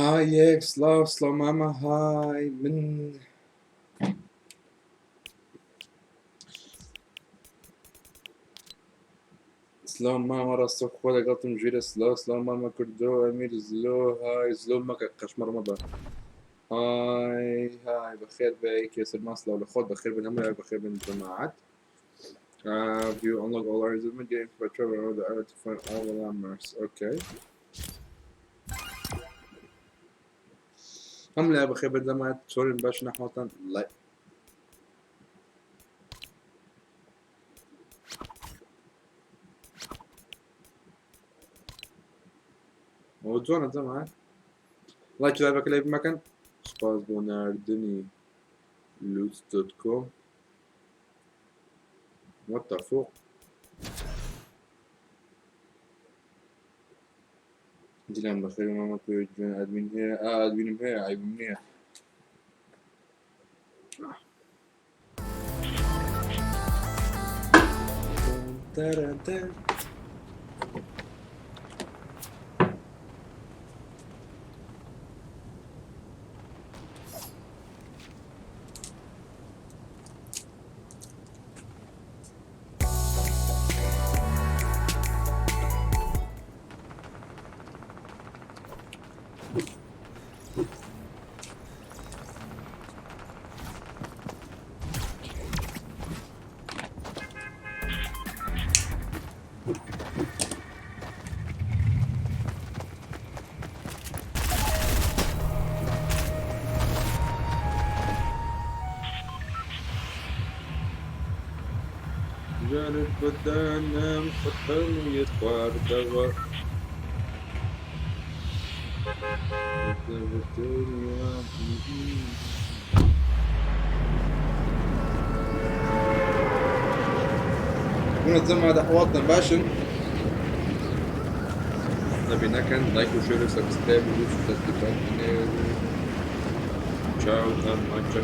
های یەک سلااو سلااو مامە های من سلااو مامە ڕاستە خۆ لەگەڵتم ژیرە سلااو سلااو مامە کردۆ ئەمیر زلۆ های زلۆ مەکە قەشمەڕمە بە های های بەخێر بێ کێسەرمان سلااو لە خۆت بەخێر بن هەموو بەخێر بن جەماعەت. View unlock all areas of the game by traveling around the area to find all the landmarks. Okay. هەم لای بەخێر بن جەماعەت چۆرن باش نەحواتان لای ئەوە جوانە جەماعەت لایک لایڤەکە لای بمەکەن سوپاس بۆ ناردنی لوت دۆت کۆم. What the fuck? دیلان بەخێر مامە تۆ جوێن ئەدمین هەیە ئا ئەدمینم هەیە عیبم نییە تەرەتە. جانت بەدانم خۆت هەموویت خواردەوە. منظمة دحواتنا باشن نبي نكن لايك وشير وسبسكرايب وتطبيقات چاو تا ماچە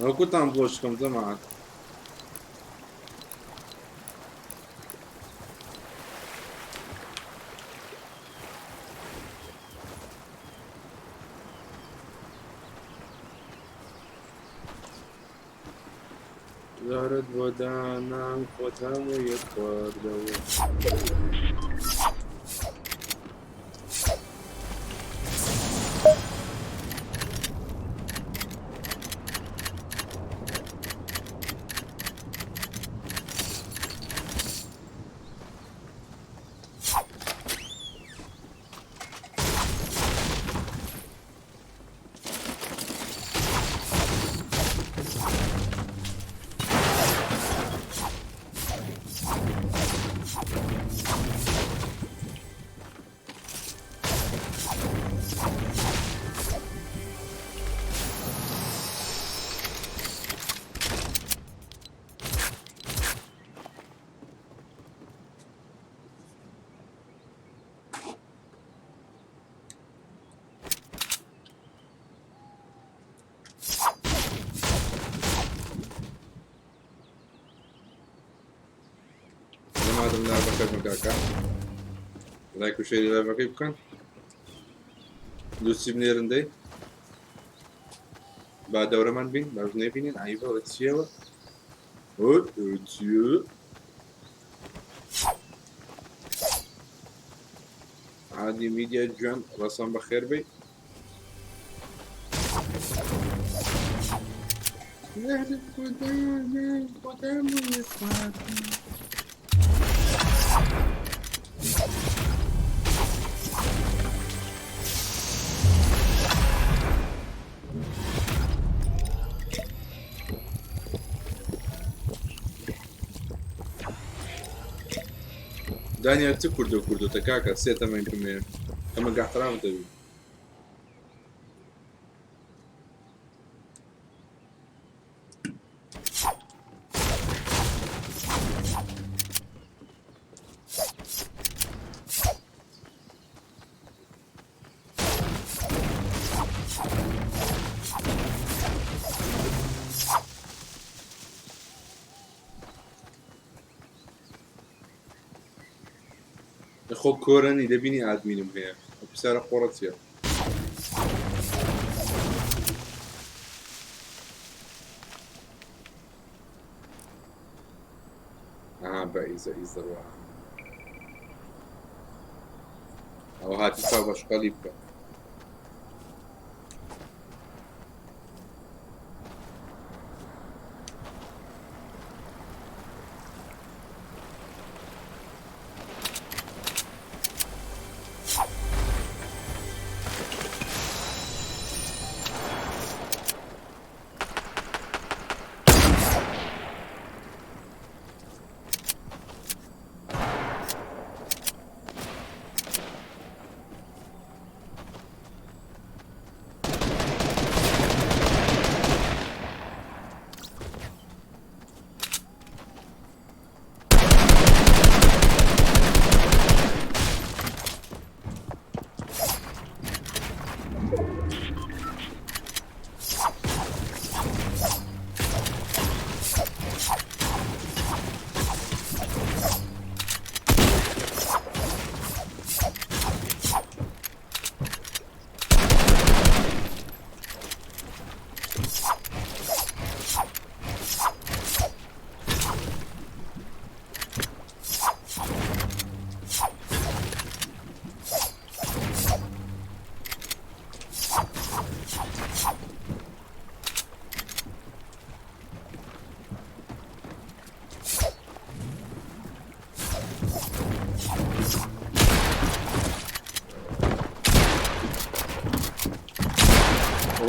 ئەوە کوتان بۆشکەم جەماعەت زارت بۆ دانام خۆت هەموویت خواردەوە. جەماعەتم لا بەخێر بن کاکە لایک و شێری لایڤەکەی بکەن دووسی بنێرن دەی با دەورەمان بین باش نەبینین عیبە ئەوە چییەوە چییە عادی میدیا جوان ڕەسان بەخێر بی دانیال چ کوردۆ کوردۆتە کاکە سێ تەمەن کمێ ئەمە گەحترام دەبی. خۆ کۆرەنی دەبینی ئادمینم هەیە ئەو پرسیارە قۆڕە چییە؟ ئەها بە ئیزە ئیزە ڕوا ئەوە هاتی چاو بەشقەلی بکە.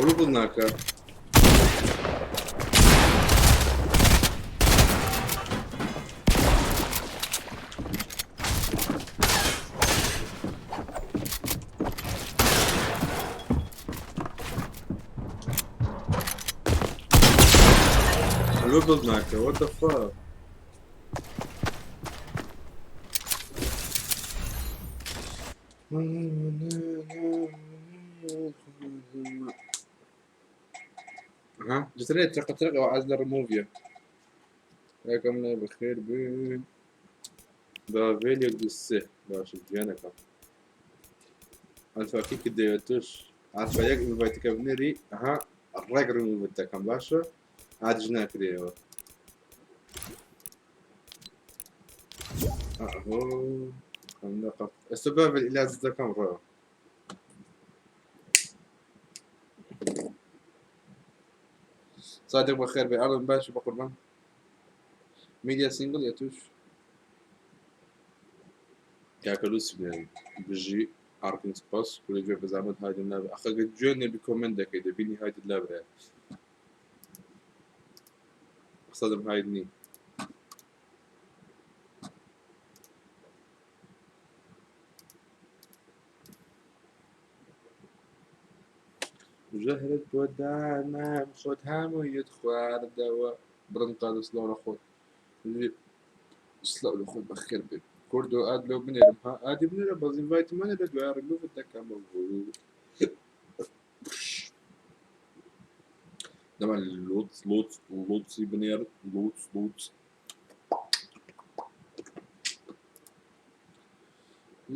ئەوە بڵ ناکە. لۆ بڵ ناکە what the fuck. ها جتريت ترقى ترقى وعزل ريموفيا رقمنا بخير بين باڤێل یەک دوو سێ باشە گیانەکەم ئەلفا کیکت دەوێت تۆش ئەلفا یەک ئینڤایتەکە بنێری ئەها ڕێک ڕیموڤت دەکەم باشە ئادش ناکرێەوە ئەهۆ خەندەقە ئێستا باڤێل ئیلاج دەکەم ڕۆ صادق بەخێر بێ ئەڵم باشی بە قوربان میدیا سینگڵ یە توش کاکە لوسی برای بژی ئارکن سپاس کوری گوێ بەزامەت هایدم نابێ ئەخە گەر گوێ نەبی کۆمێنت دەکەی دەبینی هایدت لابرایە قسەدم هاید نی ژەهرت بۆ دانام خۆت هەموویت خواردەوە بڕن قادر سڵاو لە خۆت سڵاو لە خۆت بەخێر بێ کوردۆ ئاد لەو بنێرم ها ئادی بنێرە بەس ئینڤایتم مەنێرە دوای ڕیموڤت دەکەمەوە دەما لوتس لوتس لوتسی بنێر لوتس لوتس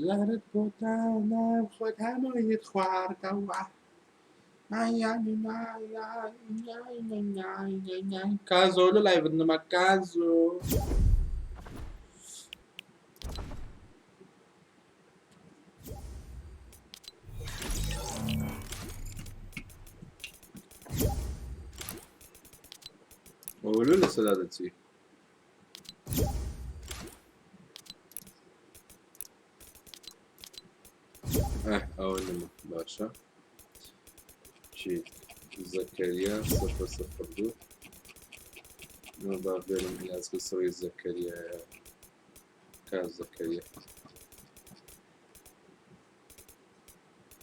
ژەهرت بۆ دانام خۆت هەموویت خواردەوە کازۆ لە لایڤت نەما کازۆ ئەوە لە سەدا دەچی. باشە چی زەکەریا 002 با بێرم ئیلازگە سڕی زەکەریایە کا زەکەریا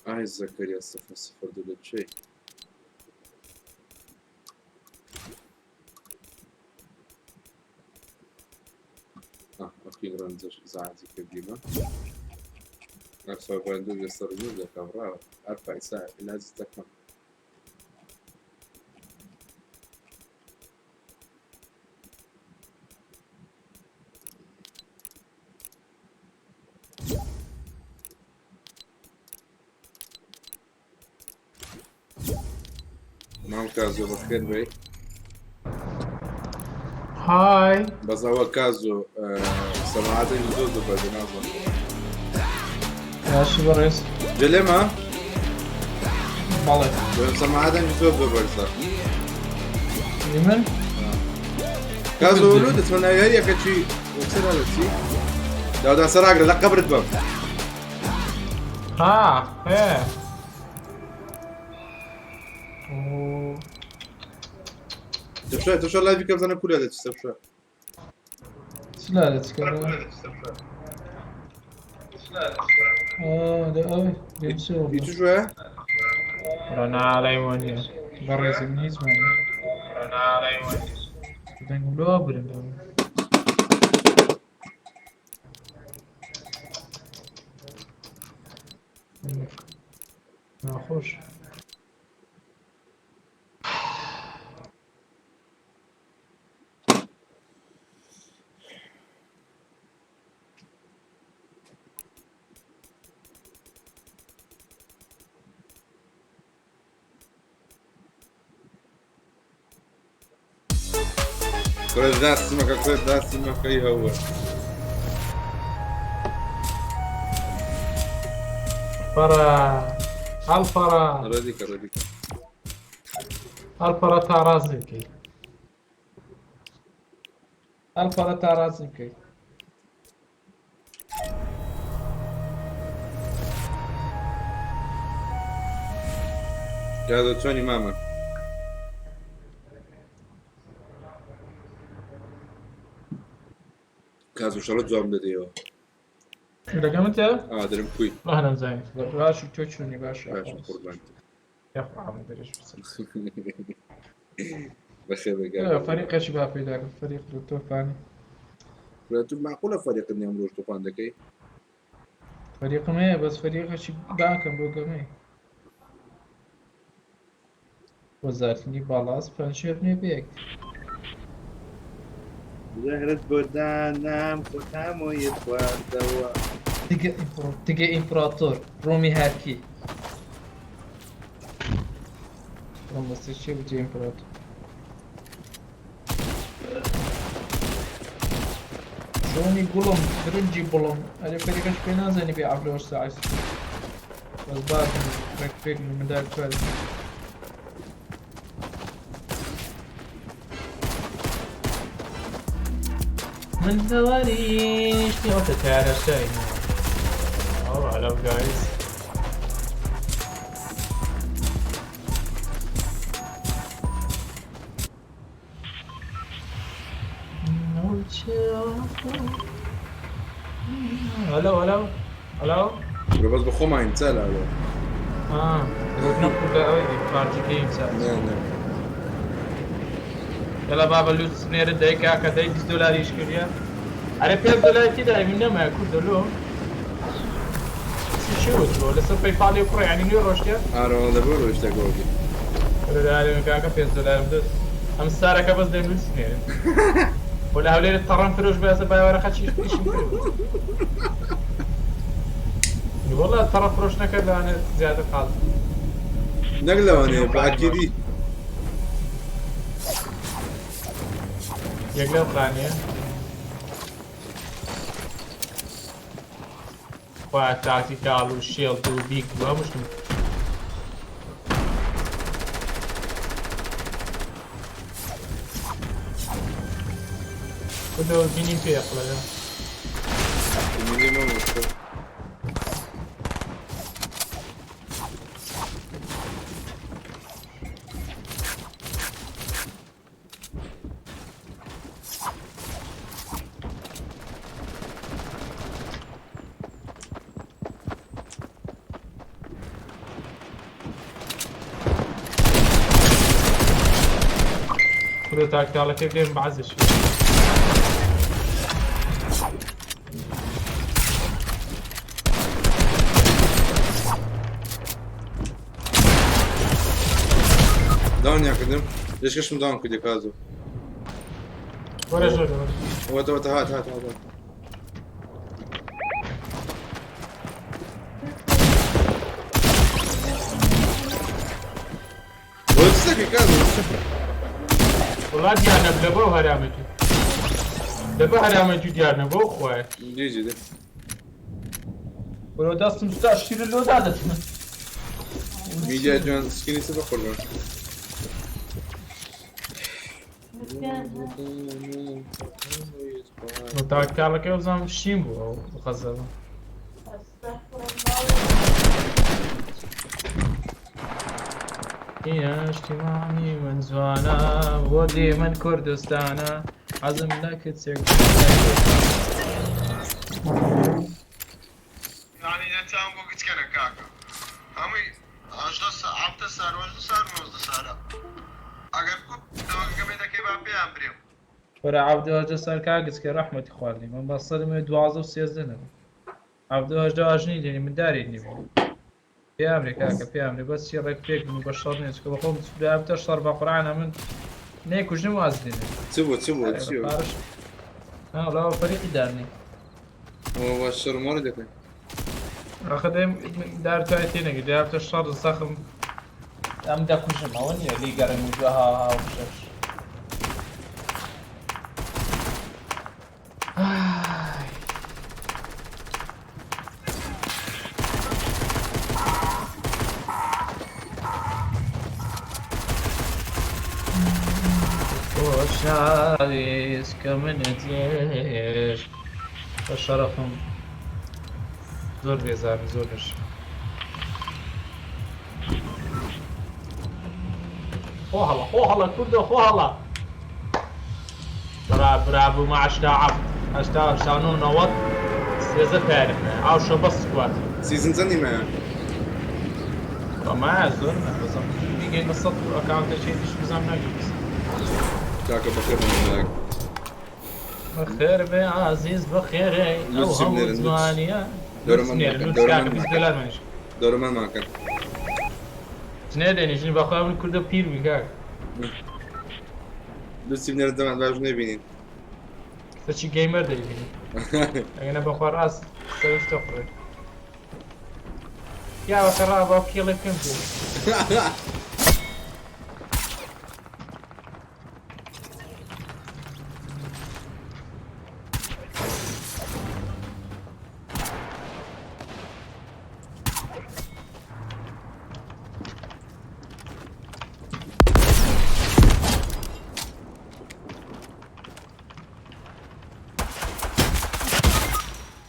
ئای زەکەریا 002 لە چێ؟ ئۆکی ڕەنجش زعاجی کردیمە ئەرسۆبەندو لەسەر دەکەم ڕاوە ئەرفایسا علاج دەکەم. مام کازۆ بەخێر بێی. های. بەس ئەوە کازۆ سەماعاتێکی زۆر زۆر بەرزە نازانم. باشی بەڕێز. جلێمە؟ بەڵێ. سەماعاتێکی زۆر زۆر بەرزە. من؟ کازۆ لۆ دەچمە ناوی هەر یەکە چی وەکسەر دەچی؟ داودا سەراگرە لە قەبرت بم. ها هێ. تبشە تبشە لایڤی کە بزانە کورە دەچی تبشە. چ لا دەچکە؟ آه ده ئەوی ئی تو شوێ؟ ڕەناڵای وانە بەڕێزم هیچ وانە دەنگم لۆ برم. ناخۆش. کورە داستمەکە کورە داستمەکەی هەوە. فرا هەڵفەڕە. ڕێدیکە ڕێدیکە. هەڵفەڕە تا ڕازی بکەی. هەڵفەڕە تا ڕازی بکەی. کازۆ چۆنی مامە؟ کازۆ شەڕە جواب دەدەیەوە. لەگەمت تێ؟ ئا دەرم کوی. ئەهلا زانی. باش تۆ چۆنی باش؟ باشم قوربان. یاخوا عەمر درێژ بچن. بەخێر بێ کاکە. فەریقێکی با پەیدا کرد فەریق لە تۆفانی. کورە تو معقولە فەریقت نیە ئەمڕۆش تۆفان دەکەی؟ فەریقم هەیە بەس فەریقێکی باکەم بۆ گەمەی. وەزارتنی باڵاز پەنجشێر نییە بێک. زەهرت بۆ دانام خۆتامۆیت خواردەوە. تگە ئیمپراتۆر ڕۆمی هەرکی. ڕۆم بەستی چی بوو ئیمپراتۆر؟ چۆنی گوڵم برنجی بڵم ئەرێ فەریقەش پێ نازانی بێ عەبلەوەش ساعی بەس باشم ڕێک پێک مندار چوار. من ثواني تعالى شيء. Oh, hello guys. Hello, hello, hello. کورە بەس بە خۆماین چالاوە. آه، پارتی گەیم ساز. نە نە. يلا بابا لوت سنێرە دای کاکە دای 20 دلاریش کردیا. ئەرێ 5 دلار تێدای من نەمایە کوردە لۆ. چی وتووە لەسەر پەیپاڵی کوڕ یعنی نوێ ڕۆشتە؟ ئارۆ لەبۆ ڕۆیشتە گۆگی. دلارم کاکە 5 دلارم دەست. ئەم سارەکە بەس دەم لوت سنێرە. ولا هەولێر تەڕەم فرۆش بەسە باوەرەقە چیش ئیشم کرد. والله تەڕە فرۆش نەکرد لەوانێ زیاتر قاز. نەک لەوانەیە بە ئەکیدی. یەک لەو خانیە. خوا تاکتیکاڵ و شێڵد و بیگ و هەموو شتم. کردەوە بینیم پێ قڵەکە. منی مامۆستا. کورە تاکتاڵەکەی بێم بەعزش. داونیان کردم لێشکەشم داون کردی کازۆ. وەرە ژۆر وەرە. وەتە وەتە هات هات هات هات. بۆ چ دەکەی کازۆ؟ وڵا دیار نەبوو لە بۆ هەرامێکی لە بۆ هەرامێکی دیار نەبوو خوایە. جی جی دە. بۆ دەستم ستا شیرە لۆ دادەچم. میدیا جوان سکینی سە بەقوربان. تاکتاڵەکەی وەبزانم شین بوو ئەو غەزەبە. نیشتیمانی من جوانە بۆ دیمەن کوردستانە حەزم لە کچێک یانی لە چاوم بۆ گچکەنە کاکە هەمووی 18 17 سار 18 سار 19 سارە ئەگەر دەوەکەکە دەکەی با پێیان برێم. وەرە عەبدو 18 سال کاک گچکە ڕەحمەتی خواردی من بە سەرم 12 و 13 نەبوو. عەبدو 18 ئاژنی دێنی من داری نیبوو. پێیان کاکە پێیان بەس چی ڕێک پێک بوون بە شەڕ نیە چکە بەخۆم برابتە شەڕ بە قورعانە من نەیکوژنم واز دێنێ. چ بوو چ بوو چی بوو؟ پارش ها وڵا فەریقی دارنی. وە شەڕ مۆڕی دەکەن. ئاخە دەیم دار توای تێنەگەی دابتە شەڕ زەخم ئەم دەکوژم ئەوە نییە لی گەڕێم و جوها ها و شەش. ئای. خۆشاویست کە منت لێش بە شەرەفم زۆر بێزارم زۆر لەش. خۆ هەڵە خۆ هەڵە کوردە خۆ هەڵە. برا برا بوومە 87 80 89 90 13 پارم ئاو شە بەس squad. season چەندی مایە؟ ما زۆر نه بەزم بیگەین بە 100 ئەکاونتەکەی دیش بزانم ناگەین. کاکە بەخێر بێن. بەخێر بێ ئازیز بەخێرێ ئەو لوتسی هەموو بنێرن، لوتس. جوانیە. دەورەمەند نێرن ماکەن، لوتس کاکە دەورەمەند 20 ماکەن. دۆلار منیش. دەورەمەند ماکەن. ژنێ دێنی ژنی بەخوا من کوردە پیر بووی کاک. لوتسی بنێرن دەمان باش نەبینین. سەرچی gamer دەیبینی. ئەگەنە بەخوا ڕاست سەرشتە خوڕێ. پیاوەکە ڕابا کێڵێ بکەم پێ.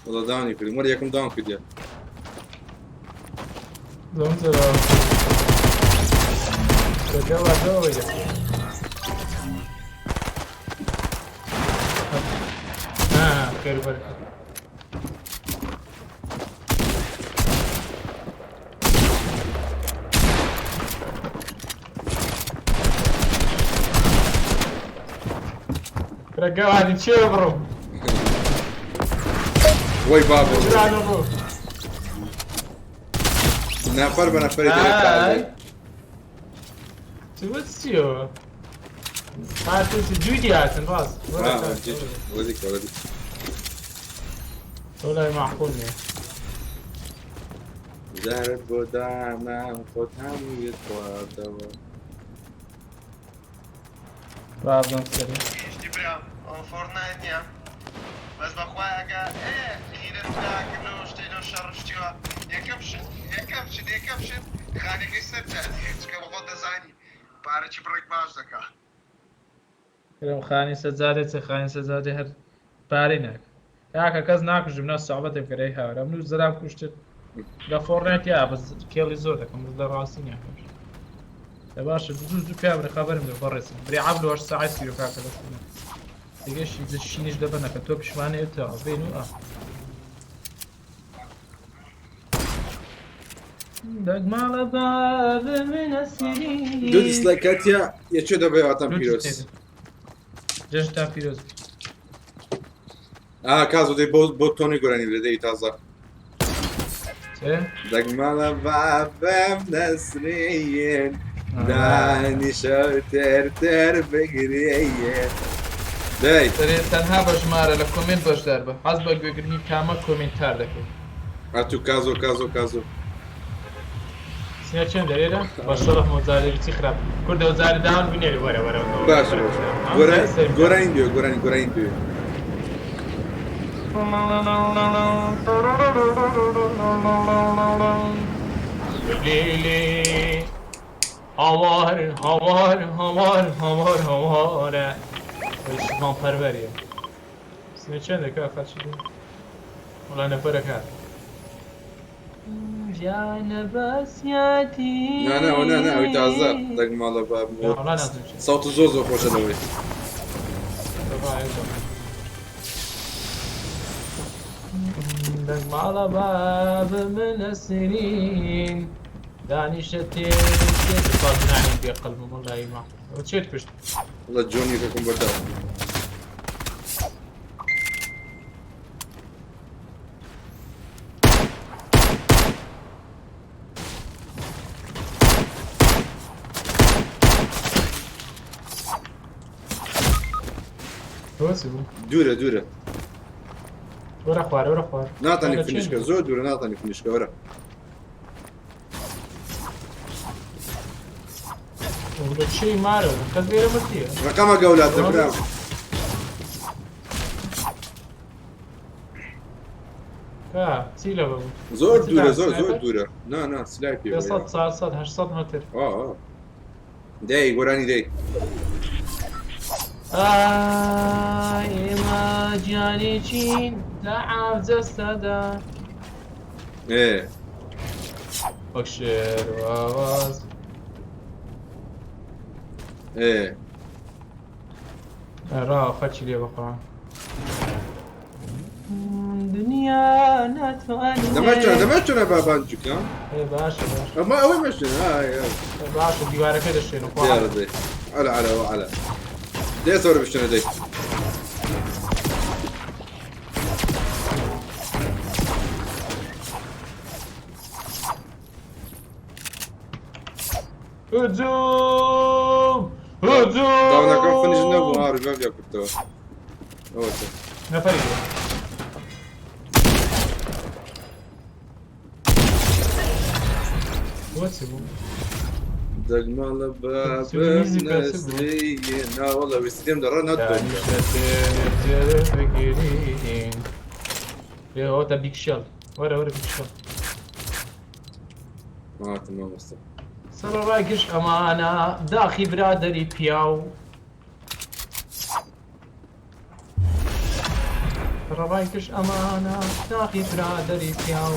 وەڵا داونی کردم وەرە یەکەم داون کردیە. زۆر زۆر دەگەڵ ئەوەی دەکەم. ها خێر بەرکەت. ڕێگەوانی چێ بڕۆم؟ وەی بابە. ژرانە ڕۆ. نەفەر بە نەفەری دەرێ ئای. کازێ. چ وت چیەوە؟ هاتن چ جوودی هاتن ڕاست. وەرە ها کاک، جی جی وەدیک وەدیک. وەڵای معقول نییە. زەرد بۆ دانام خۆت هەموویت خواردەوە. بابزانم سەرێ. شتی برام ئەوە فۆرتنایت نییە بەس بەخوای ئەگە ئێ غیرەت داکردنەوە شتێ لەو شەڕ شتیوە یەکەم شت یەکەم شت یەکەم شت خانەکەی سەر جادیە چکە بەخۆت دەزانی پارەکی بڕێک باش دەکا. کرم خانی سەجادێ چ خانی سەجادێ هەر پارەی ناکە. کاکە کەس ناکوژم نا سوعبەتێ بکەرەی هاورە من و زەراب کوشتت لە فۆرنایت یا بەس کێڵی زۆر دەکەم بەس لە ڕاستی ناکەم. دە باشە زوو زوو پیا برێ خەبەرم بێ بەڕێزم برێ عەبد 8 ساعت سیرۆ کاکە دەستم دیگەشی شینیش دەبە نەکە تۆ پشمانەیە تا بین و ئا دەگماڵە باب من دوو dislike کاتیە یەکێ دەبێ واتان پیرۆز. جەژنتان پیرۆز بێ. ئا کازۆ دەی بۆ بۆ تۆنی گۆرانی لە دەی تازە. چێ؟ دەگمەڵە بابم نەسرین دانیشە و تێر تێر بگرین دەی. دەرێ تەنها بە ژمارە لە کۆمێنت بەشدار بە حەز بە گوێگرنی کامە کۆمێنتار دەکەی. ئەتوو کازۆ کازۆ کازۆ. سنە چێن دەرێرە بە شەڕەف مۆزارێ چی خراپ کوردە وزارە داون بنێری وەرە وەرە باشە باشە گۆرانی گۆرانی دوێ گۆرانی گۆرانی دوێ. لیلی هاوار هاوار هاوار هاوار هاوارە شوان پەروەریە سنە چێن دەکا خەرچی وڵا نەفەرەکە نا نا ئەوە نا نا ئەوی تازە دەنگ ماڵە بابم سەوت زۆر زۆر خۆشە لەوەی. دەنگ ماڵە بابم نەسرین دانیشە تێ ناهێن بێ قەلبم وەڵی ما چێت کوشت وەڵا جۆنی یەکەکم بەرداوە. دوورە دوورە. وەرە خوار وەرە خوار. ناتانی فنیشکە زۆر دوورە ناتانی فنیشکە وەرە. چی مارە کەس لێرە مردیە. ڕقەمە گەولاتە برام. چی لە ببوو؟ زۆر دوورە زۆر زۆر دوورە نا نا سلای پێ 300 400 800 متر. ئا دەی گۆرانی دەی. ئای ئێمە گیانی چین لە عاو جەستەدا. ئێ وەک شێر و ئاواز. ئێ ڕاوە خەرچی لێ بەخوا. دنیا ناتوانێ. دەمەچۆنە دەمەچۆنە بابان چووکە. باشە باشە. ئەمە ئەوەی مەشتێنە ئای ئای. باشە دیوارەکە دەشێنە خوا. دیارە دەی. عەلە عەلە وعەلە. دێ زۆر بشتێنە دەی. هجوم هجوم. داونەکەم فنیش نەبوو ئاڕی بەم لێ کردەوە. ئەوەتە. نەفەری بوو. بۆچی بوو؟ دەگمەڵە بابم نەسرین ناوەڵە ویستیم دەڕە نەتۆ. بگیرین. ئەوەتە بیکشێڵ وەرە وەرە بیکشێڵ. هاتم مامۆستا. سەرەڕای گشت ئەمانە داخی برادەری پیاو. سەرەڕای گشت ئەمانە داخی برادەری پیاو.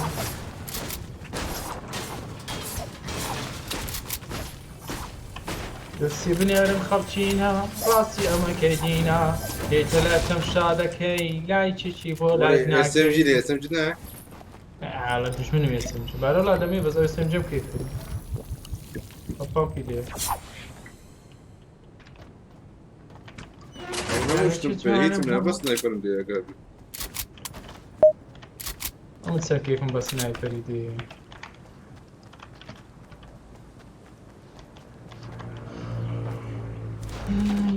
دەستی بنێرن خەڵکینە ڕاستی ئەمە کەدینە دێتە لای تەمشا دەکەی لای چیچی بۆ لای ناکەی. SMG لێ SMG نا؟ لە دوژمنم SMG بارە لا دەمێ بەس ئەو SMG بکەیت پاکی لێ. هەموو شتم پێ هیچم نە بەس سنایپەرم لێ ئەگەر. ئەم چەند کەیفم بە سنایپەری دێ.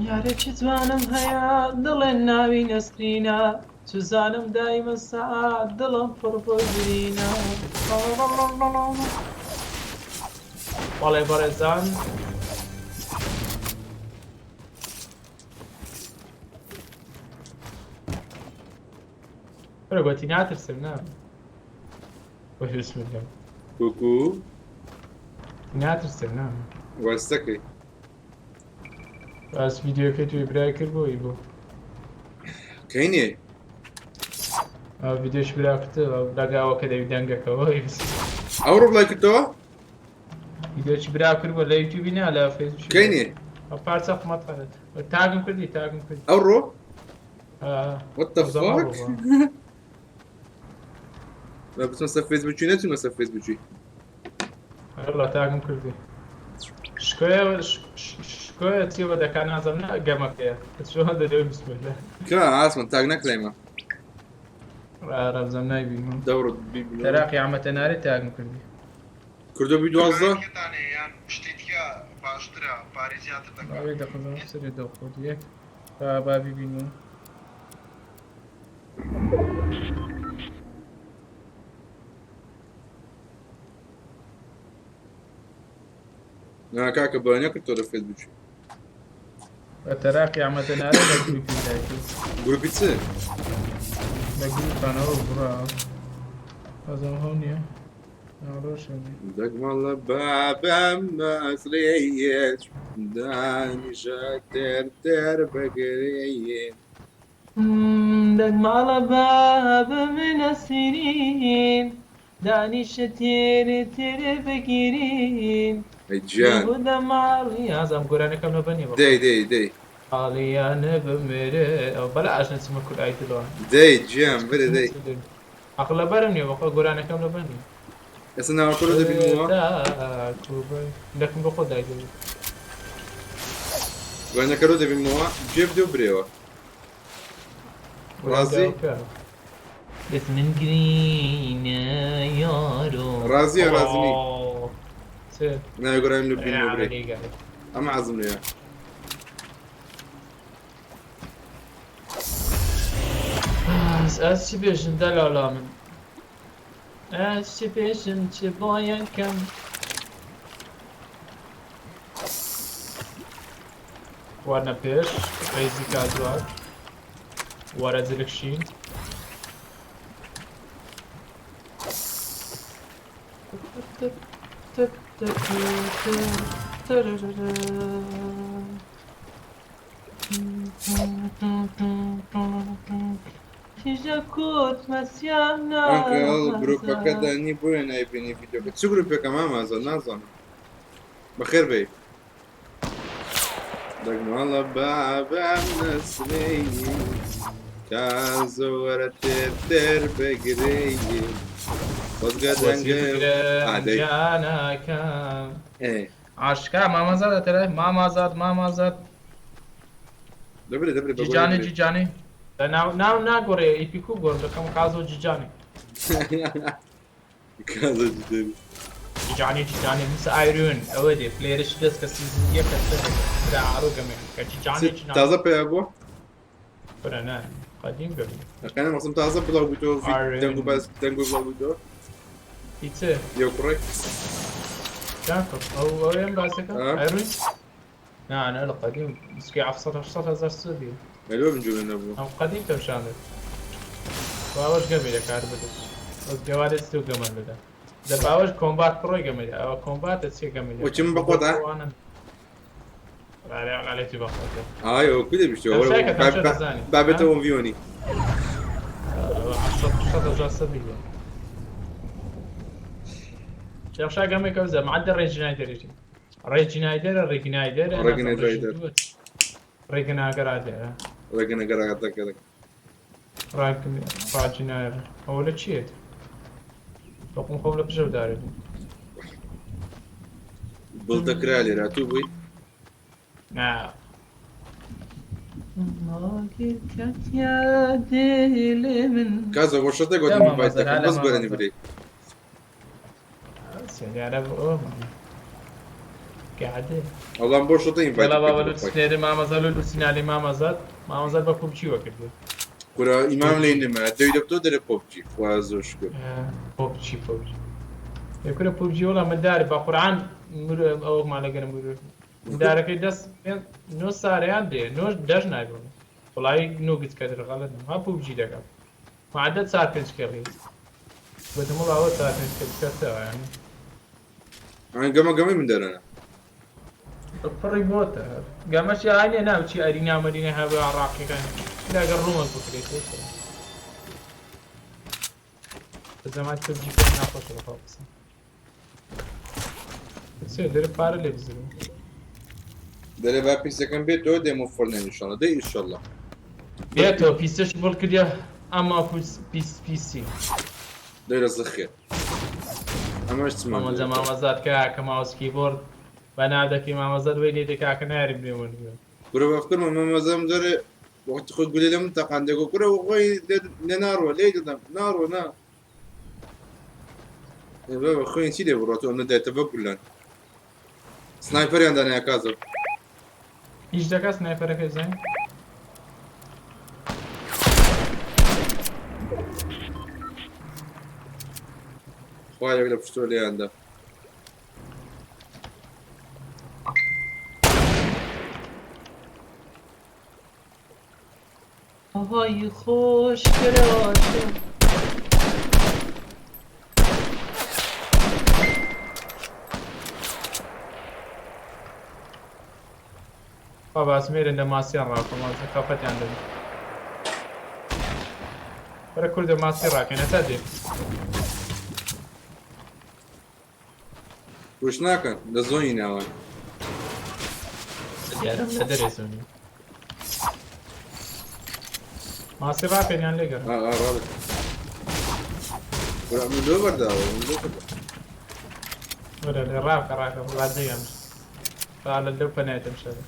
یارێکی جوانم هەیە دڵێن ناوی نەسرینە چزانم دایمە سەعات دڵم پڕ بۆ برینە. بەڵێ بەڕێزان. وەرە گۆتی ناترسم نا. وەی بسم الله. کوکو. ناترسم نا. وەستەکەی. باس ڤیدیۆکەی توی برای کرد بۆ ئی بۆ. کەینێ؟ ڤیدیۆش برا کرد لەگاوەکە دەوی دەنگەکەەوە. ئەو ڕۆ کردەوە؟ ڤیدیۆچ برا کرد بۆ لە یوتیوبی نا لە فەیسبوک. کەینێ؟ پارچە قمەت تاگم کردی تاگم کردی. ئەو ڕۆ؟ What the fuck؟ بچمە سەر فەیسبوکی نەچوومە سەر فەیسبوکی. هەرڵا تاگم کردی. شکۆیە شکۆیە چی بە دەکا نازم نا گەمەکەیە چۆن دەدەوی بسم الله. کا ئاسمان تاگ نەکرایمە. ڕابزم نایبینم. دەوڕۆ بیبینەوە. تەراقی عەمەتە نارێ تاگم کردی. کوردۆ بی 12. تێکتانێ یان شتی تیا باشترە پارەی زیاتر دەکات. باوی دەقزم سەرێ دەخۆت یەک با با بیبینم. نا کاکە بە نەکرد تۆ لە فەیسبووکی. بە تەراقی عەمەتە نارێ لە گروپی دایکی. گروپی چ؟ لە گروپانەوە بڕا. بازم هەو نییە. ناڕۆشە نییە. دەگمەڵە بابم مەسرەیەت دانیشە تێر تێر بەگرەیە. دەگماڵە بابە منە سیرین دانیشە تێرێ تێرێ بگیرین. ئەی گیان. دەماڵی ئازام گۆرانەکەم لەبەر نییە بەخۆم. دەی دەی دەی. حاڵیانە بمرێ ئەو بەلا ئاشنا چمە کورد ئای دڵەوە. دەی گیان بەرە دەی. ئەقڵ لەبەرم نییە بەخۆ گۆرانەکەم لەبەر نییە. ئێستا ناوەکە لۆ دەبینمەوە. دەکم بۆ خۆت دای دەبی. گۆرانەکە لۆ دەبینمەوە گوێ بدە و برێوە. ڕازی؟ بس من گرینە یارۆ. ڕازیە ڕازی نی. چ؟ ناوی گۆرانی لۆ ببینمەوە برێ. ئەمە عەزم لێیە. ئەس چ بێژم دەلالا من ئەس چ بێژم چ بایەکەم. وەرنە پێش ڕێزی کازوار وەرە جلکشین. ئەنکڵ گروپەکە دانی بۆیە نایبینی ڤیدیۆکە. چ گروپێکە مامازە نازانم. بەخێر بێی. دەگمەڵە بابم نەسرەی کازە وەرە تێر تێر بگرەی خۆزگە دەنگم ئادەی. گیانەکەم. ئێ. عاشقا مامازاد ئەتەرە مامازاد مامازاد. دەبرێ دەبرێ بە جیجانێ گۆرانی برێ. جیجانێ ناو ناو ناگۆڕێ ئیپی کو گۆڕ دەکەم کازۆ جیجانێ. کازۆ جیجانێ. جیجانێ جیجانێ مس ئایرون ئەوە دێ پلێرش دەست کە سیزن یەک کە سەر برا ئارۆ گەمێ کە جیجانێ جیجانێ. تازە پەیا بووە؟ برا نا قەدیم گەمێ. ئەقەنە مەقسم تازە بڵاو بوویتەوە ئایرون. دەنگ و باس دەنگ و بڵاو بوویتەوە؟ هیچ یەو کوڕێک؟ جاکۆب ئەو ئەوێم باسەکە ئا؟ ئایرون؟ نا نا لە قەدیم مسکی 700 800 هەزار سەدی. ئەلۆ من جوێ نەبوو. ئەم قەدیم تەمشانێت. باوەش گەمێ دەکات بدەش. بەس گەوارێت تو گەمەن بدە. دە باوەش کۆمبات پڕۆی گەمێ ئەوە کۆمباتە چیە گەمێ دەکات؟ وچم بەخۆتە؟ ئارێ ئەڵێتی بەخۆتە. ئای ئەوە کو دەبیشتەوە؟ تەمشاکە تەمشا دەزانی. بابێتەوە ڤیۆنی. 700 800 هەزار سەدی بوو. تەمشا گەمێکە بزە معدە ڕێجینایدەرێتی. ڕێجینایدەرە ڕێگینایدەرە ڕێگنایدەر. ڕێگناگەرادەرە. ڕێگنەگەرادەکە. ڕاجینایەر ئەوە لە چییە؟ بەقوم خۆم لە پشەو دارێ بوو. بڵ دەکرا لێرە تو بووی؟ نا. کازە بۆ شەتێک گوتم يا ئینڤایت ماما دەکەم زەلالە بەس ماما گۆرانی زەل. برێ. سیارە بۆ قاعدة. ئەڵام بۆ شەتە ئینڤایت يلا بابا دەکەم لو تسنيري ماما زال لو سنالي ماما زاد ماما زاد بە پوبجی وەکردی. کورە ئیمام لێی نەما دەوی دەبتۆ دەرێ پۆبجی خوا زۆر شکر. پوبجی پوبجی. یکورە پوبجی وڵا مندار بە قورعان ئەومان لەگەرم مرۆ. مندارەکەی دەست نۆ ساریان دێ نۆ دەش نایبوون. وڵی نۆ گچ کەدر غەڵەت ها پوبجی دەکات. معدە چار پێنج کێڵی. گوتم وڵا ئەوە چار پێنج کێڵ کەسەوە یانی. ئەن گەمە گەمەی مندارانە. پڕی بۆتە گەمەشی ئاینە ناوچی ئەرینا مەدینە هەبێ عراقیەکان لەگەڵ ڕوومە بکرێت. زەمات پبجی پێ ناخۆشە بەخوا قسە. چێ دەرێ پارە لێ بزرم. دەرێ با پیسەکەم بێتەوە دێمە فۆرنێن ئینشەڵڵا دەی ئینشەڵڵا. بێتەوە پیسەش بڵ کردیا ئەما پیس پیسی. دەی لە زخێر. ئەمەش چمان مامەزە مامەزاد کە کە ماوس کیبۆرد بە نادەکەی مامەزەر وەی لێ دێ کاکە ناریم لێ وەرگرم. کورە بەفکرمە مامەزەم جارێ وەختی خۆی گولەی لە من تەقاندێ گۆ کورە خۆی لێ ناڕوە لێی دەدەم ناڕوە نا ئێ بابە خوێن چی لێ بڕۆ تۆ ئەمنە دایتە بە گولەن سنایپەریان دانایە کازم. ئیش دەکا سنایپەرەکەی بزانین. خوا یەک لە پشتۆ لێیاندا. هەوای خۆش کراوە. خوا باسمێرن لە ماسیان ڕاکەم خەفەتیان دەبێت. وەرە کوردە ماسی ڕاکەین هەتا دێ. پوش ناکەن لە زۆنی ناوان. دیارم لە دەرێ زۆنی. ماسی ڕاکەین یان لێگەڕ. ئا ئا ڕابێت. برا من لۆ بەرداوە من لۆ بەرداوە. وەرە لێ ڕاکە ڕاکە وڵا جێگەم. با لە لەو پەنایتم شەرە.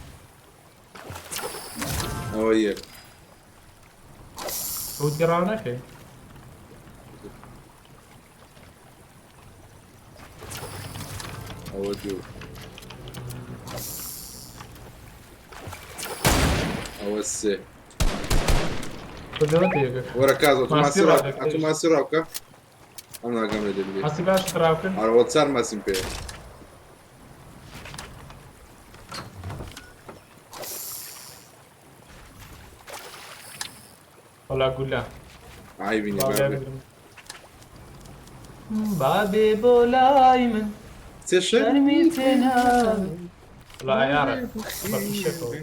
ئەوە یەک. ڕووت گەڕاو نەکەی. ئەوە دوو. ئەوە سێ. کردەوە تێگە. وەرە کازۆ تۆ ماسی ماسی ڕا ڕادەکەی. ئەتۆ ماسی ڕاوکە. ئەم ناگەم لێ دەبێ. ماسی باش ڕاوکرد. ئەرە چار ماسیم پێیە. وەڵا گولە. عەیبی نییە بابێ. بابێ بۆ لای من سێ شت؟ شەرمی تێنابێ. وەڵا ئەیارە بە فیشەکەوە.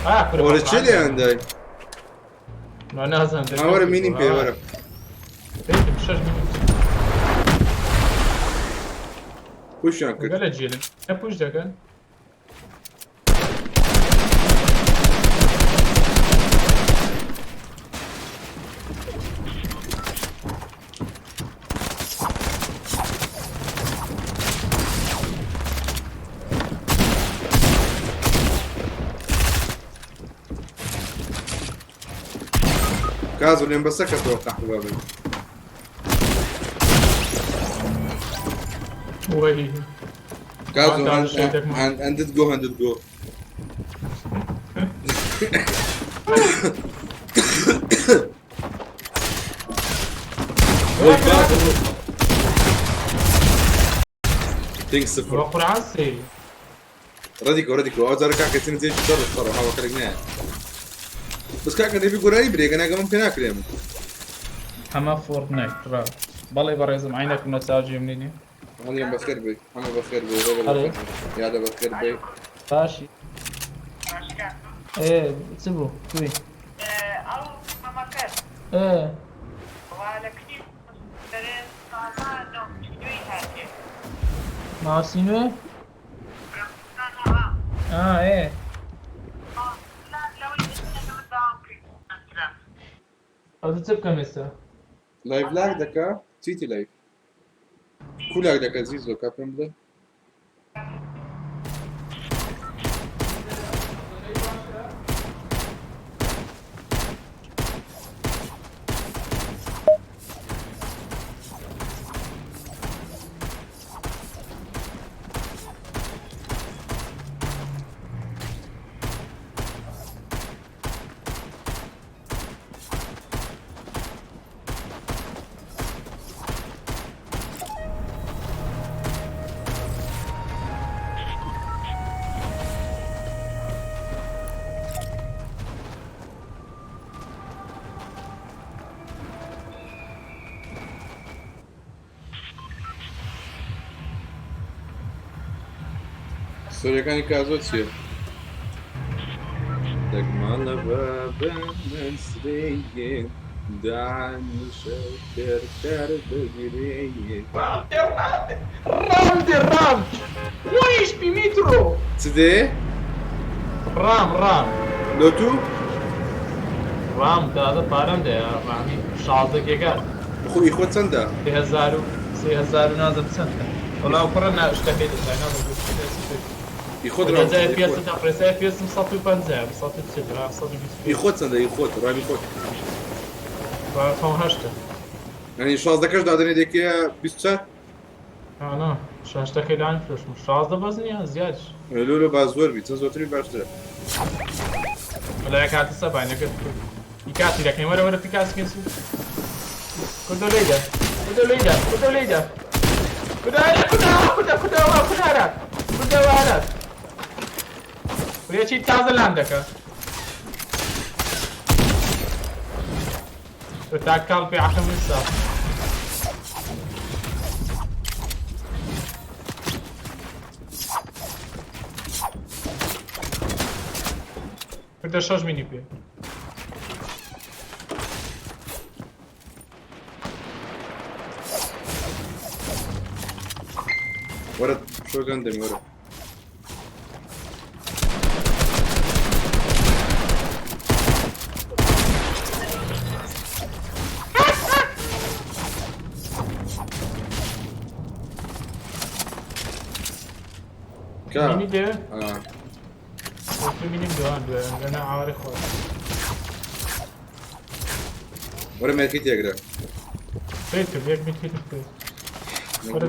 ئا کورە وەرە چێ لێیان دای؟ نا نازانم ئا وەرە مینیم پێ وەرە. پێیتم شەش مینیم. پوشیان کرد. گەلە جێلن. نە پوش دەکەن. کازۆ لێم بەسە کە تۆ قەحبە بن. وەی. کازۆ تازە شەیتەکمان. هەندت گۆ هەندت گۆ. تینگ سفر. بە قورعان سەیری. ڕەدیکۆ ڕەدیکۆ ئەو جارە کاکە تینگ جێکی شەڕ شەڕ هاوە کەرێک نایە. بەس کاکە دەبی گۆرانی برێ گەناگە من پێ ناکرێم. ئەمە فۆرتنایت ڕا. بەڵێ بەڕێزم عینەکم لە چاو جێم نینێ. هەڵیان بەخێر بێ هەمە بەخێر بێ ڕۆڵە ئەرێ. بەخێر بێ. یادە بەخێر بێ. باشی. ئێ چ بوو؟ توی. ئەو مەمەکەت ئێ وا لە کتیب دەرێ تازە نەوتنوێی هاتێ. ماسی نوێ؟ ئا ئێ لەوەی داوام کرد. ئەو چ بکەم ئێستا؟ لایڤ لاگ دەکا چیتی لایڤ؟ کو لاگ دەکا زیزۆ کا پێم بڵێ. ستۆریەکانی کازۆ چییە؟ دەگمەڵە بابە نەسرێیە دانیشە تێرکار بگرێیە. ڕام دێ ڕام. وەیش بی میترۆ. چ دێ؟ ڕام ڕام. لۆ تو؟ ڕام تازە پارەم دێ ڕامی 16 گێگا. خۆ ئی خۆ چەندە؟ 3000 و 3000 و نازم چەندە. وەڵا ئەو کوڕە نا شتەکەی دەزای نازم بۆ چی دەستی کرد. ئی خۆت وەلا ڕام جا چەندە ئی FPS خۆت دا پرێسا FPS م 150 140 ها ئی 125. خۆت چەندە ئی خۆت ڕامی خۆت. با خۆم هەشتە. یعنی شازدەکەش دادەنێ دێکەیە 24. ها نا شاشتەکەی لان فرۆشم 16 بەس نییە زیادش. لۆ لۆ با زۆر بی چەند زۆرتری باشترە. وەلا کاتە سەبانەکەت کرد. پیکاسی دەکەین وەرە وەرە پیکاسی کەین سوو. کوردۆ لێیدا کوردۆ لێیدا کوردۆ لێیدا کوردۆ کوردۆ کوردۆ کوردۆ کوردۆ هەرات کوردۆ هەرات ورێکی تازە لان دەکە. تا کاڵ پێ عەقڵم نسا. کوردە شەش مینی پێ. وەرە شۆگەن دەمی وەرە. کا مینی دێ؟ آه. وەکو مینیم دوان دوێ لەنا ئاوارەی خۆی. وەرە مێرکی تێگرە. پێی کرد یەک میتکێتم کرد. وەرە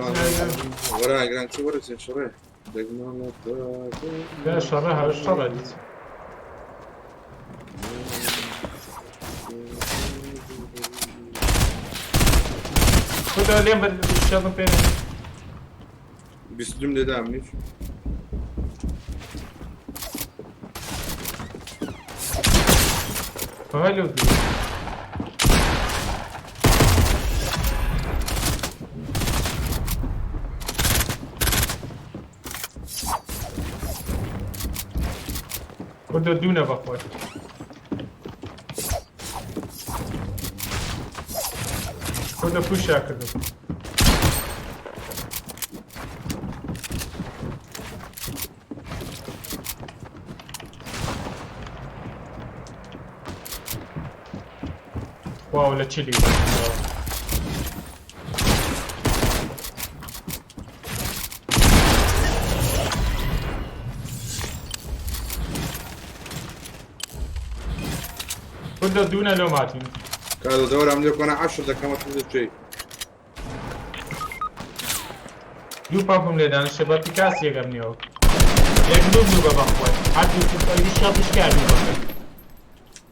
وەرە ئەگران چی وەرە چێن شەڕێ دەگمانە. لا شەڕە هەر شەڕە دیت. کوردە لێم بەر شەڕم پێ نەدی. 22 لێدا منیش. فهای لەو دوو. کوردە دوو نە بەخۆی. کوردە پوشیا کردم. واو لە چلی. کوردە دوونە لۆ ماتین. کادە دەوەرە ئەم لێ کۆنە عەشر دەکەمە تو دەچێی. دوو پامپم لێدانشێ بە پیکاس یەکەم نیەوە. یەک نوب نوبە بەخۆی. هەر دوو ئەوی شێڵ دیشکا نوبەکە.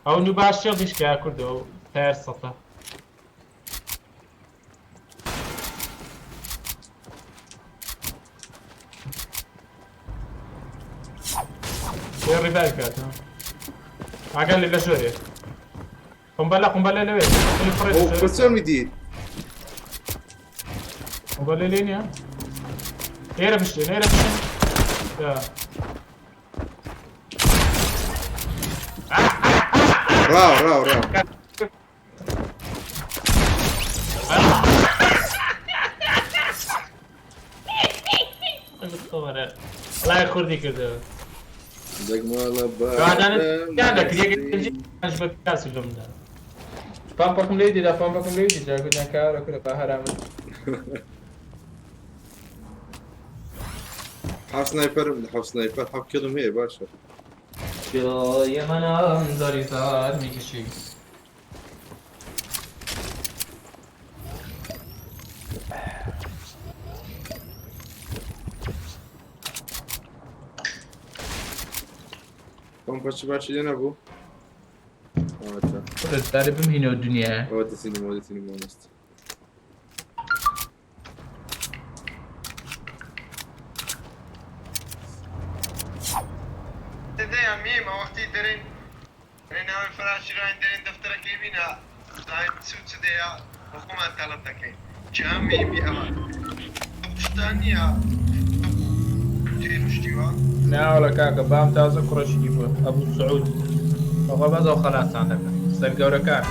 ئەو نوبا شێڵ دیشکا کوردە ئەو تایەر سەتە. لێ ڕیڤایڤ کاتەوە. ئاگا لێ لە ژۆرێ. قنبلە قنبلە لەوێ. خلی فڕێ ئەو لە ژۆرێ. بەچەمی دی. قنبلە لێ نییە؟ ئێرە بشتێن ئێرە بشتێن. یا. ڕاو ڕاو ڕاو. وەڵای خوردی کردەوە. دەگماڵە دوادانت یان دەکرد یەک بە پیاسی لەم دا. پامپەکم لێ دیدا پامپەکم لێ دیدا گوتیان کارە کورە با هەرامن. حەف سنایپەرم حەف سنایپەر حەف کیڵم هەیە باشە. جای منم داری زار میکشی. پەمپە چ باشی لێ نەبوو؟ ئەوەتە. خودت داری بمهینەوە دنیا. ئەوە دەچینەوە دەچینەوە مەست. دەیان میمە وەختی دەرێن ناوی فراشیراین دەرێن دەفتەرەکەی بینە زاین چ و چ دەیە بە خۆمان تەڵەب دەکەین جام میمی ئەوە شتان نییە تێروشتیوە. ناوەڵە کاکە بام تازە کوڕەشی بووە ئەبوو سعود. بەخوا بەس ئەو خەلاسان دەکەن سەر گەورەکان.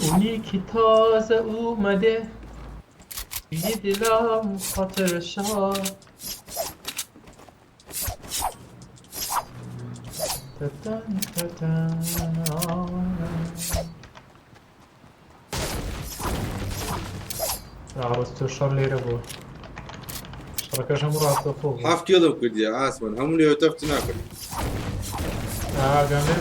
اونی که تازه اومده توی دلم خاطر شاد. ڕاستۆ شەڕ لێرە بوو شەڕەکەش هەموو ڕاستەخۆ بوو. حاف کێڵم کردیە ئاسمان هەموو لێوە تەفت ناکرد. ئاگام لێ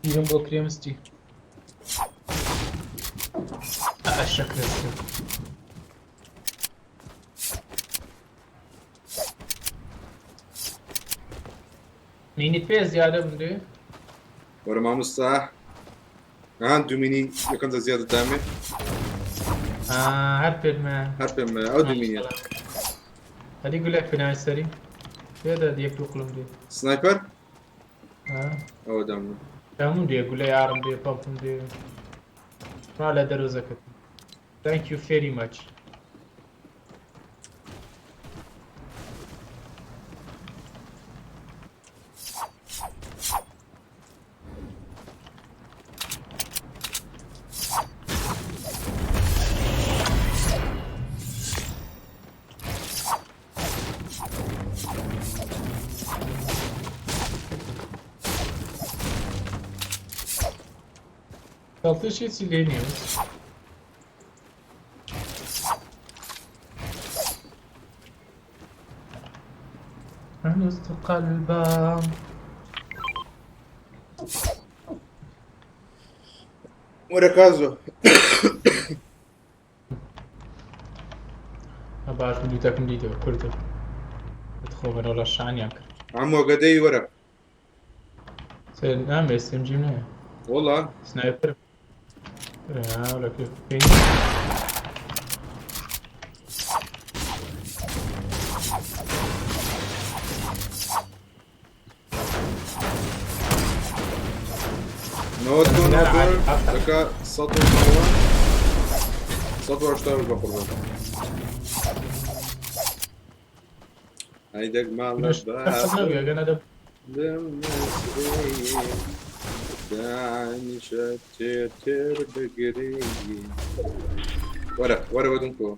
بیرم بۆ کرێمستی ئەشەکرێت. مینی پێ زیادە بندێ. وەرە مامۆستا هان دوو مینی یەکەم جار زیادە دامێ. هەر پێتمە. هەر پێم ئەو دوو مینیە. هەری گولێک پێناوی سەری پێدە یەک دوو قڵم دێ. سنایپەر؟ ئەوە دام. دامون دێ گولەی ئارم دێ پەڵپم دێ. ڕا لە دەرۆزەکەت. Thank you very much. خەڵتش هیچی لێ نییە. أنست قلبا. وەرە کازۆ. باش بلوتەکەم دیتەوە کوردە. خۆ بەرەو لە شانیان کرد. عمو گەدەی وەرە. سێ نامێ SMG نییە. وەڵا سنایپەر. لە پێ نەوەد کۆ نەوەد دەکا سەد و نەوەد سەد و هەشتا بە قوربان. ئەی دەک ماڵ دانیشە تێر تێر بگری. وەرە وەرە بەدوم کۆ.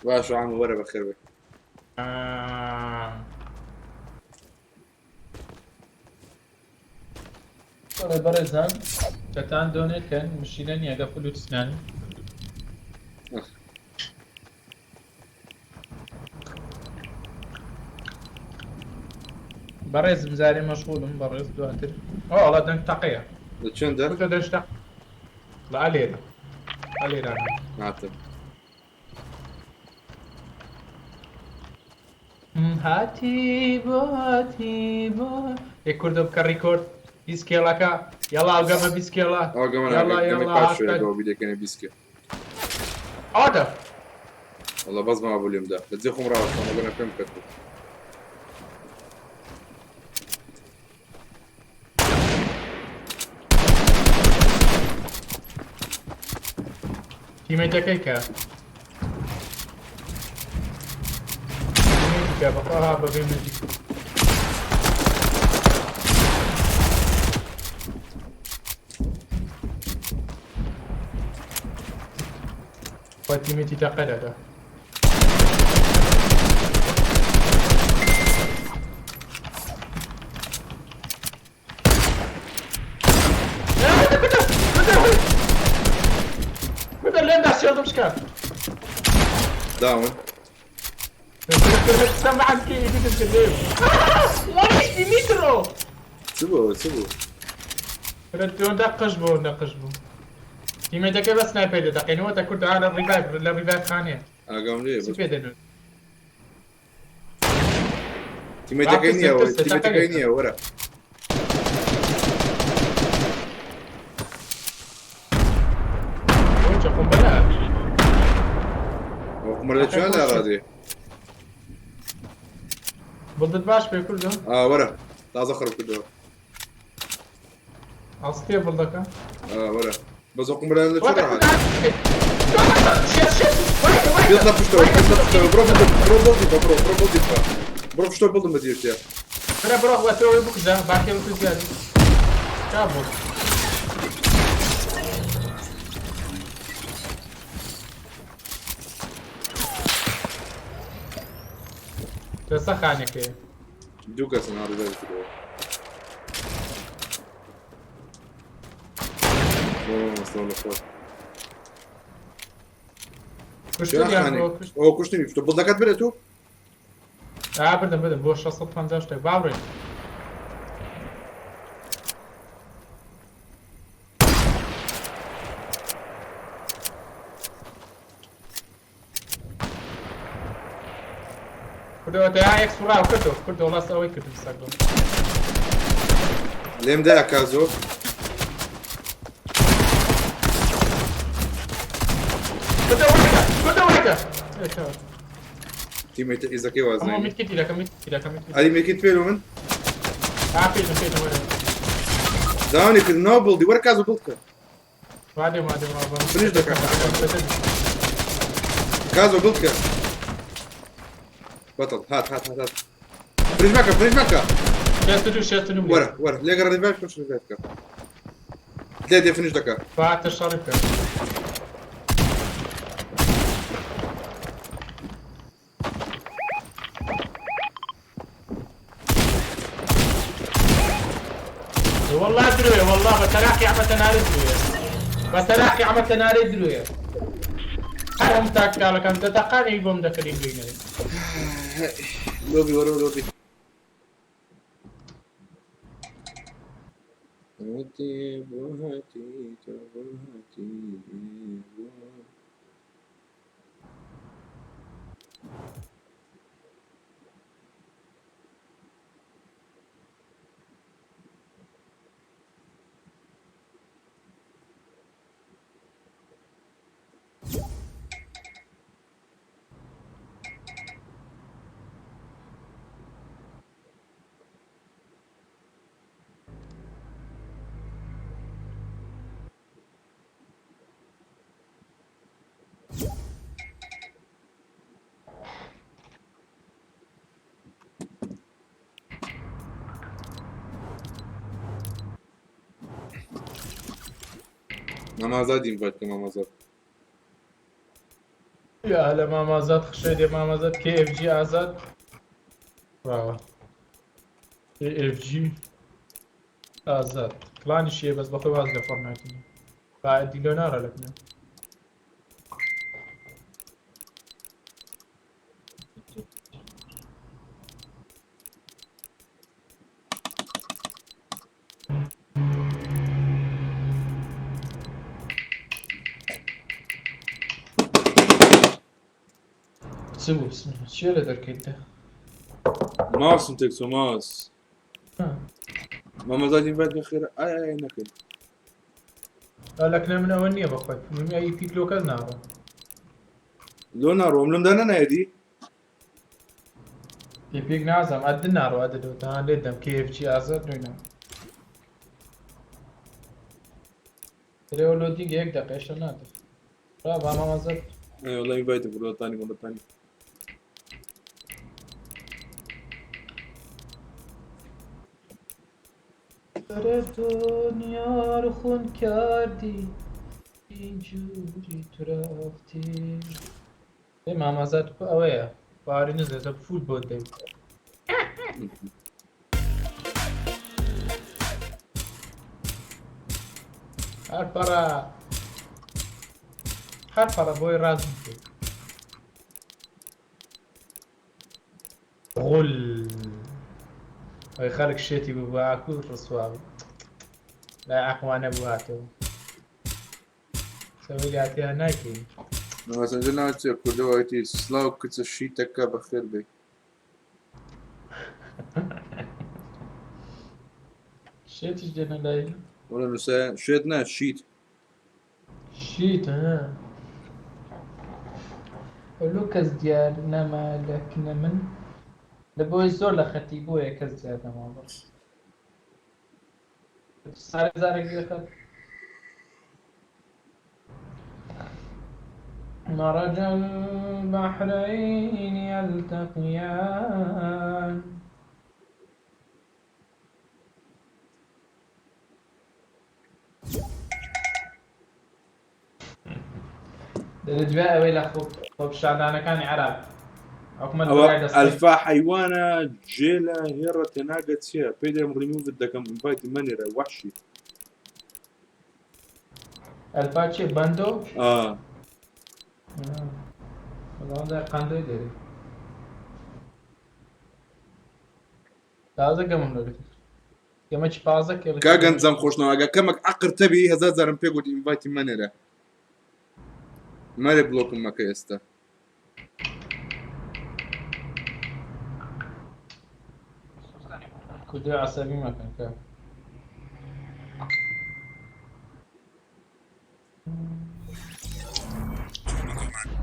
باشە عەمو وەرە بەخێر بێ. بەڵێ بەڕێزان کەتان دۆنێت کەن مشینە نییە گە فلوت سنان. بەڕێزم زارێ مەشغوڵم بەڕێز دواتر. ئەو ئەڵا دەنگ تەقەیە. لە چەندە؟ کوتە دەشتا. لە ئەلێرە. ئەلێرە. هاتم. هاتی بۆ هاتی بۆ ئێ کوردە بکە ڕیکۆرد بیسکێڵەکە یاڵا ئەو گەمە بیسکێڵە. ئەو گەمە یاڵا گەمەی یاڵا پاش هاشتاگ. شوێنەکەەوە بیدەکەنە بیسکێ. ئەوەتە. وەڵا بەس مابوو لێمدا لە جێ خۆم ڕاوەستام ئەگەر پێم کەت بوو. تیمێتەکەی کە تیمێتی کە بەخوا بەبێ مەجی. خوا تیمێتی تەقە دەدا. كنت لين دا شيلد مشكل. داون. سمع كي كنت ليش ديمترو؟ سبو سبو. دقش بو دقش بو. تیمێتەکە بە سنایپەر دەتەقێنەوە تا کورد لە ڕیڤایڤ لە ڕیڤایڤ خانەیە. ئاگام لێ چی پێ دەنوو؟ تیمێتەکەی نییە تیمێتەکەی نییە وەرە. بۆچە قومبەلە؟ ئەو قومبەلە لە کوێ لا ڕادێ؟ بڵدت باش پێ کوردم؟ ئا وەرە تازە خڕ کردەوە. ئەڵستێ بڵدەکە؟ ئا وەرە بەس ئەو قومبەلە لە کوێ ڕاهات؟ بيطلع پشتەوە بيطلع پشتەوە بڕۆ بڕۆ بڵدی بە بڕۆ بڕۆ بڵدی بە بڕۆ پشتەوە بڵدم بە دیرتیا. برا بڕۆ وەتەوە بکوژە باکێ بکوژ زیادی. کا بوو؟ لەسە خانەکەیە. دوو کەسن ئاڕیزای کردەوە. سڵاو لە خۆت. کوشتنیان بۆ کوشت. ئەوە کوشتنی تۆ بڵدەکەت برێت و ئا بردم بردم بۆ 650 شتێک با بڕۆین. کوردەوە تەیا یەک سوڕاو کردو کوردەوە ڵاس ئەوەی کردم سەگۆ. لێم دا کازۆ. کوردەوە وەرکە کوردەوە وەرکە. تیمێتە ئیزەکەی ئەمە وازنێ. میتکیتی دەکەم میتکیتی دەکەم میتکیتی. ئەری مێکیت پێ من؟ ئا پێشم پێشم وەرە. داوانی کرد ناو بڵدی وەرە کازۆ بڵد کە. وادێم وادێم ڕابم. فنیش دەکەم. کازۆ بڵد کە. بەتەڵ هات هات هات هات. فنیش مەکە فنیش مەکە. 62 62 وەرە وەرە لێگەڕ ریڤایڤ کە ریڤایڤ کە. لێ دێ فنیش دەکە. فاتە شەڕی بکە. والله دروية والله بتلاقي عم تناري دروية بتلاقي عم تناري دروية هەر هەم تاکتیکالەکان دەتەقانی بۆم دەکردین بینێ. لۆبی وەرە لۆبی. هاتی بۆ هاتی تۆ بۆ هاتی بۆ. مامازاد ئینڤایت کە مامازاد. یا لە مامازاد خشێ دێ مامازاد KFG ئازاد ڕاوە KFG ئازاد کلانیشیە بەس بەخۆی واز لە فۆرنایت با دیلۆ نارە لەکنە. چ بوو چیە لە دەرکەیتە؟ ماسم تێکسۆ ماس. مامازاد ئینڤایت کە خێرا ئای ئای نەکەین. لەکنە من ئەوە نییە بەخۆی من ئەی پیک لۆ کەس ناڕۆ. لۆ ناڕۆم لەم دانە نایدی؟ پیک نازم ئەدن ناڕۆ ئەدە لۆ تا لێت دەم KFG ئازاد نوێ. درێوە لۆ دیگە یەک دەقێشە نادە. ڕا با مامازاد. ئەی وەڵا ئینڤایتم کرد وەڵا وەڵا تانی. سەر دنیا رو خون کردی اینجوری تو رفتی. ئێ مامازاد ئەوەیە باوەڕی نزێتە فول بۆ دەی. هەر پەڕە هەر پەڕە بۆی ڕاز بکەیت. غول ئەوەی خەڵک شێتی بوو بە ئاکوو ڕسوا بوو. لای عەقڵانە بوو هاتەوە. سەوەی لاتیان ناکەین. مامازاد ناچێ کوردەوەتی سڵاو کچە شیتەکە بەخێر بێ. شێتیش دێنە لای. وەڵا نووسە شێت نا شیت. شیت ها. لۆ کەس دیار نەما لەکنە من لە بۆی زۆر لە خەتی بۆیە کەس دیار نەما بڕ. سارێ زارێک لێ خەت. مرج البحرين يلتقيان. دەبێت دوای ئەوەی لە خۆپیشاندانەکانی عێراق حکومەت ئەوە بەرای دەستەی ئەلفا حەیوانە جێلە هێڕە تێناگە چییە پێی دەڵێم ڕیموڤت دەکەم invite ی مەنێرە وەحشی. ئەلفا چیە بەندۆ؟ ئا. وەڵا قەندۆی دەرێ تازە گەمم لەگەت گەمەکی پازە کێڵی کا گەنجم خۆشنەوە ئەگە کەمەک عەقر تەبی هەزار جارم پێ گوت invite ی مەنێرە مەرێ بلۆکم مەکە ئێستا. کوردی عەسەبی مەکەن کاک.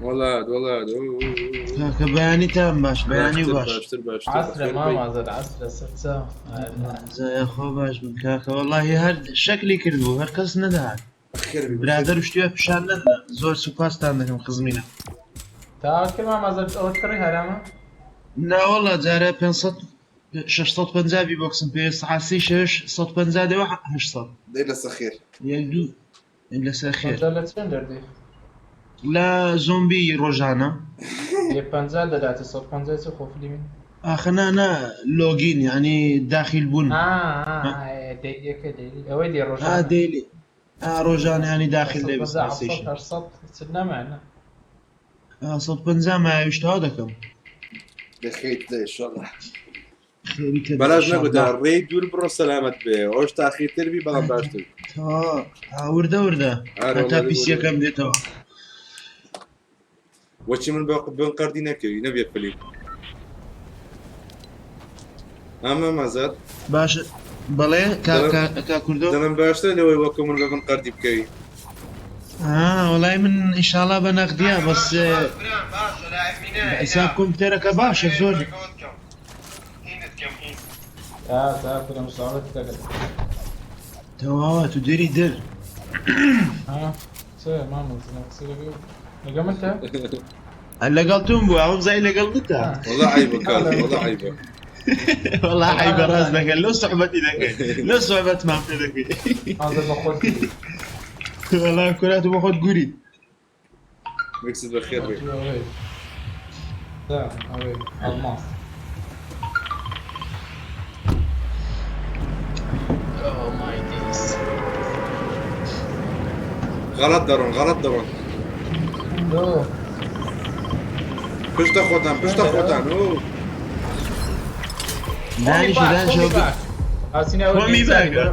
وەڵات وەڵات کاکە بەیانیتان باش بەیانی باش باشتر باشتر عەسرە مامازەر عەسرە سەرچاو خۆ باش بن کاکە وەڵاهی هەر شەکلی کردبوو هەر کەس نەدەهات برادەر و شتیوە پیشان نەدا زۆر سوپاستان دەکەم خزمینە. تاوت کرد مامە زەرد ئەوەت کڕی هەرامە؟ ناوەڵا جارێ 500 650 بی بۆکسم پێ سەعات سێی شەوێش 150 دێوە 800. دەی لەسە خێر. یەک دوو لەسەر خێر. 50 لە چێن دەردێ؟ لە زۆمبی ڕۆژانە. یە 50 دەداتە 150 چ خۆفلی من. ئاخە نا نا login یعنی داخیل بوون. daily ەکە daily ئەوەی دێ ڕۆژانە. Daily ڕۆژانە ینی داخیل دەبی 150 700 800 چ نەمانە. 150 مایەویش تەواو دەکەم. دەخەیت لە ئینشەڵا. خێری تێدا بەلاش ئینشەڵا. نەگوتە ڕێی دوور بڕۆ سەلامەت بێ ئەوش تاخیرتر بی بەڵام باشتر. تا وردە وردە ئارە هەتا وەڵا وردە. PC ەکەم دێتەوە. وەچی من بە بن قەردی نەکەوی نەبێ پلی. ئەمە مەزاد. باشە بەڵێ کا کوردۆ. دەڵێم باشترە لەوەی وەکو من بە بن قەردی بکەوی. وەڵای من ئینشاڵا بە نەقدیە بەس بە حیساب کۆمپیوتەرەکە باشە زۆر. تەواوە تو دێری در. لەگەڵ تۆم بوو ئەوم زای لەگەڵ بتە. وەڵا عەیبە کاکە وەڵا عەیبە. وەڵا عەیبە ڕاست دەکەن لەو سوحبەتی دەکەی لەو سوحبەتمان پێ دەکەی. وەڵا کورە تۆ بۆ خۆت گوریت. مکست بەخێر بێ. غەڵەت دەڕۆن غەڵەت دەڕۆن. پشتە خۆتان پشتە خۆتان ئۆ. دانیشە دانیشە خۆمی باگە.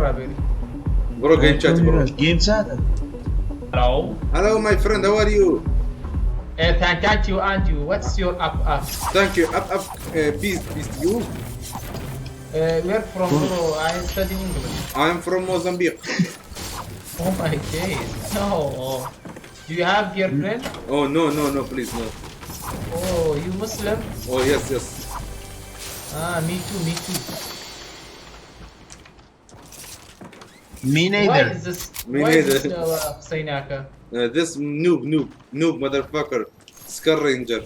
بڕۆ game chat بڕۆ. Game chat. Hello. Hello my friend, how are you? Thank you and you. What's your up up? Thank you. Up up peace peace you. Where from bro? I study English. I'm from Mozambique. Oh my days. No. Do you have girlfriend? Oh no no no please no. Oh, you Muslim? Oh yes yes. Ah, me too, me too. Me Why neither. is this? Me Why is neither. this قسەی ناکە؟ This noob noob noob motherfucker. Scar Ranger.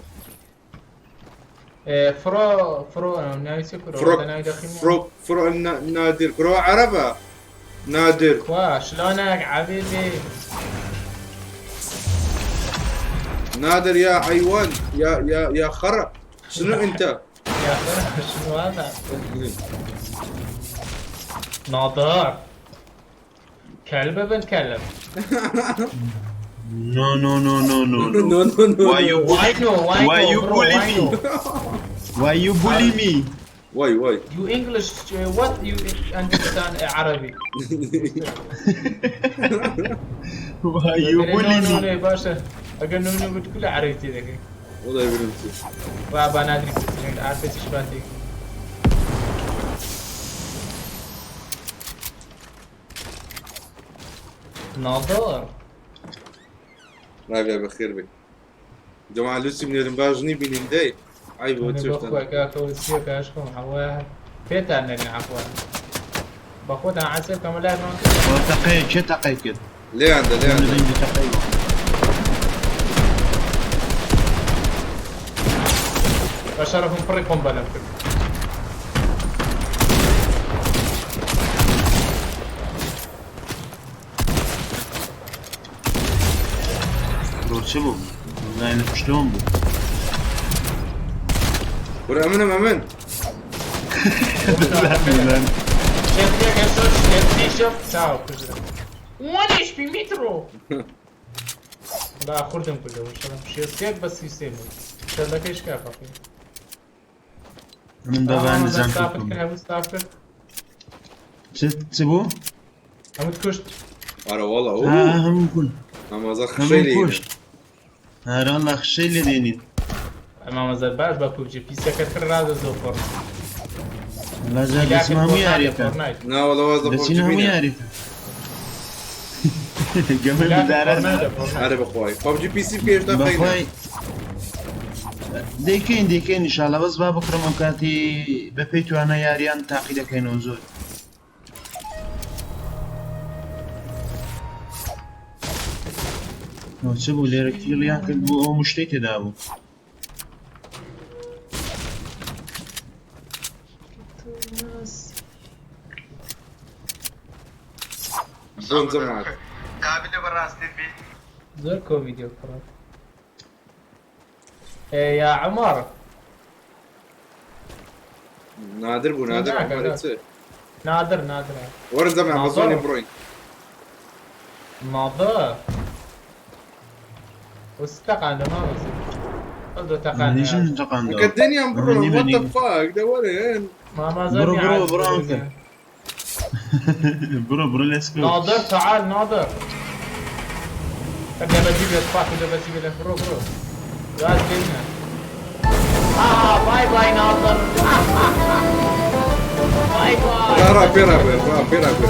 فرۆ فرۆ ناوی چی کورە؟ فرو ناوی دەخیم فرو فرو نادر كرو عربة نادر. كوا شلونك حبيبي؟ نادر يا حيوان يا يا يا خرا شنو انت؟ يا خرا شنو هذا؟ ناظر كلب ابن كلب. No no no no no no no. No no. Why you Why no? Why Why no, you bro? bully Why me? no? Why you bully me? Why why? You English, what you understand Arabic? Why you bully no me? no باشا ئەگەر نو نو بتقول عربي تێدەکەی. والله يا بنتي. با نادری عارفێتی شباتێک. ناظر رابع بخير بك جماعة لوسي من باجني بين داي عيب بەخوا وتشتن کاکەوە چییە کاشکم حەوە پێتان نەرین عەفوا بەخۆتان عەسێ کەمە لای تەقەیە کێ تەقەی کرد؟ ليه عنده ليه عنده دەنگی تەقەی بە شەرەفم پڕی قۆمبەلم کرد. بۆ چ بوو؟ زای لە پشتۆم بوو. کورە ئەمنم ئەمن. لا خوردم کردەوە شەڵم شێستێک بە 33 بوو شەلەکەی شکا فەقی. من بەبان نزام ستافت کرد هەموو ستاف کرد. چ بوو؟ هەمووت کوشت. ئەرە وەڵا ئەو هەموو کون مامەزە خشەی هەموو لێ کوشت. هەرە والله خشەی لێ دێنین. مامەزەر باش بە پوبجی پیسەکەت کرد ڕازە زۆر فۆرنایت. والله جا دەچم هەموو یاریەکە. نا وەڵا واز لە دەچین پۆبجی هەموو بینە. یاریەکە. گەمە بدارە. ئەرە بەخوای پەبجی پیسی بکە هێشتا قەینە. بەخوای دەیکەین دەیکەین ئینشاڵڵا بەس با بکڕم ئەو کاتی بەپێی توانە یاریان تاقی دەکەینەوە زۆر. ئەو چ بوو لێرە کیڵیان کرد بوو ئەو مشتەی تێدا بوو. بۆن جەماعەت. قابلە بەڕاستی بی. زۆر کۆمیدی کوڕە. يا عمر. نادر بوو نادر عومەری چ؟ نادر نادر. وەرن جەماعەت بە زۆنی بڕۆین. ناظر وستقان ما قلت تقان. منیشم تەقاندەوە. کە دنیان بڕۆن منی what the منی. fuck دەوەرن. ما ما برو زال برو برو أنت. برو برو let's go. ناظر تعال ناظر. بدي بجيب لك فاك ولا بجيب لك برو برو. لا تجينا. باي باي ناظر. باي باي. ڕا ڕا پێ ڕابێ ڕا پێ ڕابێ.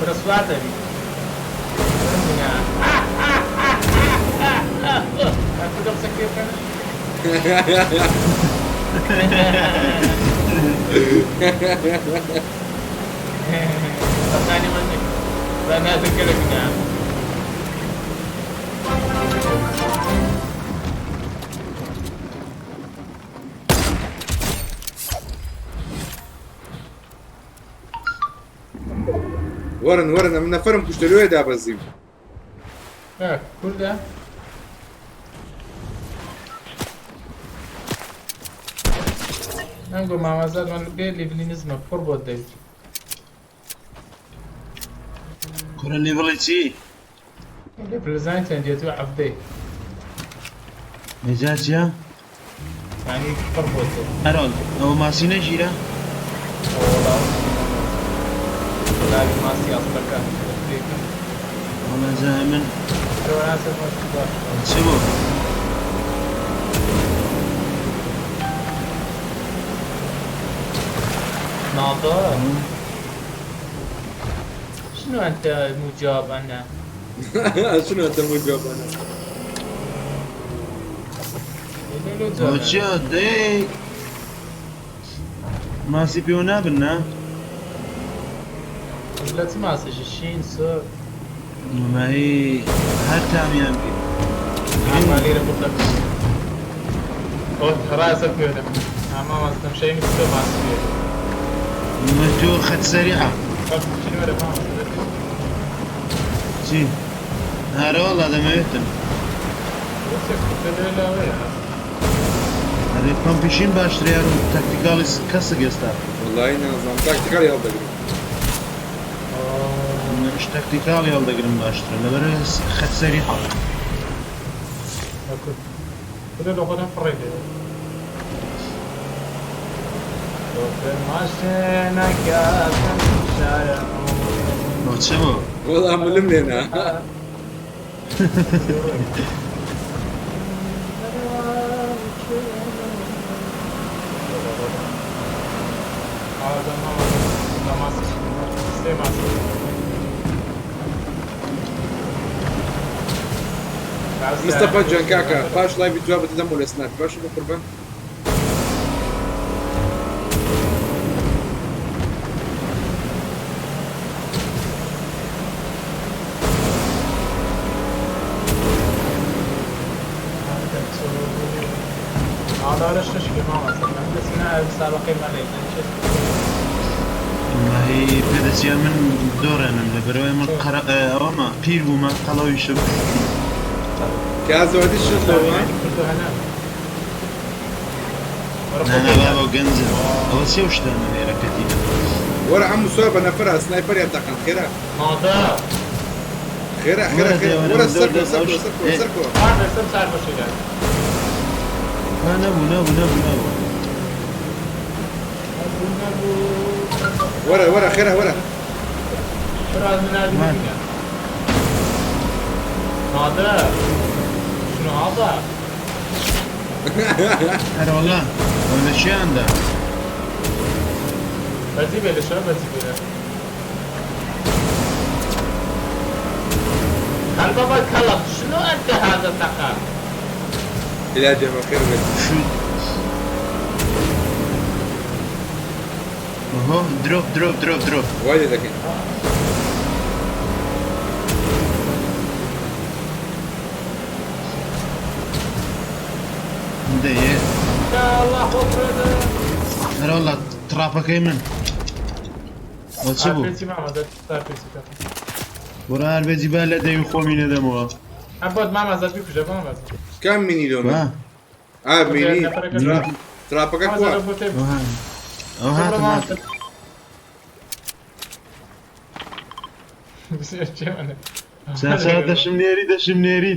كرة سواتة بي. ثاني منك انا اذكرك نعم. وەرن وەرن ئەمن نەفەرم کوشتە لێ دابەزیم. کوردە نەنگۆ مامەزاد من بێ لیڤلی نزمە پڕ بۆت دەویت. کوڕە لیڤڵی چی؟ لیڤل زانی چەند تو عەفدەی. ئێجا چییە؟ یعنی پڕ بۆت دەویت. ئەرۆن ئەوە ماسی نەگیرە؟ وەڵا لاوی ماسی ئەسڵەکە. وەڵا جا من چ بوو؟ ناظر شنو انت مجاب انا؟ شنو انت مجاب انا؟ ئەوە چییە؟ دەی ماسی پێوە نابن نا؟ لە چ ماسێکی شین سۆر؟ وەڵاهی هەر تامیان بێ. ئەما لێرە بڵدە. ئەوە ڕاستە پێوە. ئەما ماستم شەی مستۆ ماسی پێ. تۆ خەت سەریعە. شنو وەرە مامۆستا؟ چی؟ هەرە وەڵا دەمەوێتن. ئەرێ پەمپیشین باشترە یان تاکتیکاڵی کەسک ئێستا؟ وەڵی نازانم تاکتیکاڵی هەڵدەگرم. منش تاکتیکاڵی هەڵدەگرم باشترە لەبەر خەت سەریعە. كله لو خدها في الرجل ئەوە چ بوو؟ وەڵا ملم لێنا. مستەفا جان کاکە پاش لایڤی جوابت دەدەم و لە سناپ باشە بە قوربان. وەڵاهی پێدەچیە من دۆڕێنم لەبەرەوەی من قەرە ئەوەمە پیر بوومە قەڵەویشم. کازوادی شت لەوە کوردو هەنا. نا نا بابە گەنجن ئەوە چێ و شتانە لێرە کەتیبە وەرە عەم سوار بە نەفەرە سنایپەریان تەقن خێرا نادر. خێرا خێرا وەرە خێرا دێ، وەرە، وەرە من سەرکۆ دەور سەرکۆ دەست سەرکۆ ئەو ش- سەرکۆ هذا سم صار بشيء. ها نەبوو نەبوو نەبوو نەبوو وەرە وەرە خێرا وەرە فراز من هذه وين؟ المدينة. نادر. شنو هذا؟ هەرە وەڵا ئەو لە چیاندا بەجی بێ لە شەو بەجی بێ هل بابا كلب شنو انت هذا تقع؟ علاجە بە خێر بێت شو ئۆهۆ درۆپ درۆپ درۆپ درۆپ وای لێ دەکەین دەیێ يا الله خفرنا. هەرە وەڵا تراپەکەی من ئەو چ بوو ار ماما زاد ار بي سي بڕە هەر بێجی با لە دەوی خۆمی نەدەمەوە عبود ماما زاد بيكو جاب ماما زاد. کام مینی لۆ من وا ئا مینی ماما تراپەکە زاد کووە بوتي. ئەو هاتم ئەو هاتم هاتم چا دەشم نێری دەشم نێری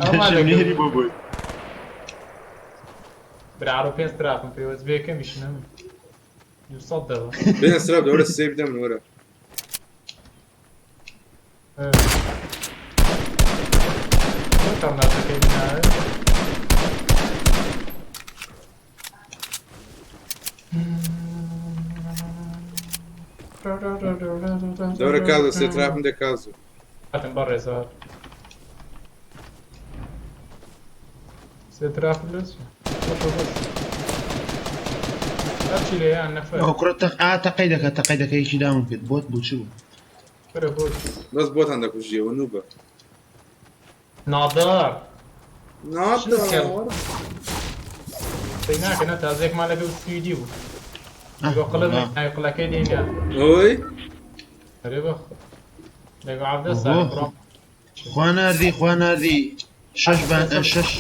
ئەو دەشم نێری بۆ بۆی برا پێنج تراپم پێوەست بێکەمیش نەم دوو دەوە. بێنە سراب دەوەرە سێ بدە من وەرە تەڕناتەکەی ناوێ. دەورە کازۆ سێ تراپم دە کازۆ هاتم بەڕێزەوە. سێ تراپ لە چی؟ هەرچی لێیان نەفەر. ئەو کوڕە تەق ئا تەقەی دەکە تەقەی دەکە یەکی داوم کرد بۆت بوو چ بوو فرە بۆت. بەس بۆتان دەکوژیەوە نوبە نادر. نادر سەی ناکە نە تازەیەکمان لەگەڵ سویدی بوو. ئاه، لەگەڵ قڵە وەڵا. ناوی قڵەکەی دێنیا. ئەوەی ئەرێ بەخ. لەگەڵ عەبدە ئۆهۆ. ساڵ کوڕم. خوا ناردی خوا ناردی شەش بان ئە، شەش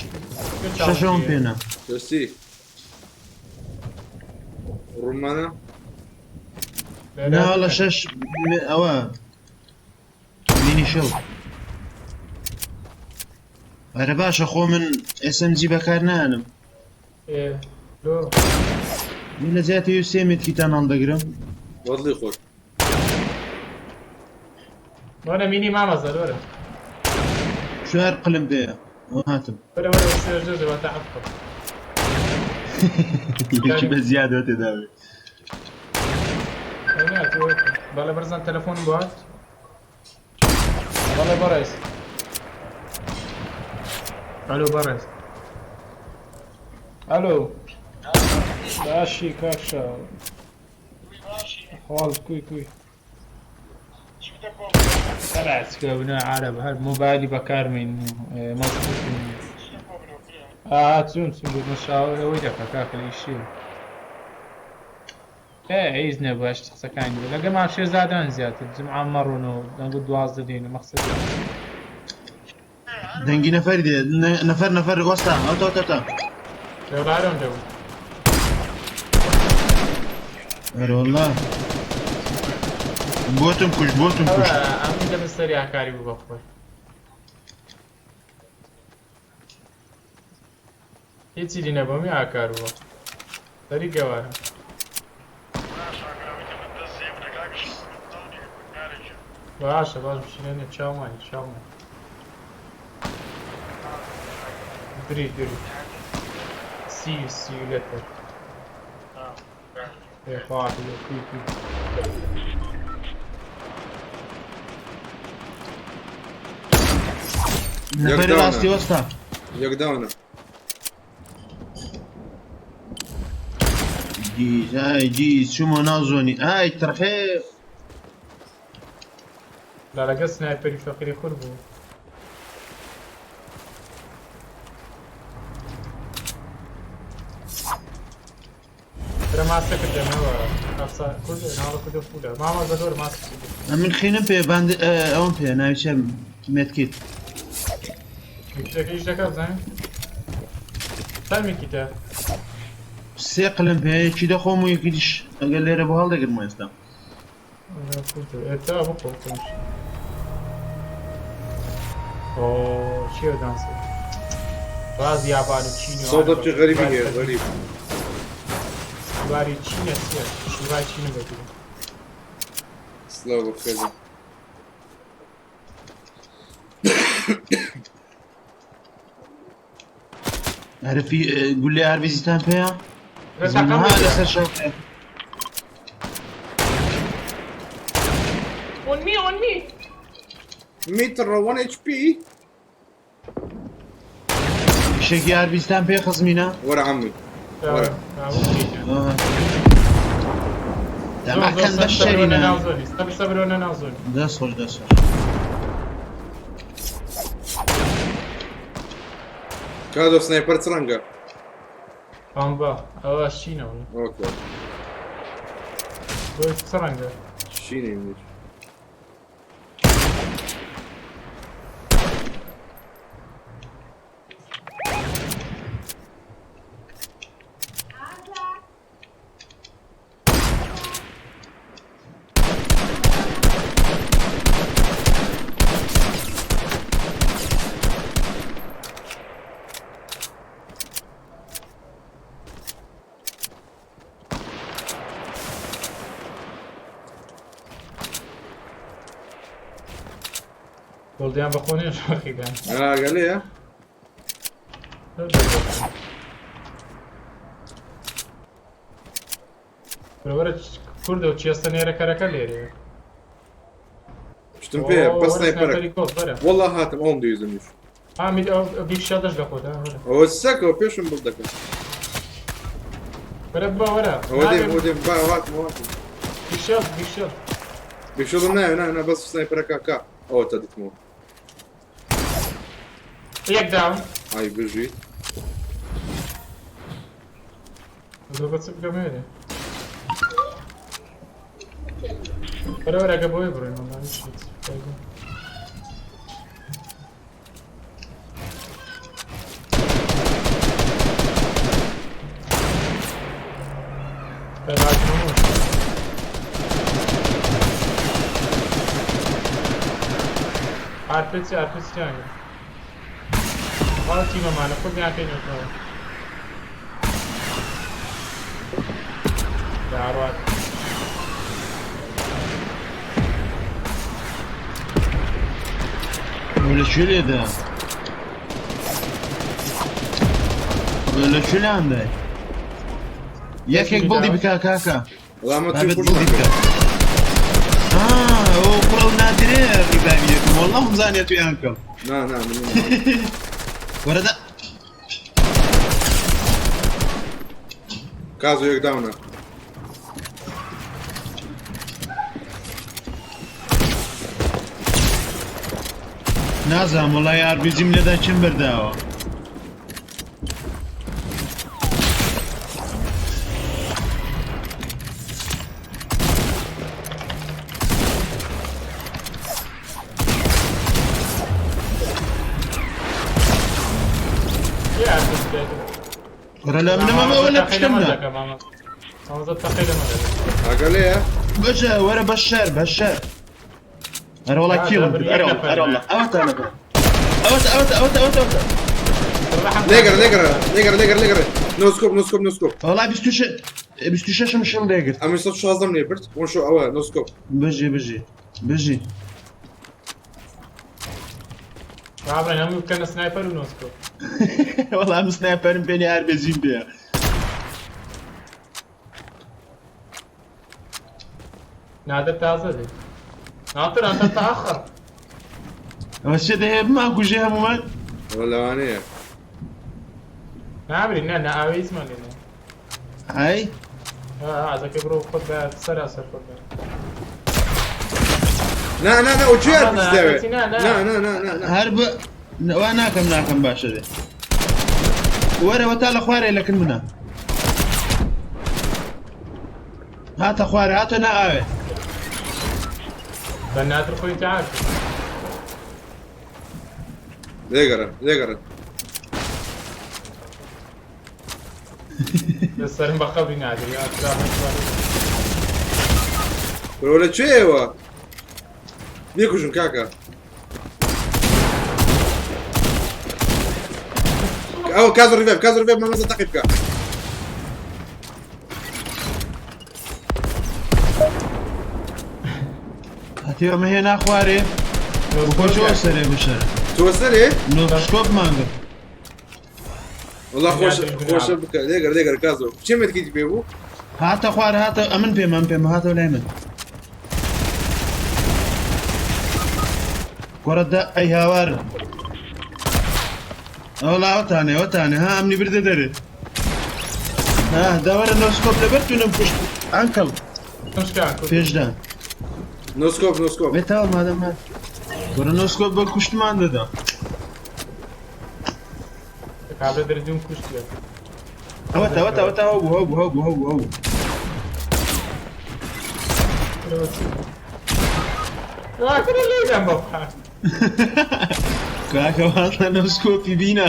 شەشەوم پێنا دەستی ڕوومانە نا وەڵا شەش ئەوە مینی شەو ئەرە باشە خۆ من SMG بەکار نانم ئێ، لۆ. من لە جیاتی و سێ متکیتان هەڵدەگرم وەڵی خۆت وەرە مینی مامە زەر وەرە. چوار قلم پێیە ئەوە هاتم وەرە وەرە سێ ژێ واتە عەفقە. یەکی بە زیادەوە تێداوێ ئەی نا، تۆ وەکە. بەڵێ بەرزان تەلەفۆنم بۆ هات. بەڵێ بەڕێز. ئەلۆ بەڕێز. ئەلۆ. باشی کاک شاو. خواڵ کوی کوی. تبع عرب هەر مۆبایلی بەکارمین مەزبوط. ئا چون چون بۆ مشاوە ئەوەی دەکا کاکە لە ئیشی. ئێ هیچ نەبوو هەشت قسەکانی بوو لەگەڵ مام شێرزادان زیاتر جمعە مەڕۆن و دەنگو دوازدە دێن و مەقسەد. دەنگی نەفەری دێ نەفەر نەفەر وەستا ئەو تا تا تا لەوڵارم دەبوو. ئەرە وەڵا بۆتم کوشت بۆتم کوشت. ئەمن دەمە سەری ئاکاری بوو بەخۆی. هیچی دی نەبووم ئاکار بووە. سەری گەوارە. باشە باش بشینە چاومانی چاومان. دری دری. See you, see you later. إيه خواهد كوي كوي. نەفەری ڕاستی وەستا یەکداونە دی ئای دی چوومە ناو زۆنی ئای ترخێ لا لەگەڵ سنایپەری فەقیری خور بوو. فرە ماسەکە دەمەوە. ئەفسا کورد ناڵە کوردە فولە. ماما زۆر ماسک من خینم پێ باند ئەوم پێ ناوی چێ Medkit. یەکێکیش دەکات بزانین چەند medkit ە؟ سێ قلم پێ یەکی دەخۆم و یەکی دیش ئەگەر لێرە بۆ هەڵدەگرم ئێستا. ئێتا بخۆ خۆش. ئۆ چییە دانسە؟ ڕاز یابان و چین و صوتك غريب هي غريب. دیواری چینە چییە؟ شوورای چینە بەگیرە. سلاو بەخێر. عرفی گولەی ئاربیزیتان پێیە؟ ها لەسەر شەوقێ. On me, on me. متر 1 HP. شێکی ئاربیزتان پێ خزمینە؟ ورا عمي وەرە. دەمەکەن بە شەرینە. سەبر سەبرۆنە ناو zone ی. دەست خۆش دەست خۆش. کادۆ sniper چ ڕەنگە؟ پامبا ئەوە شینەوە. okay. بۆ چ ڕەنگە؟ شینی منیش. گۆڵدیان بەخۆ نییە شاخیگان. ئاگەلەیە؟ وەرە کوردە و چێستە نێرەکەرەکە لێرەیە. شتم پێیە بەس وەرە sniper ەک. sniper ی گۆڵد وەرە. والله هاتم ئەوم دەویستمیش. ها مید ئەو big shot ەش لە خۆدا وەرە. ئەوە سەکەوە پێشم بڵ دەکەم. وەرە بە وەرە. ئەوە دێم ئەوە دێم با هاتم هاتم. big shot big shot. big shot م نایە نا نا بەس sniper ەکە کا ئەوە تا دیتمەوە. یەک down. ئای بژیت. زۆر بە چ بکەم هێرێ. وەرە وەرە ئەگە بۆی بڕۆین وەڵا هیچ هیچ. RPG RPG یان وەڵا تیمەمانە خۆیان پێ نەکەوە. داڕوات. لە کوێ لێدا؟ لە کوێ لاندای؟ یەکێک بڵی بکا کاکە. وەڵا ئەمە توی بابەت خۆش بڵی بکە. ناکەم. ها ئەو کوڕە و نادرێ revive ی دەکەم. وەڵڵا زانیە تویان کەم. نا نا من وەرە دە کازۆ یەک down ە. نازانم وەڵای RPG م لێدا چم بەرداوە. یە RPG دایت. وەرە لە منە مامە ئەوە لە پشتمدا. مامۆستا تەقەی لەمە دەکەم. ئاگەلەیە؟ بەشە وەرە بەشەر بەشەر. ئەرە وەڵا کێڵم کرد. ئەرە وەڵا ئەرە وەڵا ئەوەتە لەبەر. ئەوەتە ئەوەتە ئەوەتە ئەوەتە ئەوەتە. لێگەڕێ لێگەڕێ لێگەڕێ لێگەڕێ لێگەڕێ. no scope no scope no scope. وەڵا 26م شڵ لێگرت. ئەمە 116 لێ برد. one shot ئەوە no scope. بژی بژی بژی. بابڕێن هەموو بکەنە sniper و no scope. وەڵا ئەم sniper م پێ نیە RPG م پێیە. نادر تازە دێ. ناتر أنت تأخر. ئەوە چێ دەهەیە بمانکوژێ هەموومان؟ وەڵا لەوانەیە. نامرین نا نا ئاوێزمان لێ. ئای عزەکە بڕۆ خۆت بە سەرا سەر خۆت بە. نا نا نا ئەو چێ RPG داوێ؟ نا، نا. نا نا نا نا نا. هەر بە وا ناکەم ناکەم باشە دێ. وەرەوە تا لە خوارێ لەکن منە. هاتە خوارێ هاتە نا ئاوێ. بە نادر خۆی تعال. لێگەڕن لێگەڕن. لەسەرم بە قەبری نادێ یا برۆ لە کوێیەوە؟ بیکوژن کاکە. ئەوە کاز revive، کاز revive مامەزە تەقی بکە. هەتیوە ئەمە هێنا خوارێ بۆ چۆ سەرێ بشەرە تۆ سەرێ؟ no scope مانگە. وەڵا خۆش خۆشە بکە لێگەر لێگەر کازۆ چێ medkit ی پێ بوو؟ هاتە خوار هاتە ئەمن پێم ئەم پێم هاتەوە لای من کوڕە دە ئەی هاوار ئەوڵا ئەوتانێ ئەوتانێ ها ئەمنی بردە دەرێ ها داوەرە no scope لەبەر تونم کوشت uncle پێشدا no scope no scope بێتەوە مادەم هات کوڕە no scope بە کوشتمان دەدا. کابرا دەردوم کوشتیە. ئەوەتە ئەوەتە ئەوەتە هەبوو هەبوو هەبوو هەبوو هەبوو. کاکە وازە no scope ی بینا.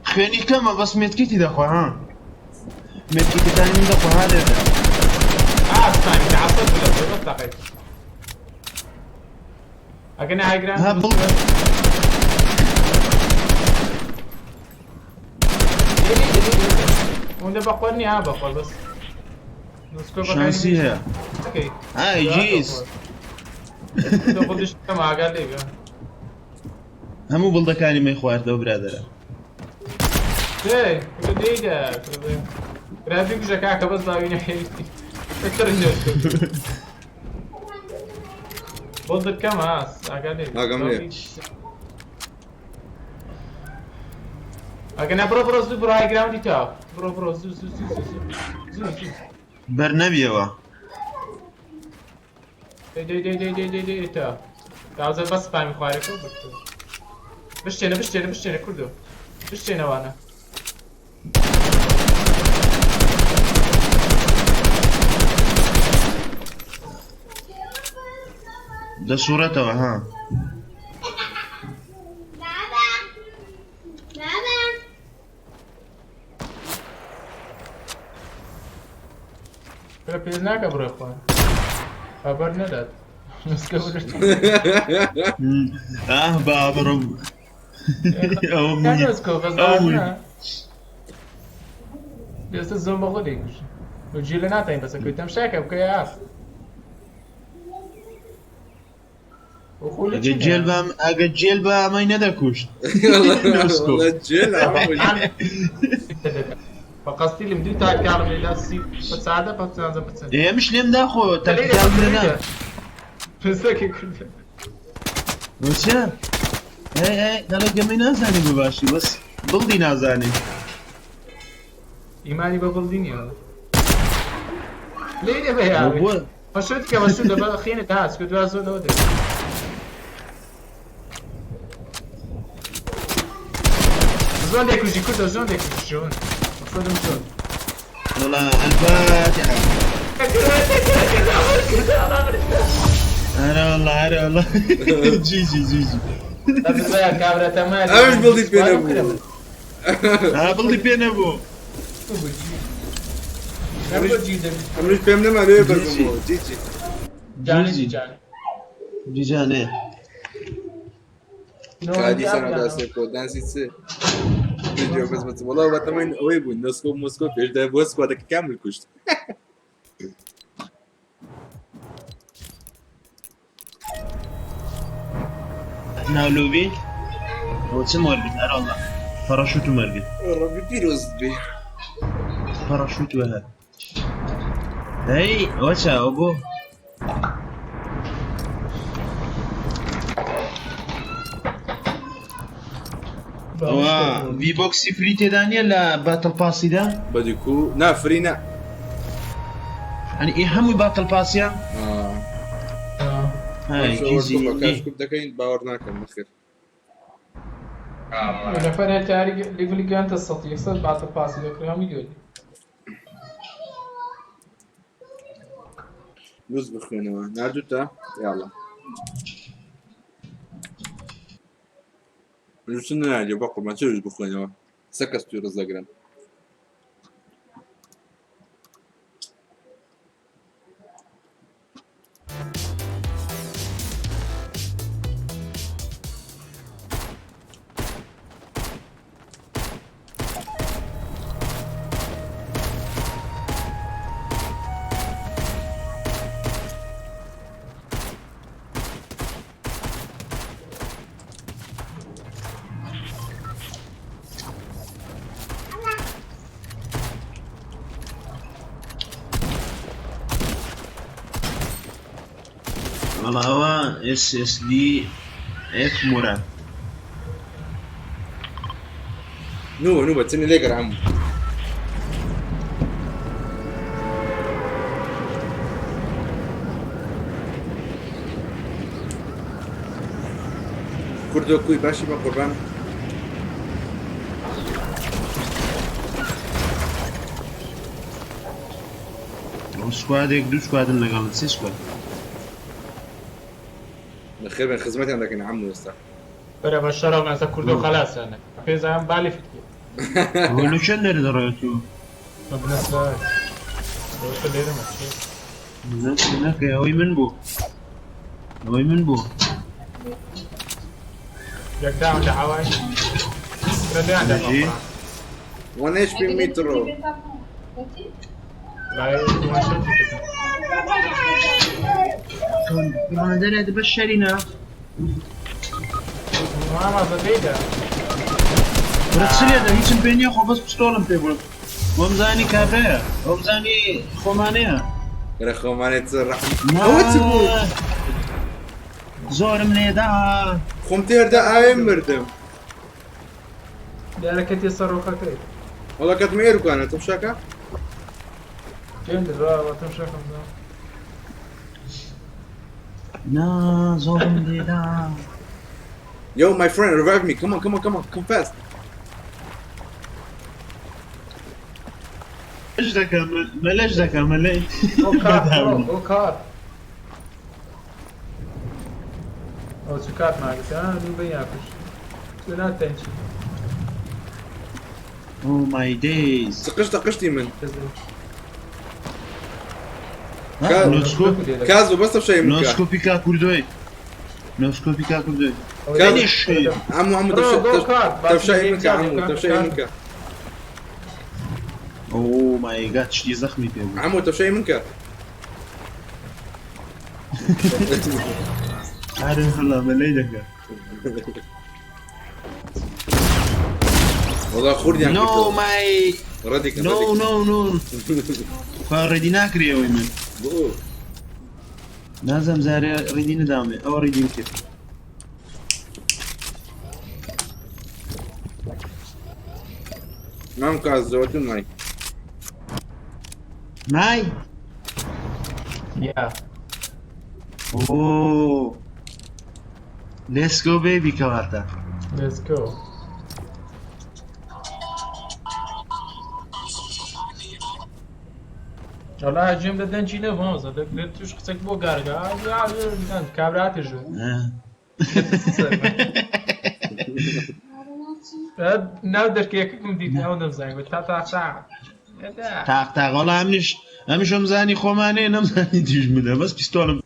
خوێنی کەمە بەس medkit ی دەخوا ها medkit ەکانی من دەخوا ها لێرە. ها بڵ شانسی هەیە. ئای جیز هەموو بڵدەکانی مەی خواردەوە برادەرە. ئاگام لێ. ئەگەنا بڕۆ بڕۆ زوو بڕۆ high ground ی تاو بڕۆ بڕۆ زوو زوو زوو زوو زوو زوو بەر نەبیەوە. دەی دەی دەی دەی دەی دەی دەی تا تازە بەس spam ی خوارەکە بکە بشتێنە بشتێنە بشتێنە کوردۆ بشتێنەوانە. دەسوڕێتەوە ها. فرە پێ ناکە بڕێ خوار خەبەر نەدات نسکە بڕێ. ئاه بابڕم ئەوە مووی نسکۆ بەس ئەوە مووی. ئێستا زۆم بە خۆ دەیکوژی و جێ لە ناتاین بەسە کوی تەمشاکە بکە یا ئەگە جێل بام ئەگە جێل بە ئەمەی نەدەکوشت. والله جێل بە قەستی لم دوو tactical م لێدا سی بە 14 بە 15 بە چەند. ئێمش لێم داخۆ tactical لێنا. پرسەکە کردە. وچە؟ ئەی ئەی دەڵێ گەمەی نازانی بە باشی بەس بڵدی نازانی. ئیمانی بە بڵدی نییە. لێی دەبێ یاوێ. بۆ بەشت کە بەشت دەبە خێنت هات کە دوا زۆر لەوە دەبێت. زۆر دەکوژی کوردە زۆر دەکوژی شۆن. مقصدم شۆن. وەڵا الفاتحة. ئەرە وەڵا ئەرە وەڵا جی جی جی جی. کابرا تەمالی. ئەوش بڵدی پێ نەبوو. ها بڵدی پێ نەبوو. ئەمنیش پێم نەما لێ بەربوومەوە. جی جی. جانی جی جانی. جی جانێ. کادی سەنا داسێ کۆ دانسی چ؟ ڤیدیۆ بەس بەس وەڵا بەتەمەین ئەوەی بوو no scope مۆسکۆ پێشدا بۆ squad ەکە کامل کوشت. ناو lobby ئەوە چم وەرگرت ئەرە وەڵا پەڕەشووتم وەرگرت. ڕەبی پیرۆزت بێ. پەڕەشووت وەهات. ئەی ئەوە چا ئەوە بۆ ئەوە V-Bucks ی free تێدا نییە لە battle pass یدا؟ بەدیکو نا free نا. یعنی ئێ هەمووی battle pass ە؟ هاي جیزی cash کوب دەکەین باوەڕ ناکەم نەخێر. نەفەرێ تاری level ی گەیاندە سەد یەکسەر battle pass ی دەکرێ هەمووی گوێ. نووس بخوێنەوە ناردوتە یاڵە نووسن ناردیە بە قوربان چ بخوێنەوە سە کەس توی ڕز دەگرن. وەڵا ئەوە SSD F موراد. نوبە نوبە چنی لێگەر عەمو. کوردۆ کوی باشی بە قوربان. ئەو سکوادێک دوو سکوادن لەگەڵت سێ سکواد. بەخێر بێن خزمەتیان دەکەین عەمو ئێستا. بەرە بە شەرەف ئێستا کوردۆ خەلاسیان دەکا پێ زانم بالی فتکێ. ئەوە لە کوێن لێرە دەڕۆیە تۆ؟ بە بنەسرای. ئەوە لێرەمە چی؟ نەکەی ئەوەی من بوو ئەوەی من بوو. یەک داون لە هەوای. برە لێیان دەما بژی. قورئان. وان ئێچ پی میترۆ. لای وان شۆتی کردن. دەرێ بە شەرینە. ماما زەدەیدا. برە چ لێدە هیچم پێ نییە خۆ بەس پستۆڵم پێ بوو. وەمزانی کابرایە وەمزانی خۆمانەیە. برە خۆمانێت چ ڕەحم. ئەوە چ بوو؟ زۆرم لێدا. خۆم تێردا ئاوێم مردم. دیارە کەتیە سەر ڕۆخەکەی. وەڵا کەتمە ئێرکانە تەمشاکە؟ گوێم لێ بە تەمشاکەم زان. نا زۆرم لێدا. Yo, my friend, revive me. Come on, come on, come on, come fast. مەلەش دەکا مەلەش دەکا مەلەی. ئەو کات ئەو کات. ئەو چ کات ماگەتە دوو بەیان کوشت. تۆ ناتەنچی. Oh my days. قشتە قشتی من. نۆسکۆپ کازو بەس تەمشای من کە. نۆسکۆپی کا کوردۆی. نۆسکۆپی کا کوردۆی. کازو عمو عمو تەمشای من کە عمو تەمشای من کە. Oh my god شتی زەخمی پێ بوو. عمو تەمشای من کە. ئارە وەڵا مەلەی دەکا. وەڵا خوردیان No کردەوە. my ڕەدی کە No ڕەدی کە. no no. خوا ڕێدی ناکرێ ئەوەی من. بۆ. نازم زارێ ڕێدی نەداومێ ئەوە ڕێدیم کرد. مام کاز زۆرتون مای. مای؟ یا. Oh. Let's go baby کەواتە. Let's go. وەڵا گوێم لە دەنگی نەبوو مامۆستا لە توش قسەک بۆ گارگا کابراتی ژوو. ناو دەرکەیەکەکم دیت ئەو نەمزانی گوت تا تا تا. تاق تاق وەڵا ئەمنیش ئەمیشم زانی خۆمانەیە نەمزانی دیش منە بەس پیستۆڵم.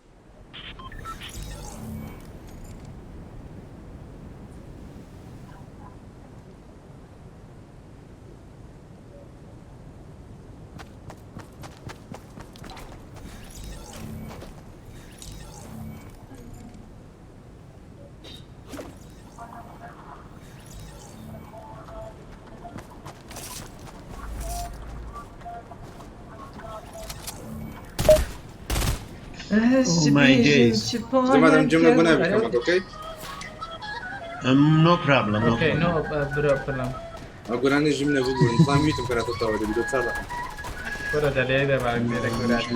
Oh my days. زەمادەم جملە بۆ نابی کەمەکە okay؟ No problem. No okay problem. no برا بلام. ئەو گۆرانی ژمنە ببوورن بڵام mute م کەراتە تەواو دەبی دۆ چاڵە. کورە دەلێ دەبا لێرە گۆرانی.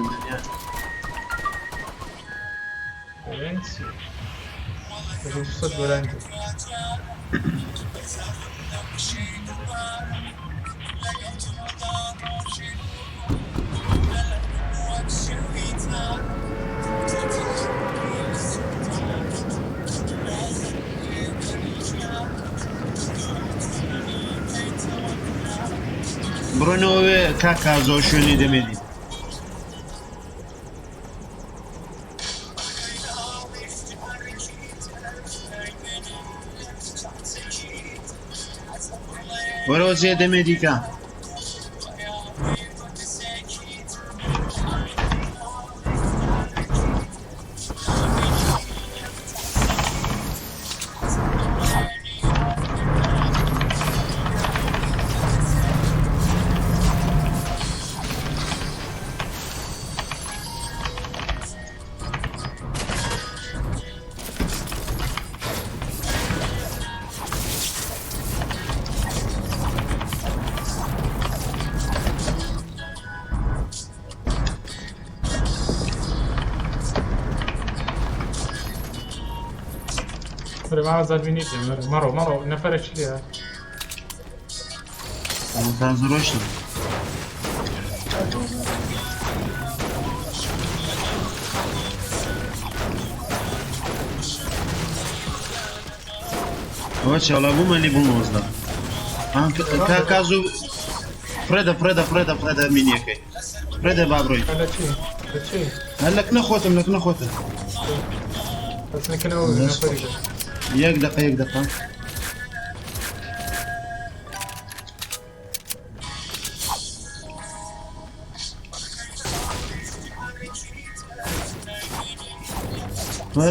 گۆرانی چی؟ دوو سەد گۆرانی بوو. بڕۆنەوە وێ کاک کازۆ شوێنی دەمێنی. وەرەوە جێ دەمێ دیکە. مەڕۆ مەڕۆ نەفەرە چی لێ تازە ڕۆشتم. ئەوە چاڵا بوومە لی بوو 19. کاکازو فرێدە فرێدە فرێدە فرێدە مینیەکەی فرێدە با بڕۆی. لە چی لە چی؟ هەر لە کنە خۆتم لە کنە خۆتم. بەس نەکەنەوە نەفەری بێ. یەک دقە یەک دقە.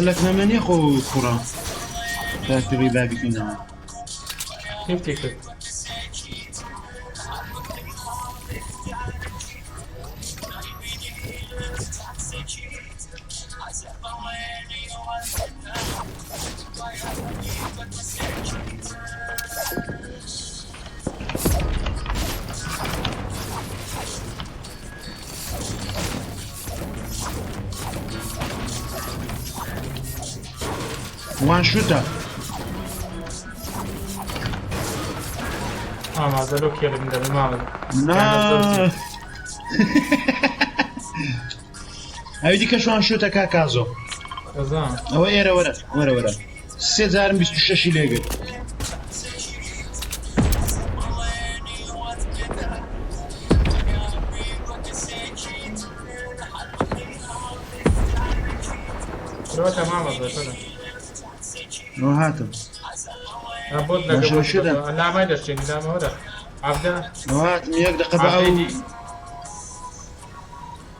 لە کنە منی خۆ کوڕە تاکتری بابیکەینەوە. کیفتی کرد. وان شوتە. ئامادە لۆ کێڵی من دەبێ ماڵە. نا ئەوی دیکە شوان شوتە کاکازۆ. ئەزان. ئەوە ئێرە وەرە وەرە وەرە سێ جارم 26ی لێگرت. برۆتە مامەزە تۆ. ئەوە هاتم. بۆت باشە، لەگە شو ده؟ لامای دەشتێنی لامە وەرە. عەبدە ئەوە هاتم یەک دقە بە ئەو عەبدەی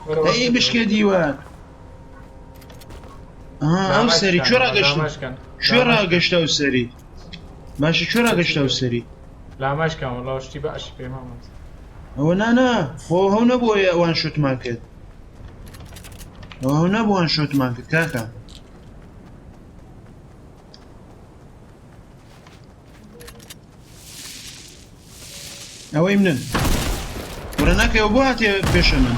وەرە وەرە. ئەی بشکێ دیوار. ئەها ئەو سەری کوێ ڕاگەشت؟ لاماشکەن. کوێ ڕاگەشت ئەو سەری؟ باشە کوێ ڕاگەشت ئەو سەری؟ لاماشکەن وەڵا شتی باشی پێ مامەز. ئەوە نا نا خۆ هەو نەبووە ئەوان شوتمان کرد. ئەوە هەو نەبوو وان شوتمان کرد کاکە. ئەوەی منن. وەرە ناکەیەوە بۆ هاتیە پێشە من.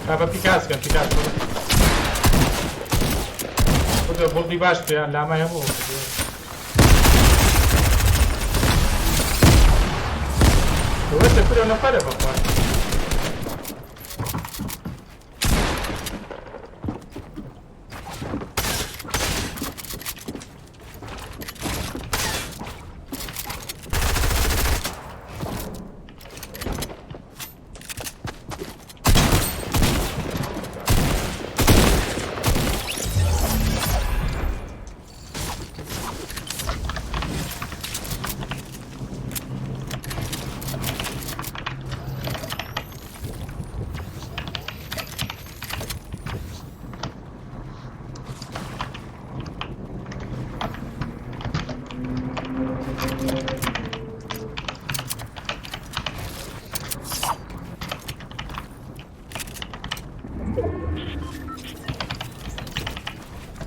بابە پیکاس کەن پیکاس. بودە بوڵی باش پێ لامای هەبوو. وەچە کورە نەفەرە بەخوا.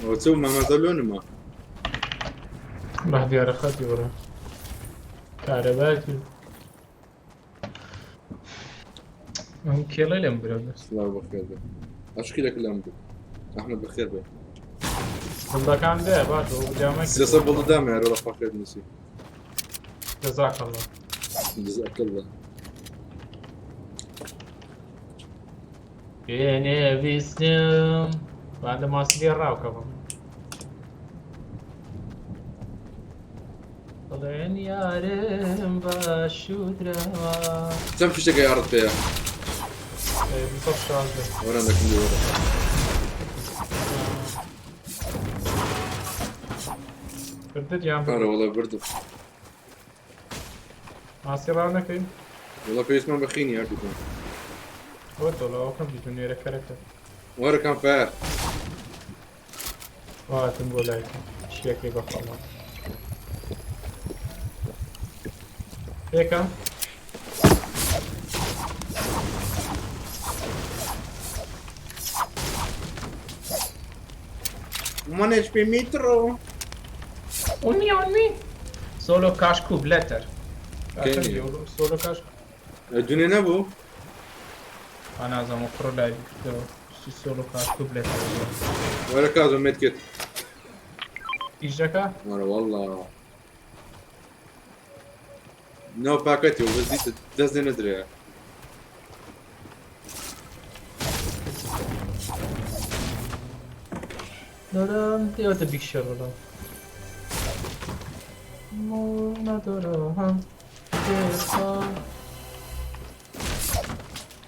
ئەوە چ مامەزە لۆ نما؟ ڕاه دیارە خەتی وەرە. کارەباکی. ئەم کێڵێ لێم برە بەس. سڵاو بەخێر بێ. ئەشکی لەکە لەم بوو. ئەحمەد بەخێر بێ. بڵدەکان دێ باش ئەو جامای سێسە بڵدە دامە یارۆ لە خوا خێر نووسی. جزاك الله. جزاك الله. دوێنێ بیستم با لە ماسی لێ ڕاوکەم بڵێن یارم باشوودراوە. چەند فیشەکە یاڕت پێیە؟ 216. وەرە دەکەم لێ وەرە. بردت یان ئارە وەڵا بردم. ماسی ڕاو نەکەین؟ وەڵا پێویستمان بە خینی هەردووکمان. ئەوە دۆڵەوەکەم دیت و نێرەکەرەکە. وەرە campfire. واتم بۆ لای چیەکەی بەخۆڵە. پێکە؟ One HP metro. On me, on me. Solo cash کوب letter. کەی؟ سۆلۆ کاش. دوێنێ نەبوو؟ نازانم کوڕ لای کردەوە. سۆلۆ کاش کوب letter. وەرە کازم medkit. ئیش دەکا؟ وەرە وەڵا. ناو پاکەتی و بەس دیتت دەست لێ نەدرێ. دارم یادە بیگ شێڕ ندارم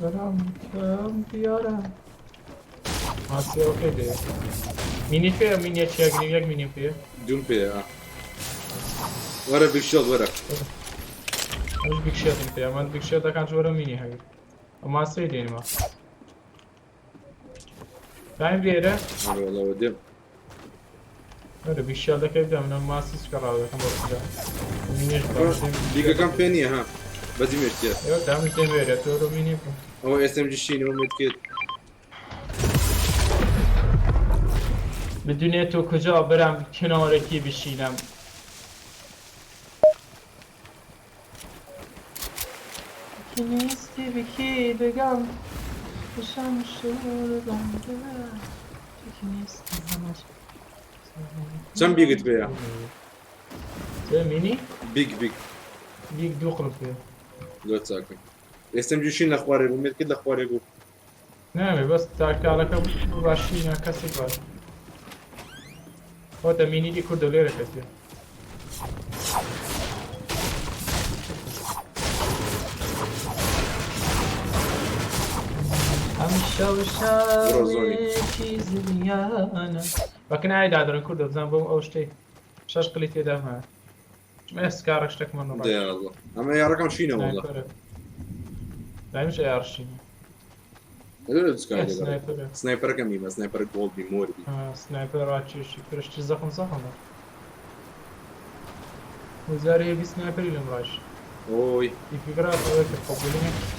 دارم کەم بیارم ماسی ئۆکەی دێ مینی پێ مینیە چیاگری یەک مینی پێ. دوم پێیە. وەرە big shield وەرە. ئەوش big shield م پێ ئەمان big shield ەکان جۆرە مینی هەوی ئەو ماسەی دێنمە دایم لێرە. ئەرە وەڵا وە دێم. وەرە big shield ەکەی بدە منە ماسی چکە ڕاو دەکەم بۆ خودا مینیش big ەکەم پێ نییە ها بەجی مێشتیە. ئێوە دامش دێم وێرە تۆ مینی بوو. ئەوە SMG شینە و medkit. بدون تو کجا برم کنار کی بشینم؟ کی نیستی به کی بگم بشم شدم تو که نیستی همش. چەند big ت پێیە؟ چه مینی؟ big big. big دوو قڵپ پێ. زۆر چاکە. SMG شین لە خوارێ بوو medkit لە خوارێ بوو. نامێ بەس تاکالەکە باشینە کەسێک باش. خۆتە مینی دی کوردە لێرە کەسێ. ئەمشەو شەوێکی زریانە بەکنای دادرن کوردە بزان بۆم ئەو شتەی شەش قلی تێدا هەیە. ئێسکارە شتێکمان دە یاڵڵا ئەمە یاڕەکەم شینە وەڵا. دایمش ئێارشینە. sniper ە. sniper ەکەم بیمە sniper gold بی مۆر بی. sniper ڕاکێشی فرشتی زەخم زەخمە. وزارە هێبی sniper ی لەم ڕاش. ئۆی ئیفیگرا ئەوەی کە قبولی نەکرد.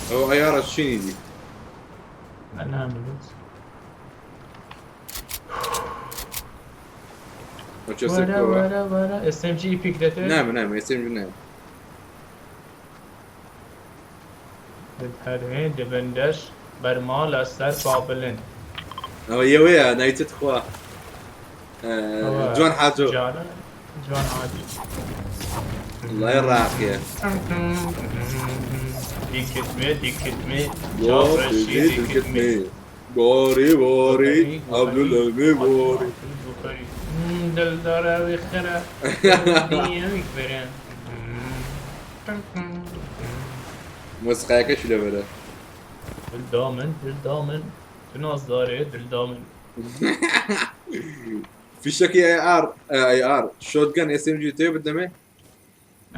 ئەو ئەیارە شینی دی. ناملوت. وەچە وەرە سەرکەوە. وەرە وەرە SMG پیک دەتێ؟ نامە نامە SMG نامە. هەرێ دەبندەش بەرما لەسەر پابلن. ئەوە یەوەیە نایتت خوا. جوان حاجۆ. جارە جوان حاجۆ. الله ڕاقیە. دیکتمێ دیکتمێ دیکتمێ باری باری عەبدولەمی باری. دڵدارەوی خرە دیەوی برە. مۆسیقایەکەشی لەبەرە. دڵدامن دڵدامن تو نازدارێ دڵدامن. فیشەکی AR AR shotgun SMG تێ بدەمێ؟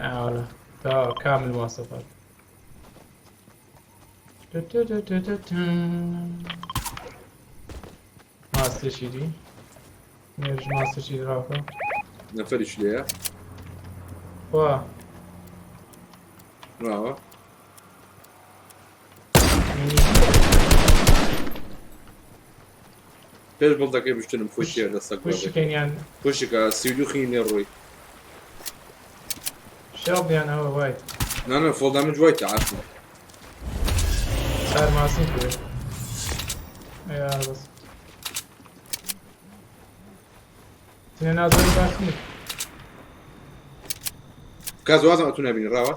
ئاوە تا كامل مواصفات. ماستر دی نێرژ ماستر شیدی ڕاوکە. نەفەریش لێیە. وا ڕاوە. پێش بڵدەکەی بشتنم خۆی تێر لە سەگ بابێ. خوشکەنیان خوشکە 32 خین لێ ڕۆی. شێڵیان ئەوە وای. نا full damage وایتە عافم. سار ماسی پێ. ئەیار بەس. تنێ نازۆری باش نییە. کاز وازم ئەتو نبینی ڕاوە.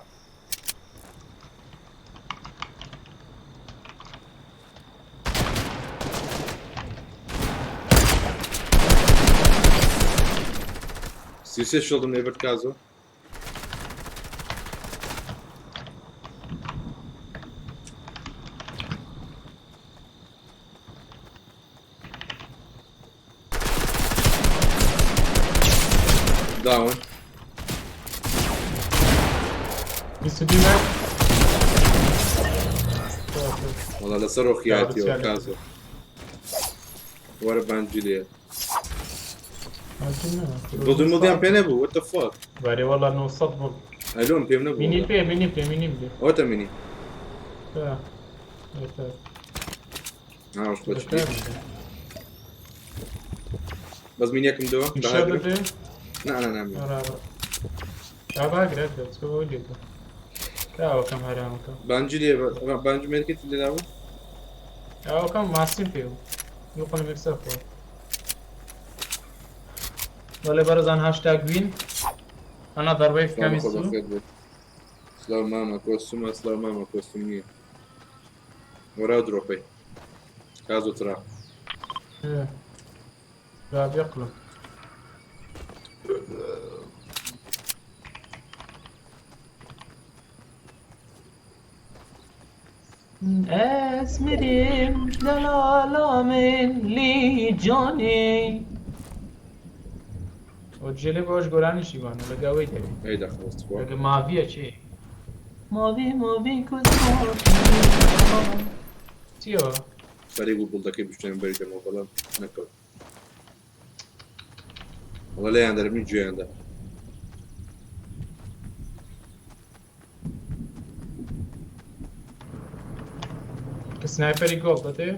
33 شڵدم لێ برد کازۆ. Down. 22 مات. وەڵا لەسەر ڕۆخیاتیەوە کازۆ. وەرە بانجی لێ. بڵدون مڵدیان پێ نەبوو what the fuck. بارێ وەڵا 900 بڵ. ئەلۆم پێم نەبوو. مینی پێ مینی پێ مینی پێ. ئەوەتە مینی. بەس مینیەکم دەوە. نا نا نا. باگرێت کاوەکەم هەرامەکە. بانجی لێ بانج مێرکێت لێ دابوو؟ ئەوەکەم ماسیم پێ بوو. دوو قەڵەم یەکسەر خۆر. بەڵێ بەڕێزان hashtag win. Another wave coming soon. سلاو مامە کۆستومە سلاو مامە کۆستوم نییە. وەرا درۆپەی. کازۆ ترا. لا بيقلب. اسمريم لا من لي جاني وجلي باش گۆرانی شیوانە لەگەوەی دەبی. ئەی دەخڵست خوا. لەگە ماڤیە چێ؟ ماڤی ماڤی کوز چیەوە؟ خەریک بوو بڵدەکەی بشتێن بەری دەمەوە بەڵام نەکەوت. وەڵا لێیان دەرمنی گوێیاندا. سنایپەری گۆڵ دەتێ؟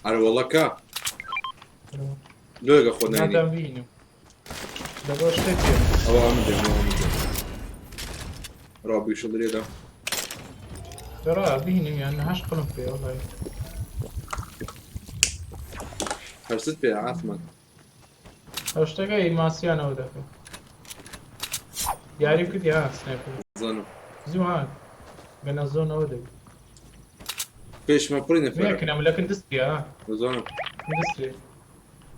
ئەرە وەڵا کا. لۆیەکە خۆ نانی. ناتان بینم. لەگەڵ شتێک پێ. ئەوە ئەمن دێم ئەوە ئەمن دێم. ڕابی شڵ لێدا. ترى بینم یان هەش قڵم پێ وەڵای. هەرست پێ عاسمان. ئەو شتەکە ماسیانەوە دەکەم. دیاری کردی ها سنایپەر. زانم. زوو ها. بەنە زۆنەوە دەبی. پێشمە پڕی نەفەرە. نەکەم لەکن دەستی ها. زانم. دەستی.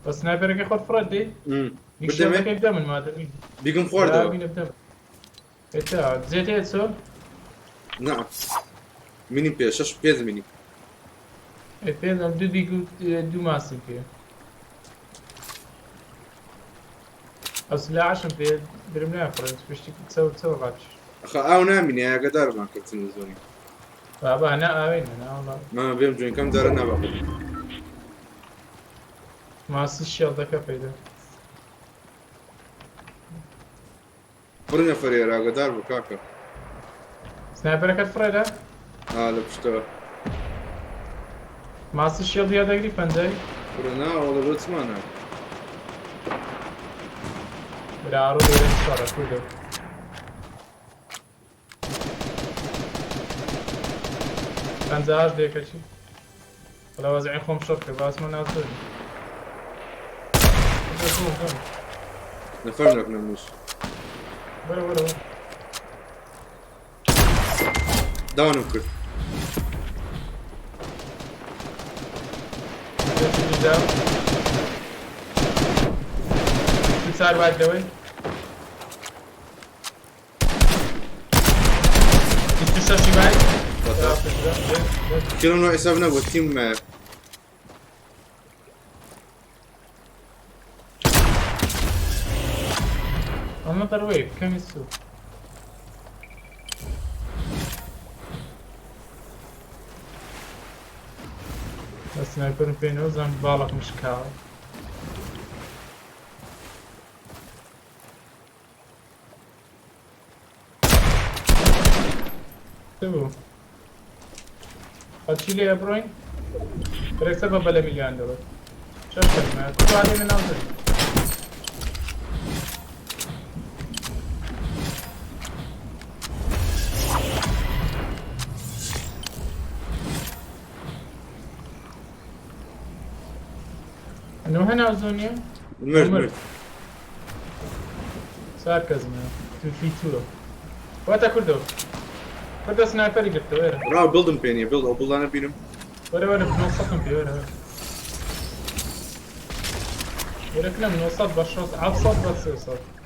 بە سنایپەرەکەی خۆت فڕەت دەی؟ بدەمێ؟ بیکشەکەی بدە من مادەمی. بیگم خواردەوە. بینە بدەم. ئێتا زێتێ چۆ؟ نا. مینیم پێ شەش پێنج مینی. ئێ پێنج ئەم دوو بیگ و دوو ماسیم پێ. ئەو سلاحشم پێ درم ناخۆرن پشتی چەو چەو ڕاپش. ئەخە ئاو نامینێ ئاگادارمان کردن زۆنی. بابا نا ئاوێنە نا وەڵا. مامە بێم جوێنکەم جارە نابا. ماسی شێڵدەکە پەیدا. پڕی نەفەرێ ئاگادار بوو کاکە. سنایپەرەکەت فڕێدا؟ ئا لە پشتەوە. ماسی شێڵ یادەگری پەنجای؟ کوڕە نا وەڵا بۆ چمانە. برا ئاڕۆ لێرە شەڕە کوردە. پەنجاش دێکەچی. وەڵا وەزعی خۆم شەڕ کرد باسمە نازۆری. نەفەر نەکنە موش. وەرە وەرە وەرە. داونم کرد. چار بات لەوەی 26ی بای. کێ نوع حساب نەبوو تیم مایە. Another wave coming soon. بە سنایپەرم پێنەوە زان باڵێکم شکاوە. چ بوو؟ چی لێ بڕۆین؟ ڕێکسە بە بەلە میلیۆن دەڵێت. شەش کەسمە. کوڕ لێ ناو زەوی. انه هنا زونيا مرد مرد. سار کەسمە. تو فی تووە. وەتە کوردۆ کوردۆ sniper ی گرتە وەرە. ڕاو build م پێ نییە build ئەو build انە بینم. وەرە وەرە 900 پێ وەرە وەرە. وەرە کنم 900 بە 600 700 بە 300.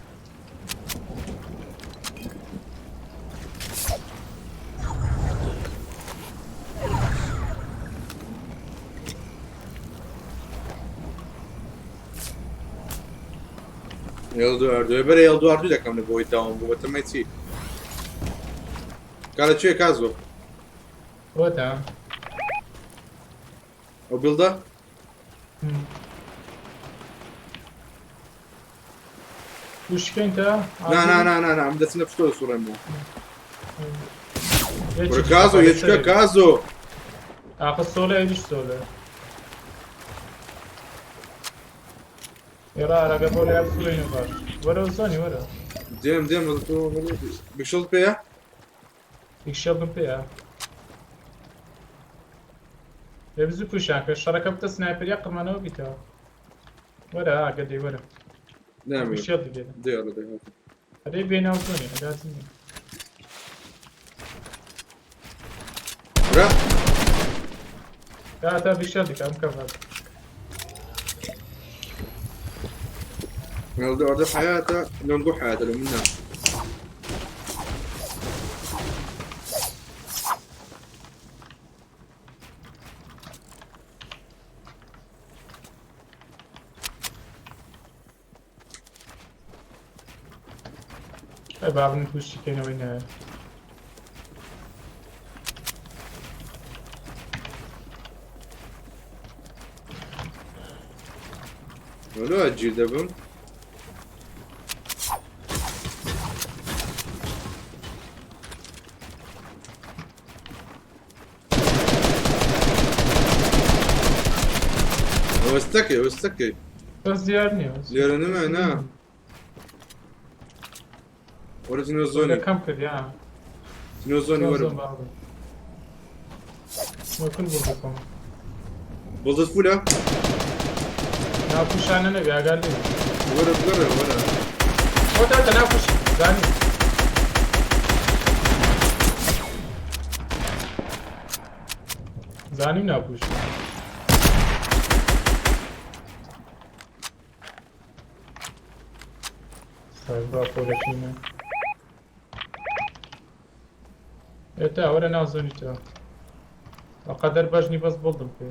ئێڵ دوو ئەردوێ بەرە ئێڵ دوو ئەردوو دەکەم لە بۆی داوم بوو بەتەمای چی کارە چێ کازۆ وەتە ئەو بیڵدە وشکەین تا نا نا نا نا نا ئەم دەچنە پشتۆ سوڕێنمەوە وەرە کازۆ یەچکە کازۆ ئاخە سۆلە ئەویش سۆلە ئێرا ئارەگە بۆ لای بسوڕێین و باش وەرە زۆنی وەرە دێم دێم تۆ بشڵ پێیە یەکشێڵم پێیە لێ بزوو پوشیان کرد شەڕەکە بتە سنایپەریا قڕمانەوە بیتەوە وەرە ئاگە دەی وەرە نامێ بشێڵ دەبێت دێ ئەڵێ دێ ئەرێ بێ ناو زۆنی ئەگاتی نییە برا تا تا بشێڵ دیکە ئەم کەڤات ئێڵ دوو ئەردوو حیاتە لۆنگۆ حیاتە لە منە ئەی با بن پوشی کەینەوەی نایە وەلو ئەگیر دەبم وەستەکەی وەستەکەی بەس دیار نییە بەس. لێرە نەما نا وەرە تینۆ زۆنی کەم کرد یا تینۆ زۆنی وەرە زۆن باڵ وەکل بۆ بکەم بڵدت فولە ناوپوشانە نەبێ ئاگار لێ وەرە بگەڕێ وەرە بۆ تا ناوپوش زانی زانیم ناوپوش با پۆلەکینە ئێتا وەرە ناو زۆنی تۆ بەقەدەر بەژنی بەس بڵدم پێ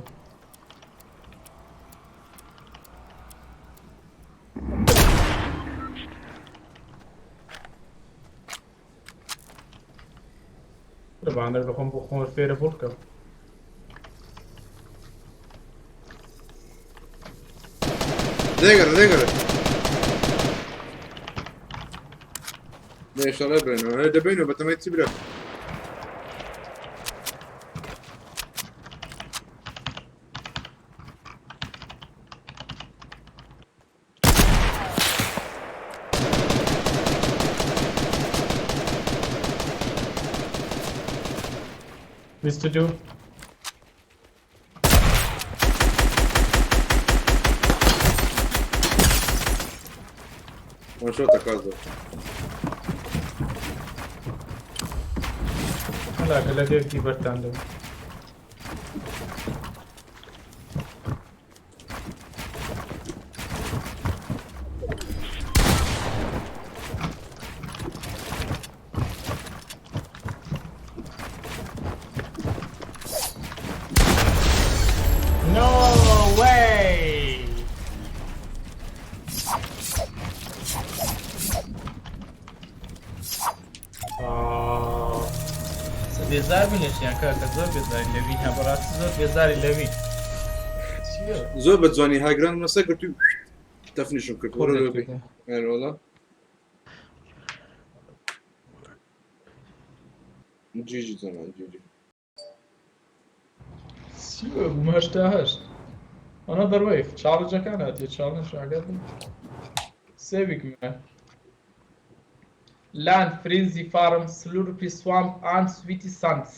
لەباندەر لەخۆم بۆ خۆم فێرە بۆ بکەم لێگەڕێ لێگەڕێ لێ شەڕێ بێنەوە ئێ دەبینەوە بەتەمای چی برا 22 وان شۆتە کازۆ هەلاکە لە دێکی بەرتان دەبم No way! آه. بێزار بوون لە چیان کاکە زۆر بێزاری لەوین ها بەڕاستی زۆر بێزاری لەوین چییە؟ زۆر بە جوانی هاگران مەسە گرت و تەفنیشم کرد وەرە لۆ بی ئەرێ وەڵا جیجی زەمان جیجی چییە بووم 88 Another wave challenge ەکان هاتیە challenge ئاگات نییە. سێ week مە لاند frenzy farm slurpy swamp and sweaty sands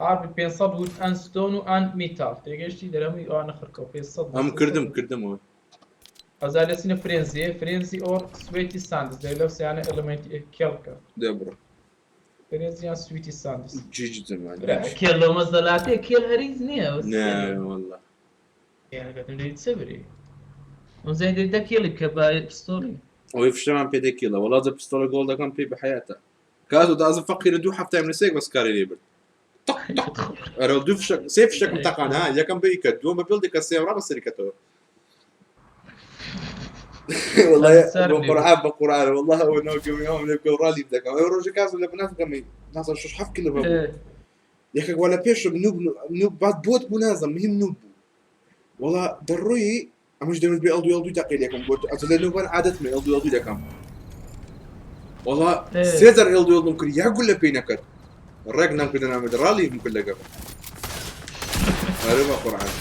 هاربی 500 wood and stone و and metal تێگەشتی دەرەمی ئەوانە خرکەوە 500 ئەم کردم کردمەوە ئەزار لەسینە frenzy frenzy or sweaty sands دەی لەو سیانە element ی کێڵکە دێ بڕۆ. فرێنزیان سویتی ساندس جی جدا کێڵ لەو مەزەلاتێ کێڵ هەریز نییە نا والله. سبری زين دە کێڵی بکە بە پستۆڵی. ئەوەی فشەمان پێ دەکیڵە وەڵا دە پستۆڵە گۆڵ دەکەم پێی بە حیاتە کاتۆ دازم فەقیرە دوو هەفتەیان لەسێک بەس کاری لێ برد. طق طق. ئەرە دوو فشەک سێ فشەکم تەقان ها یەکەم بەی کرد دووەم بە بێڵدی کە سێ ڕا بەسەری کەتەوە. والله بقرآن بقرآن والله هو نو يوم لێ بکە ڕالی دەکەم. ئەو ڕۆژە کاز لە بناف گەمی نازم شش حەفت کیلۆ بوو. یەکێک ولا پێشم نوب نوب بعد بۆت بوو نازم مهم نوب بوو. وەڵا دەڕۆی ئەمەش دەمت بێ ئەڵدو ئەڵدوی تەقی لەکەم گوت ئەتە لە نوبان عادەتمە ئەڵدو ئەڵدوی دەکەم. وەڵا سێ جار ئەڵدو ئەڵدوم کرد یا گولە پێی نەکرد. ڕێک نەم کردە نامێت ڕالی کرد لەگەڵ. ئەرێ بە قورعان.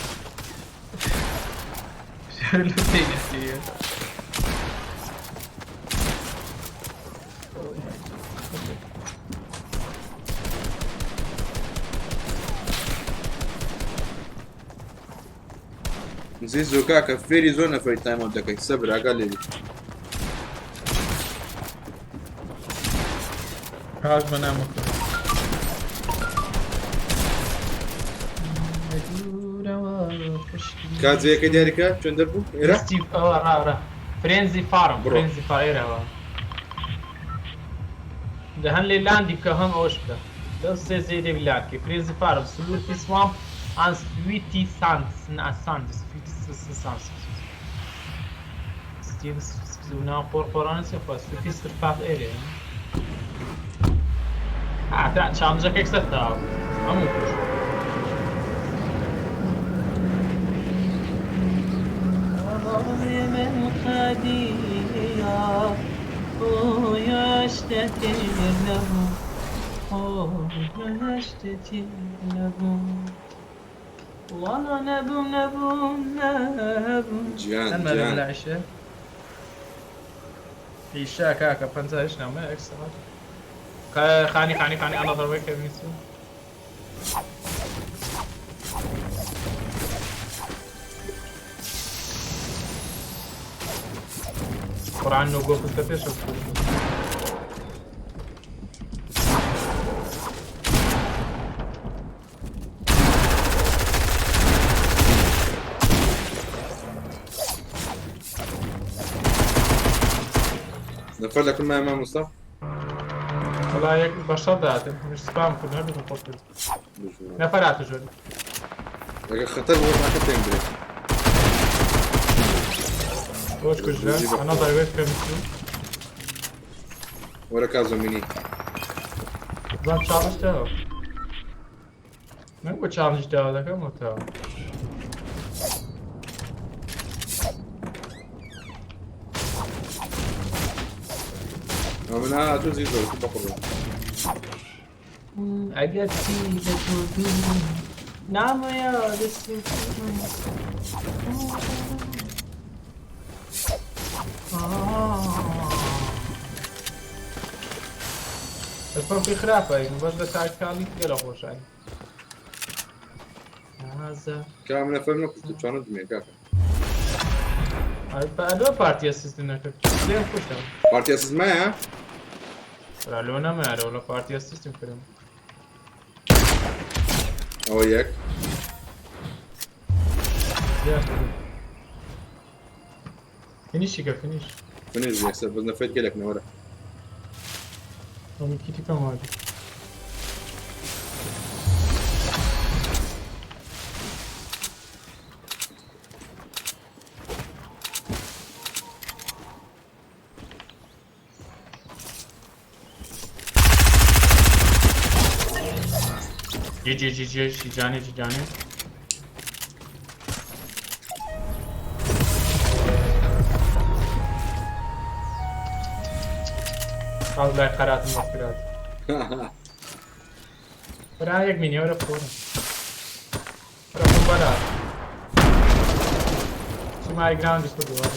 زیزۆ کاکە فێری زۆر نەفەری تایمەوت دەکەی سەبر ئاگا لێ بی. پاش بە نامە کات جێیەکە دیاریکە چۆن دەربوو ئێرە؟ ئەوە ڕا فرێنزی فارم فرێنزی فارێرەوە لە هەن لێ لاندی بکە هەم ئەوەش بکە لەو سێ زێدێک لاندکەی فرێنزی فارم سلوتی سوامپ ئان سویتی ساند ساند سویتی ساند ستیڤ ناو قۆڕ قۆڕانە چی خوا سویتی سرفاق ئێرێ تا چالنجەکە یەکسەر تەواو هەموو کوشت. والله نبوم نبوم نبوم. جیان ئەمە جیان. لە عیشە عیشە کاکە پەنجا نامە یەک سەعات. خانی خانی خانی ئەنا ضربەی کە بنیسو. قورآن نو گۆ خستە پێشە نەفەر لەکن مایە مامۆستا؟ وەڵا یەک بەشەڕ داهاتن مش سپام کردن هەردووکم خۆش کرد. نەفەر هاتە ژۆری. ئەگەر خەتەر بۆ ناکە پێم برێ. بۆچ کوژرا؟ ئەنا ضربەی کە میسو. وەرە کازۆمینی. زان چاڵنج داوە. من بۆ چاڵنج داوە دەکەم وتەوە. من تۆ زیزۆ بەقڕ. ئەگەر چی لە تۆ دوورم نامە یادە بەس خراپە بەس لە تاکاڵی گەلە خۆشانی هذا کا من نەفەر نەکوشت چۆنە دمێ کاکە. ئەلۆ پارتی ئەسیستن نەکرد لێم کوشتم. پارتی ئەسیست مایە؟ لۆ نەمایەوە لە پارتی ئەسیستم کردم. ئەوە یەک. فینیشی کە فینیش. فینیش یەکسەر بەس نەفەر گەلێک نەوەرە. ئەو کیتی کەم وادی. جی جی جی جی جی جانێ جی جانێ. خاڵ لای قەراتم وەخرات. برا یەک مینی وەرە خۆرە. وەرە خۆم بەرا. چما گراوندش بردووە.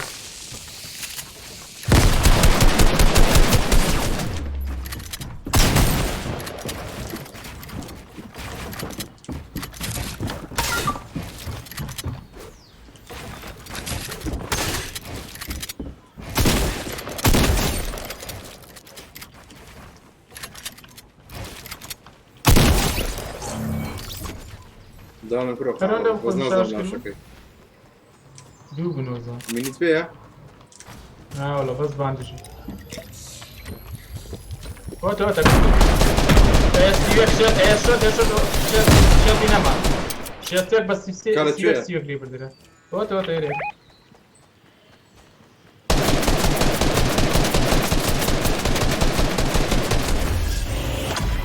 داوام کرۆ هەرۆ لەم بەس خۆم نازانم شاش کردم. ناوشەکەی دوو بنۆزە منیت پێیە ناوەڵە بەس باندژی وەتە وەتە سیوەک شێت شێت شێت شێت شێتی نەما شێتێک بە سی سێ کارە سیوەک کوێیە؟ سیوەک لێ بردرا وەتە وەتە ئێرێ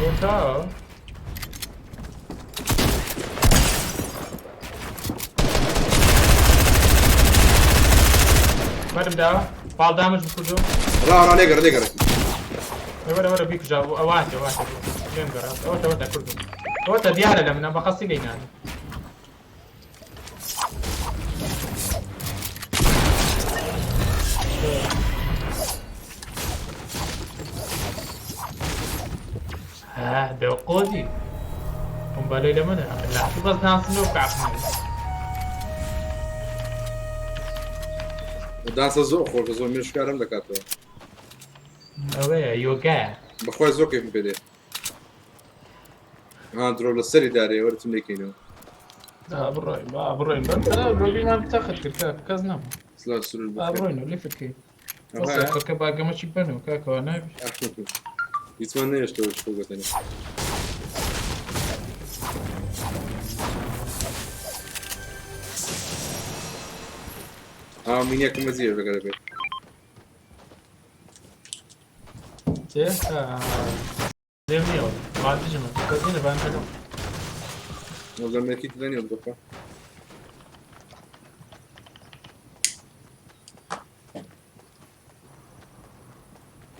وەتە بەرم داوە پاڵدامش بکردو ڕا ڕا لێگەڕ لێگەڕ وەرە وەرە بیکوژە ئەواتە ئەواتە لێم گەڕا ئەوەتە ئەوەتە کوردم ئەوەتە دیارە لە منە بە قەستی لێی نانە ها بقودي قنبلة لمنها لا بس ناس نوقع دانسە زۆر خۆشە زۆر مێشکارم دەکاتەوە ئەوەیە یۆگایە بەخوای زۆر کەیفم پێ دێ ها درۆ لە سەری دارێ وەرتم لێکەینەوە با بڕۆین با بڕۆین بەس ڕۆبیمان تەخت کرد کاک کەس نەبوو سلاو سرور با بەخێر بڕۆین و لیفت کەی ئەوها خەڵکە باگەمەچی بەنەوە کاکەوە نابی هیچمان نەهێشتەوە خۆ گوتنی ئا مینیەکم بەجێ بەگەرە بێت چێ لێم نییە باندیجمە کەس نییە باندیجم وەڵا مێکی تدا نییە بخوا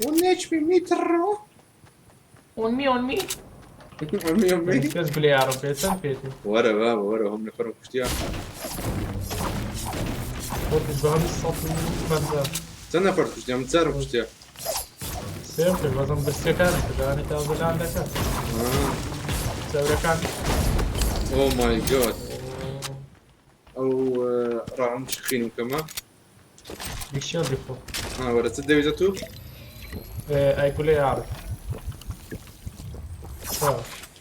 ونێچ میتڕۆ On me on me ئەمی ئەمی کەس گولێ یاڕم پێ چەند پێێتی وەرە بابە وەرە هەم نەفەرم کوشتیا خۆت بە هەموو سەد و پەنجا چەند نەفەر کوشتیا من چارم کوشتیا سێم کرد بەزم برسیەکانی کردانی تازە لان دەکات چەورەکان ئۆ مای گاد ئەو ڕاهم شخینم کەمە بیکشێڵ دیخۆ ها وەرە چ دەویتە تو ئەی گولێ یاڕ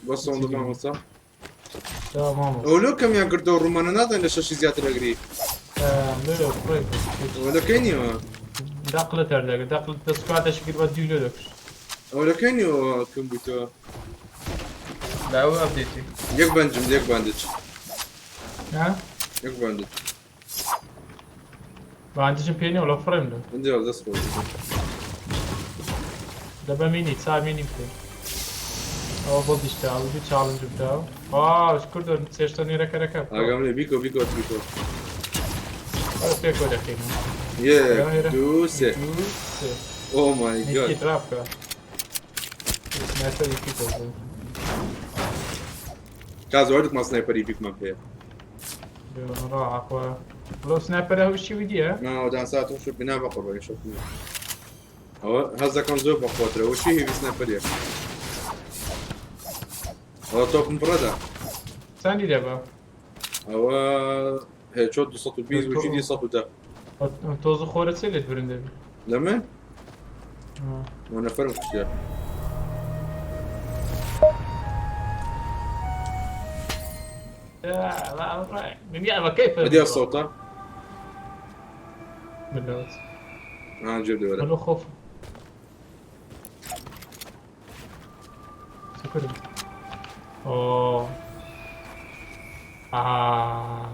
بەس ئەوەندە مامۆستا مامۆ ئەو لۆ کەمیان کردەوە ڕوومانە نازانین لە شەشی زیاتر ئەگری لێ کوڕێ ئەوە لەکەی نیوە دەقلت هەردەگە دەقلت دە سکواتەشی کرد بە دوو لێ دەکوشت ئەوە لەکەی نیوە کەم بوویتەوە لا ئەو ئەپدەیتی یەک بەنجم یەک باندج ها یەک باندج باندیجم پێ نییە وەڵا فڕێم لە هەندێ دەست خۆش دە بە مینی چا مینی بکەی ئەوە بۆ دیشتا ئەو دوو چاڵنج بداو ئاش کوردۆ چێشتە نێرەکەرەکە ئاگام لێ بیکۆ بیکۆ بیکۆ پێکۆ دەکەین یەک دوو سێ دوو سێ ئۆ مای گاد یەکی ڕابکە سنایپەر یەکی دەزێ کاز وەردوکمان سنایپەری بیکمان پێ ڕاخوا لۆ سنایپەر هەوشی ودیە نا دان سات شو بنا بەقڕ شو ئەوە هەز دەکەم زۆر بەخۆترە وشی هێوی سنایپەریە ئەوە تۆپم پڕەدا چەندی دەبا ئەوە هێچۆ 220 وشی دی 110 تۆز و خۆرە چێ لێت برن دەبی لە من وە نەفەرم کوشتیا بە کەیف ئەدی سەوتە بلوت ها جێب دەوەرە هەلو خۆف سكري اوه آه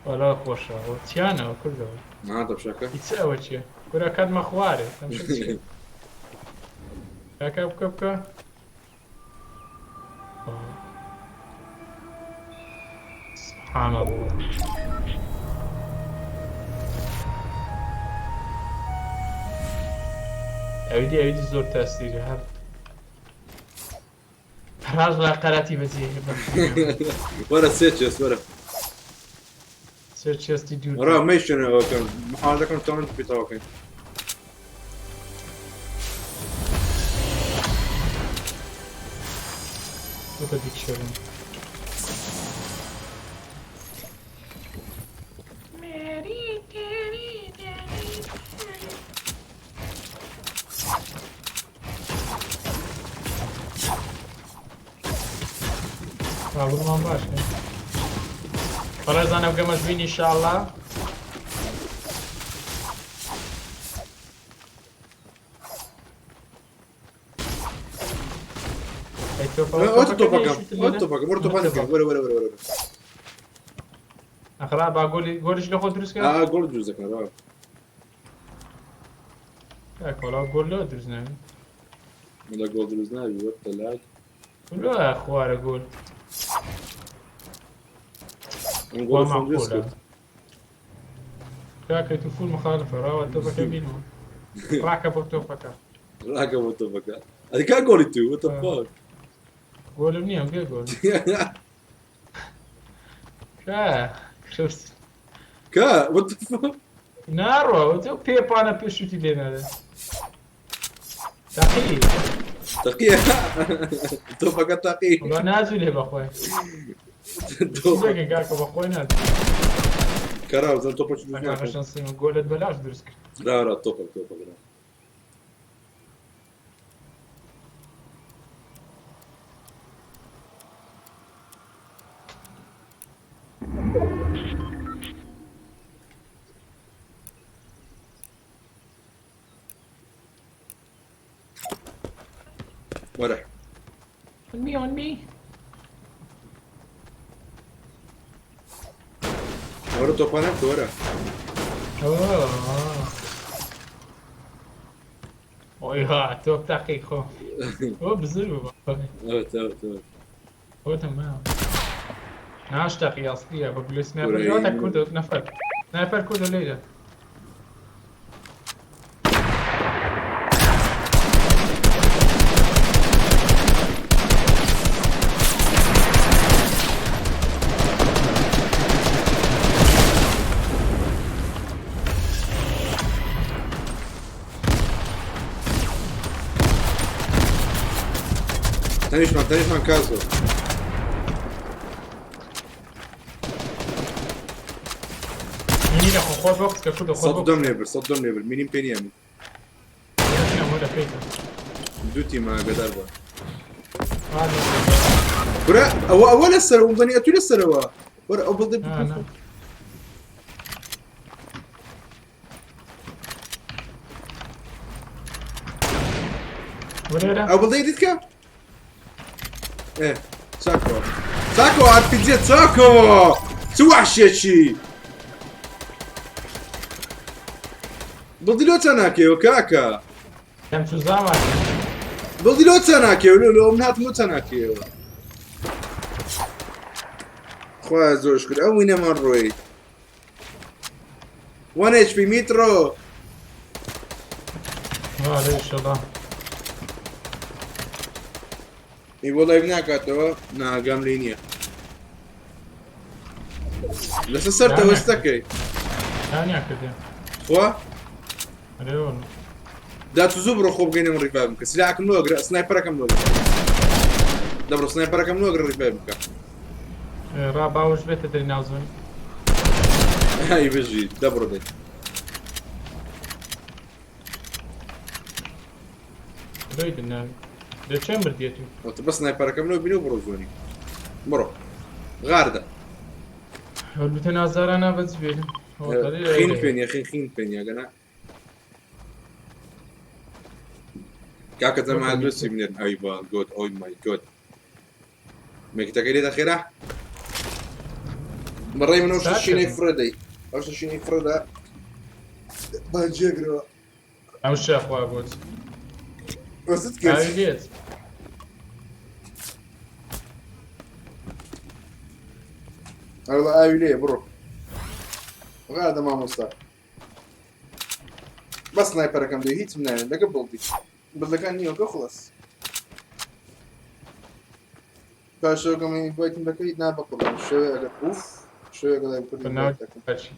ولا خۆشە چیانەوە کوردەوە ها تەبشەکە هیچ ئەوە چییە کورە کاتمە خوارێ تەمشە چییە کاکە بکە بکە آه. سبحان الله ئەویدی ئەویدی زۆر تاسیرە هەر ڕاژ لا قەراتی بەجێ وەرە سێ چێس وەرە سێ چێستی دوور ڕا مەیشێنەوەکەم محاولەکەم تاوان پێتاوەکەین بکە دیکشێرن ڕابردوومان باش کرد. بەڕێزان ئەو گەمەش بین ئینشاءاللە. ئەی تۆپە ئەوە تۆپەکە تۆپەکەم نییە، ئەوە تۆپەکەم وەرە تۆپانەکەم وەرە وەرە وەرە وەرە. ئەخرا با گۆلی گۆلیش لە خۆ دروست کە. ئا گۆڵ دروست دەکەن ڕا. کاکە وەڵا گۆل لۆ دروست نابی. لە گۆڵ دروست نابی وەت تەلاک. لۆ خوارە گۆل. ئەم وا گۆڵ خۆم دروست معقولە. کرد. کاکە تو فول مخالفە ڕاوە تۆپەکە بینەوە. ڕاکە بۆ تۆپەکە. ڕاکە بۆ تۆپەکە. ئەدی کا گۆڵی تو what the fuck. گۆلم نییە بێ گۆل. کا کروس. کا what the fuck. ناڕۆ تۆ پێپانە پێشوتی لێ نادە. تاقی. تەقیە تۆپەکە تەقی. وەڵا ناجوولێ بەخۆی. تۆپەکە دەکەن کاکە بەخۆی ناجوولێ. کەرا بزان تۆپەکی دروست کاکە ناکەم. شەنسیمە گۆلت بەلاش دروست کرد. ڕا ڕا تۆپەک تۆپەک ڕا. وەرە. On me, on me. وەرە تۆپانە بکە وەرە. ئۆه. ئۆی ها تۆپ تاقی خۆ. ئۆ بزر بوو بەخۆی. ئەوە ئەوە ئەوە. ئۆ تەمام. ناش تاقی ئەسلیە بە گولەی سنایپەر. کورەی جواتە کوردە نەفەر. سنایپەر کوردە لێرە. تەنیشمان تەنیشمان کازۆ. مینی لە خۆ خۆت بۆ کە کوردە خۆت سەد بۆ و دەم لێ برد سەد و دەم لێ برد مینیم پێ نییە من. وەرە پێیکە. دوو تیمە ئاگادار بە. کورە ئەوە ئەوە لەسەرەوە ومزانی ئەتوو لەسەرەوە. وەرە ئەو بڵدە نا نا. وەرە. ئەو بڵدەی دیت کە؟ ئێ چاکەوە چاکەوە ئارپیجیە چاکەوە چ وحشێکی بڵدی لۆ چەناکەیەوە کاکە. دەم چوزامان. بڵدی لۆ چەناکەیەوە لۆ لۆ من هاتم لۆ چەناکەیەوە. خوا زۆر شکر ئەو وینەمان ڕۆی. 1 HP میترۆ. ئارێ ئینشەڵا. ئی بۆ لایڤ ناکاتەوە ناگام لێ نییە. لەسەر سەرتە وەستەکەی. دانیان کردێ. خوا؟ ئەرێ وەڵا. دا تو زوو بڕۆ خۆ بگەینە من ڕیڤایڤ بکە. سلاحەکەم لۆ ئەگرە سنایپەرەکەم لۆ بکە. دەبڕۆ سنایپەرەکەم لۆ ئەگرە ڕیڤایڤ بکە. ڕا باوەش بێتە دەری ناوزۆن. ئای بژی دەبڕۆ دەی. لۆی دناوی. لە چێ مردیە تو؟ وەتە بەس سنایپەرەکەم لۆ بینە و بڕۆ زۆنی. بڕۆ. غاردە. هەلوتە نازارانە بەج بێنم. خین پێنیە خین خین پێنیە گەنا. کاکە جەماعەت لۆ بنێرن ئەی با گۆد ئۆی مای گۆد. مێکتەکەی لێ دەخێرا؟ بەڕێی من ئەو شتە فڕێ دەی. ئەو شتە فڕێدا. با جێگرەوە. ئەو شەخوا بۆت. وەست کرد. ئاوی لێت. ئەوە ئاوی لێ بڕۆ. غادە مامۆستا. بەس سنایپەرەکەم دێ هیچم ناوێت لەگە بڵدی. بڵدەکان نییە کە خڵەس. پاشەوەکەم ئینڤایتم دەکەیت نا بەقوڕبان شەوێ ئەگەر ئوف شەوێ ئەگەر لای بکردم بەناو ئینڤایت دەکەم. بەچی.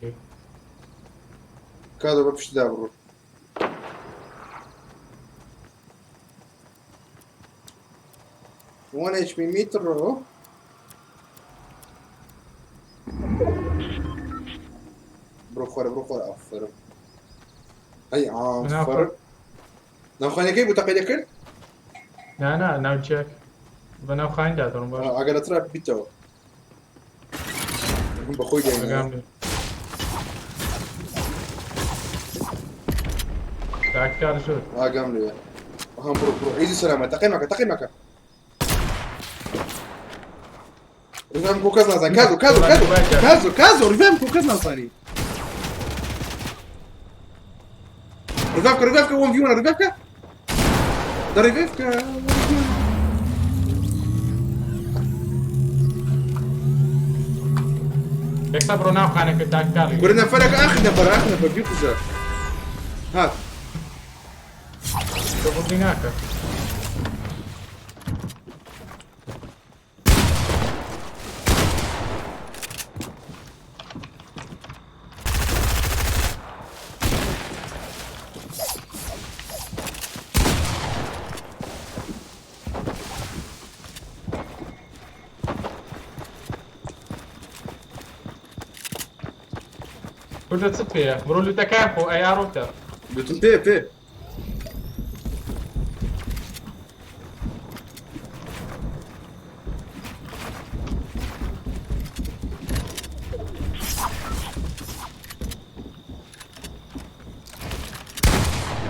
کادۆ بە پشتدا بڕۆ. 1 HP میترۆ. بڕۆ خوارە بڕۆ خوارە ئافەرم. ئەی ئافەرم. ناوخانەکەی بوو تەقەی دەکرد؟ نا نا ناو جاک. بەناو خانیدا دەڕۆم باش. ئەگەر لە trap بیتەوە بەخۆی دێنێ. ئاگام لێ. تاکتیکال زۆر. ئاگام لێیە. ئەها بڕۆ بڕۆ ئیزی سەلامە تەقەی مەکە تەقەی مەکە. revive م کۆ کەس نازانی کازۆ کازۆ کازۆ کازۆ کازۆ revive م کۆ کەس نازانی. revive کە revive کە one v one revive کە دە revive کە. یەکسەر بڕۆ ناو خانەکە تاکتیکالی. کورە نەفەرەکە ئاخر نەفەرە ئاخر نەفەر بیکوژە. هات. قبوڵی ناکە. کوردە چت پێیە بڕۆ لوتەکان خۆ ئەی ئاڕۆتە. لوتم پێ پێ.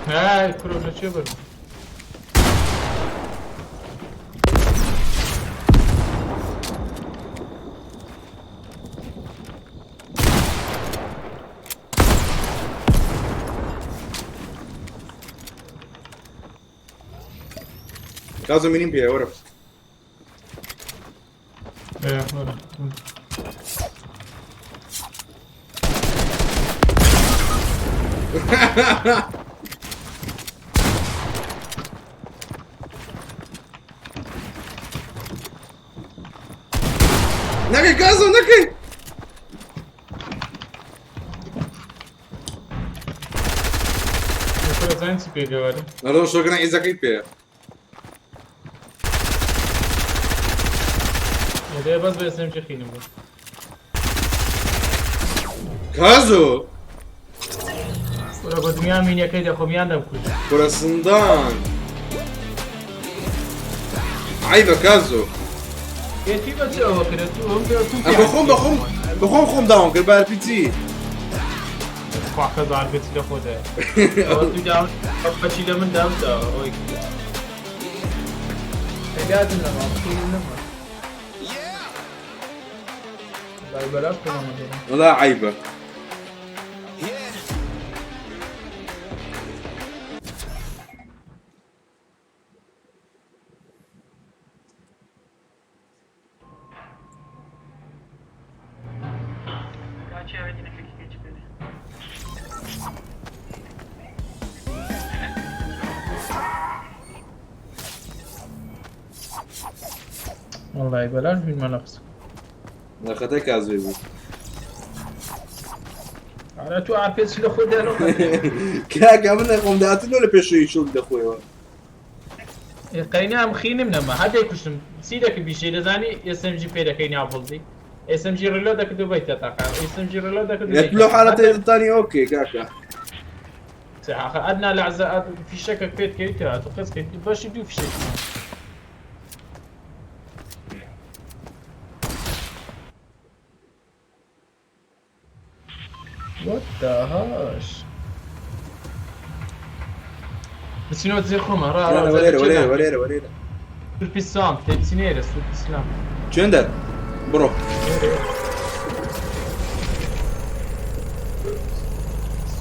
هاي کورە لە چێ بەر؟ کازۆ مینیم پێیە وەرە. ئێ وەرە. نەکەی کازۆ نەکەی. کورە زانی چی پێ گەوەرە؟ نەڕۆ شۆگران ئیزەکەی پێیە. دەیە بەس بە SMG خینم بوو. کازۆ کورە گوتم یان مینەکەی دەخۆم یان دەمکوژ. کورە سندان. عیبە کازۆ. ئێ توی بە چ ئەوە کرد؟ تو ئەم پێ تو ئە بەخۆم بەخۆم بەخۆم خۆم داوم کرد بە RPG. خوا کەس RPG لە خۆدایە. ئەوە تو داوم بەچی لە من داوم داوە ئەوەی. ئەگادم نەما خینم نەما. بای بەلاش پێمان دەدەن. وەڵا عیبە. کاچی ئەوێتی نەفێکی چ پێ. وەڵای بەلاش بیرمان لە قسە. لە خەتای کازۆی بوو. ئارا تو RPG لە خۆ دانۆ. کاکە من خۆم داهاتنەوە لە پێشەوەی شۆک دەخۆیەوە. قەینام خینم نەما هەر دەیکوشتم چی دەکرد بیشەی دەزانی SMG پێ دەکەی ناو بڵدی SMG ڕیلۆ دەکرد و بەیتە تاقا SMG ڕیلۆ دەکرد و یەک لەو حالەتە دەتانی ئۆکەی کاکە. آخر ئەدنا لەعزە فیشەکە پێت کەویتەوە تو قەز کەیت بەشی دوو فیشەک. What the hash؟ بچینەوە جێ خۆمان ڕا ڕا وەرێرە وەرێرە وەرێرە وەرێرە. سورپی سوام تێبچینێرە سورپی سلام. چێندەر بڕۆ.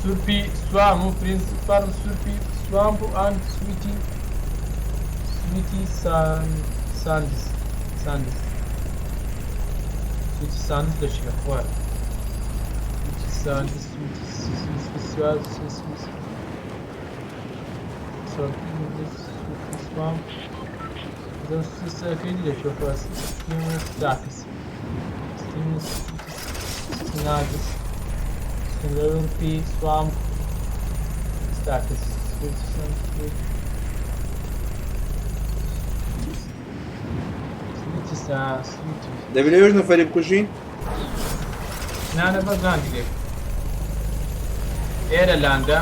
سورپی سوام و پرینس فارم سورپی سوام و ئان سویتی سویتی سان ساندس ساندس سویتی ساندس لە چیە خوار سویتی ساندس سویتی سویتی سواد سویتی سویتی سوام سەکەی لە چیە خوار ستیمس داکس ستیمس سناگس سورپی سوام ستاکس سویتی سویتی سویتی سا سویتی دەبی لەوێش نەفەری بکوژین؟ نانە بەس لاندێک ئێرە لاندە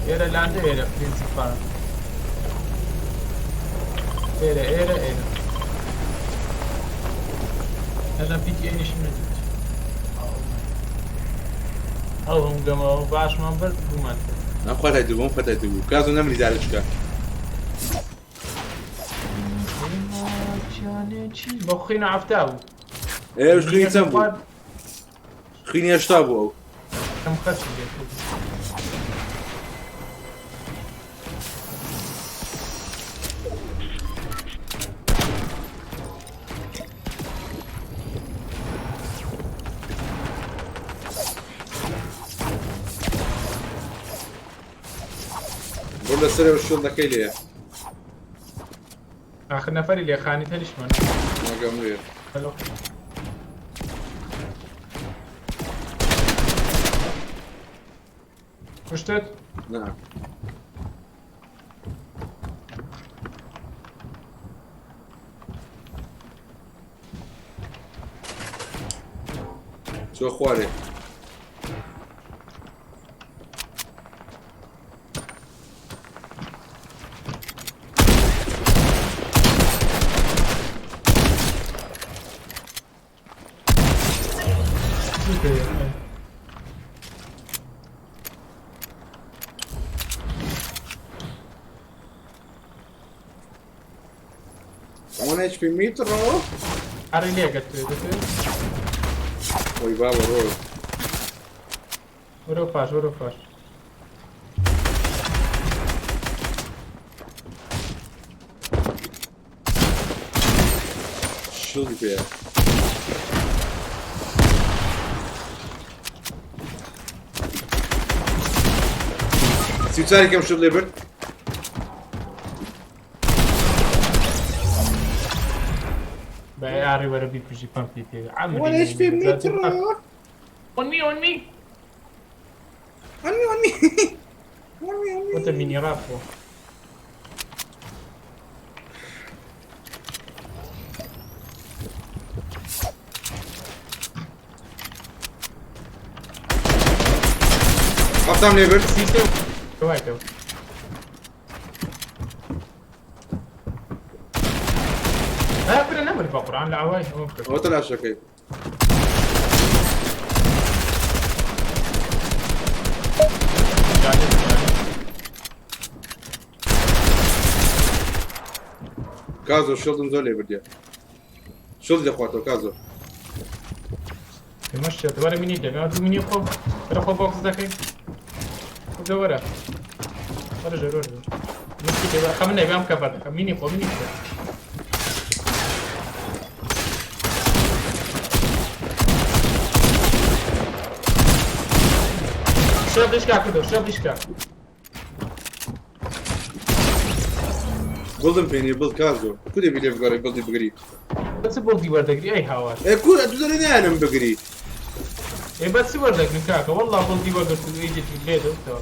ئێرە لاندە ئێرە پرینسیپال ئێرە ئێرە ئێرە. هەژان پیتی ئەنیشم نەدیت. ئەو هەم گەمەوە باشمان برد بوومان کرد. ئەم خەتای تو بوو، ئەم خەتای تو بوو. کازۆ نەمری زارچکە. بۆ خوێنە 70 بوو. ئێش خوێنی چەند بوو؟ خوێنی 80 بوو ئەو. کەم خەرچی لێ کرد. بۆ لەسەرەوە شڵدەکەی لێیە. آخر نەفەری لێ خانی تەریشمان. ئاگام لێیە. کوشتت؟ نا. چۆ خوارێ. One HP mitro. ئەڕی لێگەت دەتێ؟ ئۆی بابە ڕۆ. وەرەو پاش، وەرەو پاش. شڵی پێیە. 34 کەم شڵ لێ برد. بە ئاڕی وەرە بیکوژی پەمپی پێ. One HP mitro. On me, on me. On me, on me. On me, on me. وتە مینی ڕاپ بۆ. 70م لێ برد. 33 وایتەوە. ها برا نەمر بە قورئان لە ئاوای ئەوە بکە. ئەوە تەلاشەکەی. کازۆ شڵدم زۆر لێ بردیە. شڵدی دەخواتەوە کازۆ. پێمەش چێت وەرە مینی دەبێ دوو مینی خۆ وەرە خۆ بۆکس دەکەی. کوردە وەرە. وەرە ژێر وەرە. مسکی دەبێ خە من نەبێ ئەم کەڤەر دەکەم مینی خۆ مینی خۆ. شێڵ دیشکا کردەوە، شێڵ دیشکا. بڵدم پێ نییە بڵد کازۆ. کو دەبی لێ بگەڕێ بڵدی بگری؟ بە چ بڵدی وەردەگری ئەی هاوار؟ ئێ کورە تو دەڵێ نایەنم بگری. ئێ بە چ وەردەگرن کاکە؟ وەڵڵا بڵدی وەگرت و ئیجت لێ دەوتەوە.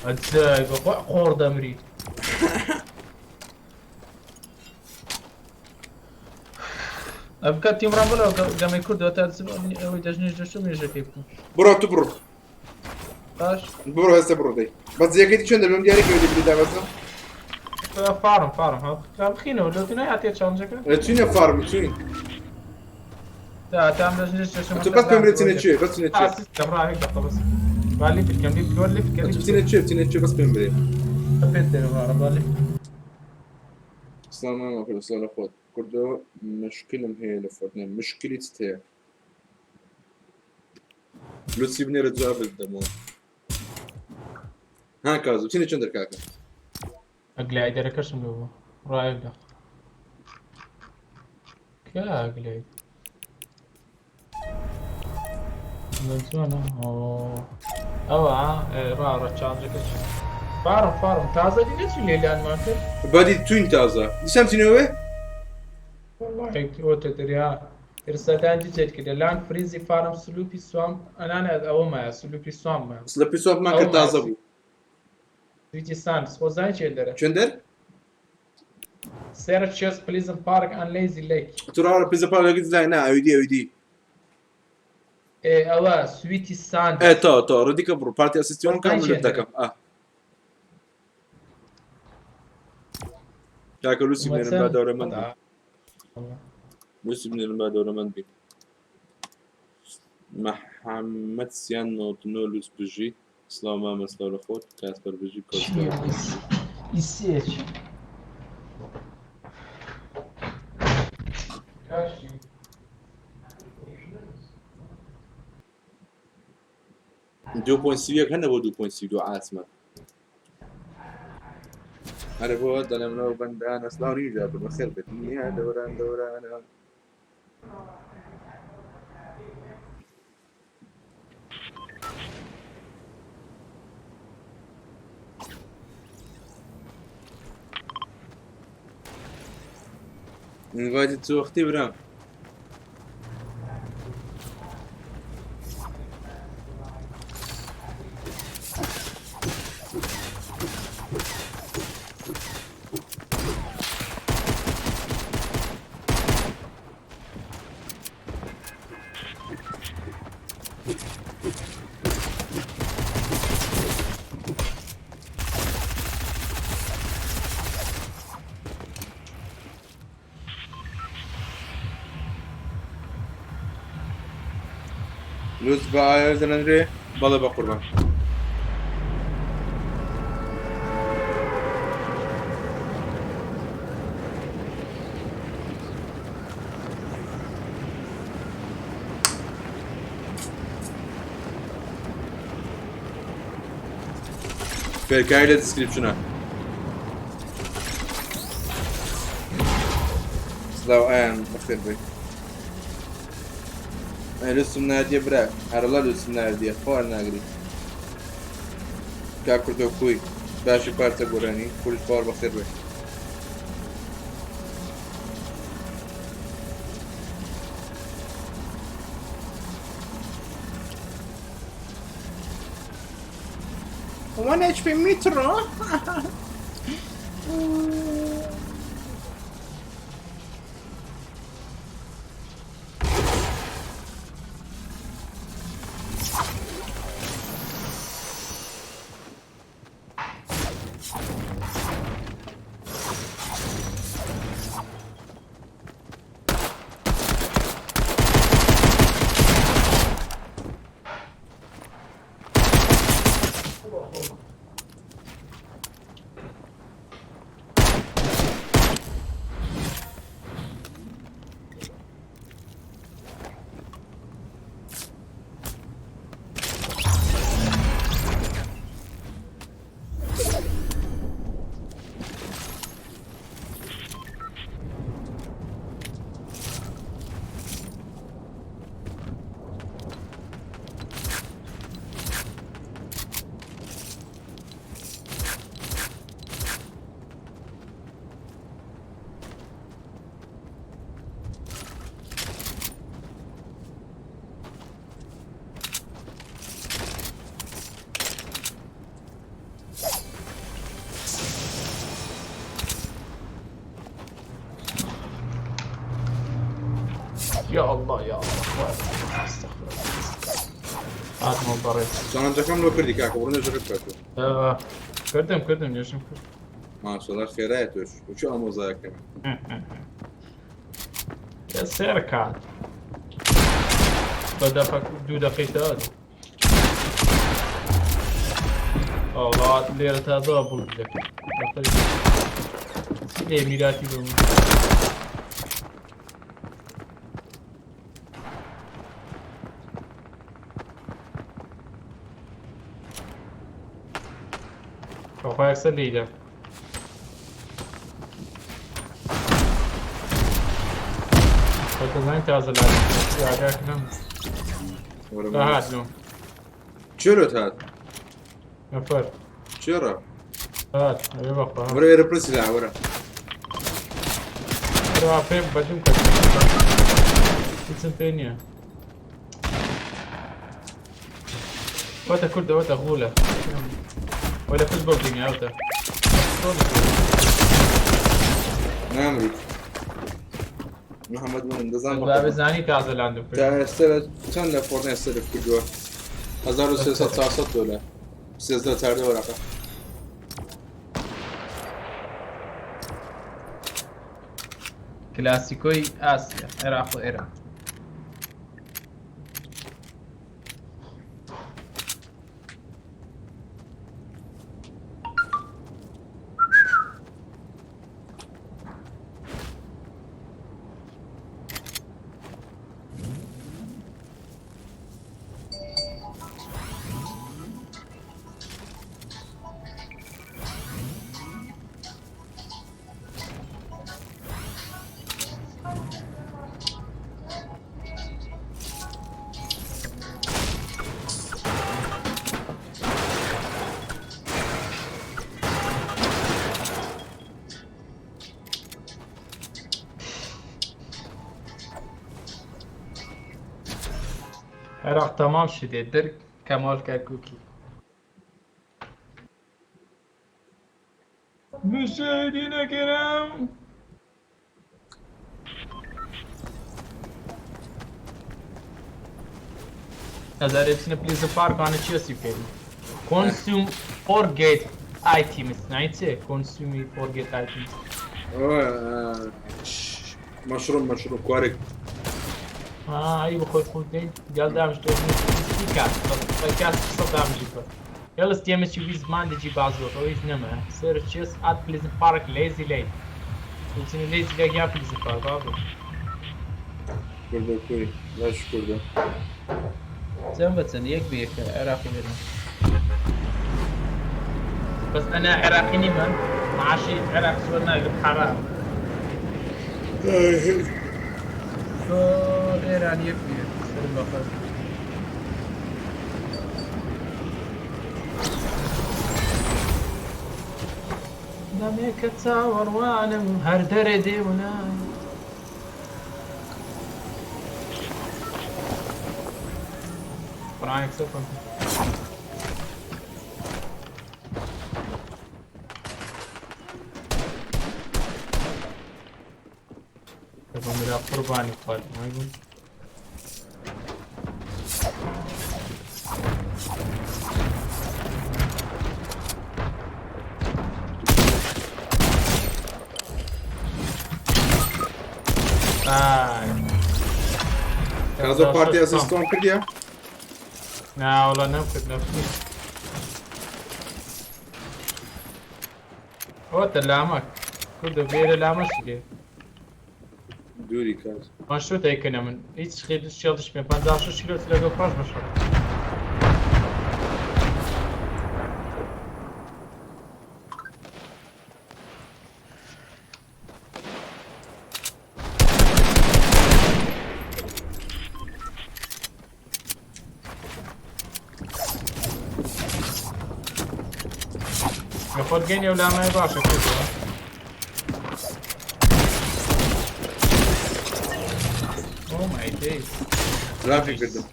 ئەجای بەخوا قۆڕ دەمری. ئەبکە تیمڕان بڵێ گەمەی کوردەوە تا ئەوەی دەژنێژ دەشتم نوێژەکەی بکەم. بڕۆ تو بڕۆ. باش. بڕۆ هەستە بڕۆ دەی. بەس جێگەی چۆن دەبم دیاری کە دەبی دابەزم؟ فارم فارم ها بخینەوە لەو دنیا هاتیە چاڵنجەکە؟ چینە فارم چین؟ تا تام دەژنێژ دەشتم. تو بەس پێم بڵێ چینە چێ، بەس چینە چێ. سیستەم ڕا یەک دەقە بەس. با لیفت کەم، لیفت وەر لیفت کەم. تو چینە چێ، چینە چێ بەس پێم بڵێ. پێت دەرم ڕا، با لیفت. سڵاو مامە کورد، سڵاو لە خۆت. کوردۆ مشکلم هەیە لە فۆرتنایت. مشکلی چت هەیە؟ لوسی بنێرە جواب بدەمەوە. ها کازۆ چینە چەند دەرکاکە؟ ئەگلایدەرەکەشم لەو بوو. ڕا یەک دەقە. کە ئەگلاید؟ جوانە. ئەوە ڕا ڕا چاڵنجەکە چی؟ فارم فارم تازە دی نەچوو لێلانمان کرد؟ بەدی توین تازە. دیسان چینەوە؟ والله ئۆتە دەریا. ئێرسەکان دیجێت کردە لان فریزی فارم سلوپی سوام ئەنانە ئەوە مایە سلوپی سوام مایە. سلوپی سوام مان کرد تازە بوو. سویتی ساندس خۆزانی چێن دەرە؟ چێن دەر؟ سێرە چێس پلیزن پارک ئەن لەیزی لەیک. تو ڕاوە پلیزن پارک لەگەڵ زای نا ئەوی دی ئەوی دی. ئێ ئەوە سویتی ساندس. ئێ تۆ تۆ ڕدیکە بڕۆ پارتی ئەسیستیۆن کام خۆزانی چێن دەرە؟ دەکەم. ئا. کاکە لوسی بنێرم با دەورەمەند بم. لوسی بنێرن با دەوڵەمەند بین. محەممەد سیان 99 لوس بژی. سڵاو مامە سڵاو لە خۆت کاسپەر بژی کۆسپەر. ئیسێچ دوو پۆینت سی و یەک هەنە بۆ دوو پۆینت سی و دوو عاسمە. هەرە بۆ دەڵێم لەو بەندانە سڵاو نیژا بە بەخێر بێت دنیا دەوران دەورانە. ئینڤایتی چ وەختی برام؟ لوس بە ئایا دەنرێ بەڵێ بە قوربان. فێرکاری لە دیسکریپشنە. سلاو ئایان بەخێر بێی. ئەی لوسم ناردیە برا هەرڵا لوسم ناردیە خۆ ناگری کاک کوردۆ کوی باشی پارچە گۆرانی کوردش پاوەر بەخێر بێ. One HP Metro. یا اللە یا اللە خوایە استغفر الله هاتمەوە بەڕێز چاڵنجەکەم لۆ کردی کاکە بڕۆ نوێژەکە بکاتەوە. کردم کردم نوێژم کرد. ماشەڵا خێرایە تۆش وچ ئامۆزایەکەمە. سێ ڕکات بە دەفە دوو دەقەی تەواو ئەوڵا لێرە تازەوە بڵ دەکەم لێ میراتی بم بەخوا یەکسەر لێیدا دەزانین تازە ئاگاکرم هاتنەوە چێرۆت هات نەفەر چێڕە هات ئەوێ بەخوا وەرە ئێرە پرسی لا وەرە وەرە پێم بەدوم کەس هیچم پێ نییە وەتە کوردە وەتە غولە وەلە پشت بۆ بدینی ئەوتە نامریت محەممەد من دەزانم بزانی تازە لاندم تا ئێستا چەند لە فۆرنێ سەرف کردووە 1300 400 دلار 13 چاردە وەرەقە کلاسیکۆی ئاسیا عێراق و ئێران. عێراق تەمام شدێ درک کەمال کەرکوکی. مشاهدین کرام هەزارێ بچنە پلیز پارکانە چێسی بکەین کۆنسوم فۆرگێت ئایتیمس نای چێ کۆنسومی فۆرگێت ئایتیمس مەشروم مەشروم کوارێک ئای بخۆی خۆ دەی گەل دامش تۆ کات کات سەد دامجی بە هێڵس تێمەچی وی زمان دەجی بازۆ ئەویش نەمە سەر چێس ئات پلیزن پارک لێزی لەی وچنە لێزی لەک یا پلیزن پارک بابۆ کوردە کوی باش کوردە چەند بە چەند یەک بە یەکە عێراقی بێنە بەس ئەنا عێراقی نیمە معاشی عێراق زۆر ناگرم حەرام زۆر ئێران یەک بە یەک سەرم بەخەر دەمێکە چاوەڕوانم هەر دەرێ دێونا قورئانێک سەر کەم. بەمرا قوربانی خوارد نایبوون. ئای. کازۆ پارتی ئەسیستۆن کردیە؟ ناوەڵا نەمکرد نەمکرد. ئەوەتە لامەک کوردە بێرە لامەشی لێ دووری کاز من شو تایکنە من هیچ خێر شێڵش پێ 56 کیلۆ لەگەڵ پاش بەشەڕ لە خۆت گەینێ و لامای باشە کردەوە. Oh my days. درافی کردم.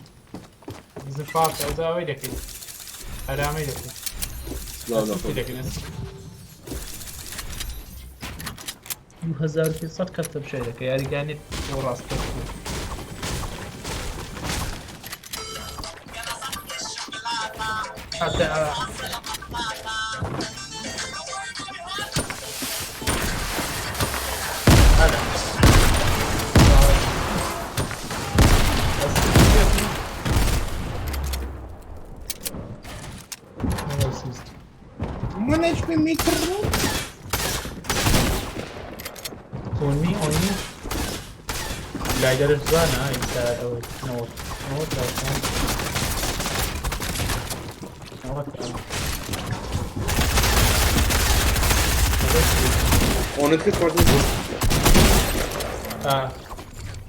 بزن پاک ئەو داوای دەکەی. ئەرامەی دەکەی. سڵاو لە خۆت. دەکەین. 2500 کەس تەمشای دەکە یاریگانێت بۆ ڕاستە حتى هذا بس اونمی اونمی لایدرش زانە ئیسا ئەوەی نەوەت نەوەت نەوەت ئۆنت کرد پارتی ئەسیست؟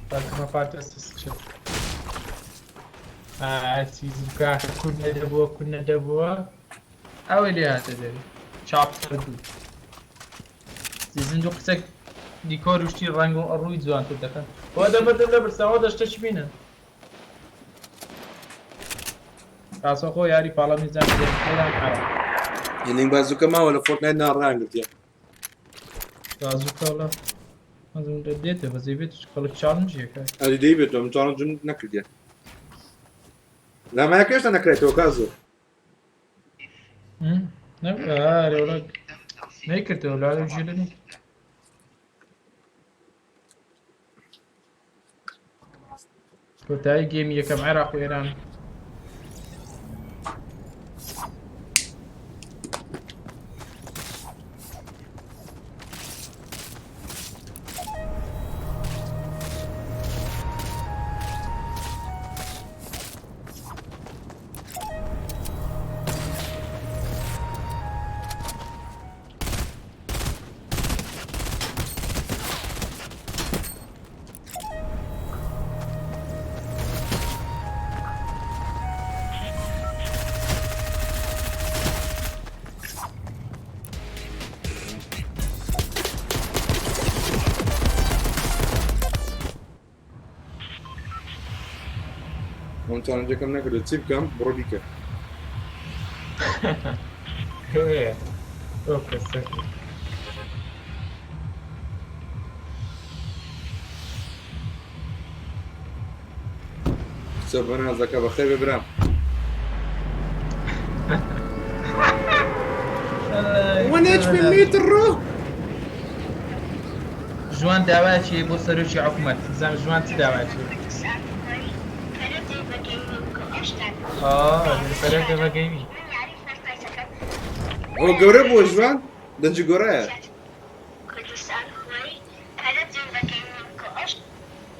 پارتمە پارتی ئەسیست کرد. چیز کاکە کورد نەدەبووە کورد نەدەبووە ئەوەی لێ هاتە دەری چاپتەر دوو سیزن دوو قسەک دیکۆر و شتی ڕەنگ و ڕووی جوانتر دەکەن. ئەوە دەمەدەم لە برساوە دەشتەش بینن. ڕاستەوخۆ یاری پاڵەمی جام ئێران عێراق. هێنینگ بازوکە ماوە لە فۆرتنایت ناڕان گرتیە. بازوکە وەڵا مەزم دێتە بەزەی بێت خەڵک چاڵنجیەکە. ئەری دەی بێتەوە من چاڵنجم نەکردیە. لامایەکە هێشتا نەکرێتەوە کازۆ. ئارێ وەڵا نەیکردەوە لا ژێرە نی. کۆتایی game ی یەکەم عێراق و ئێران. ئەم challenge ەکەم نەکردو چی بکەم بڕۆ بیکە. کچە بەنازەکە بەخێر بێ برام. One HP میتڕۆ. ژوان داوایەکی بۆ سەرۆکی حکومەت بزانم ژوان چ داوایەکی پەرەکە بە گەیمی. ئەوە گەورە بووە ژوان دەنجی گۆرایە.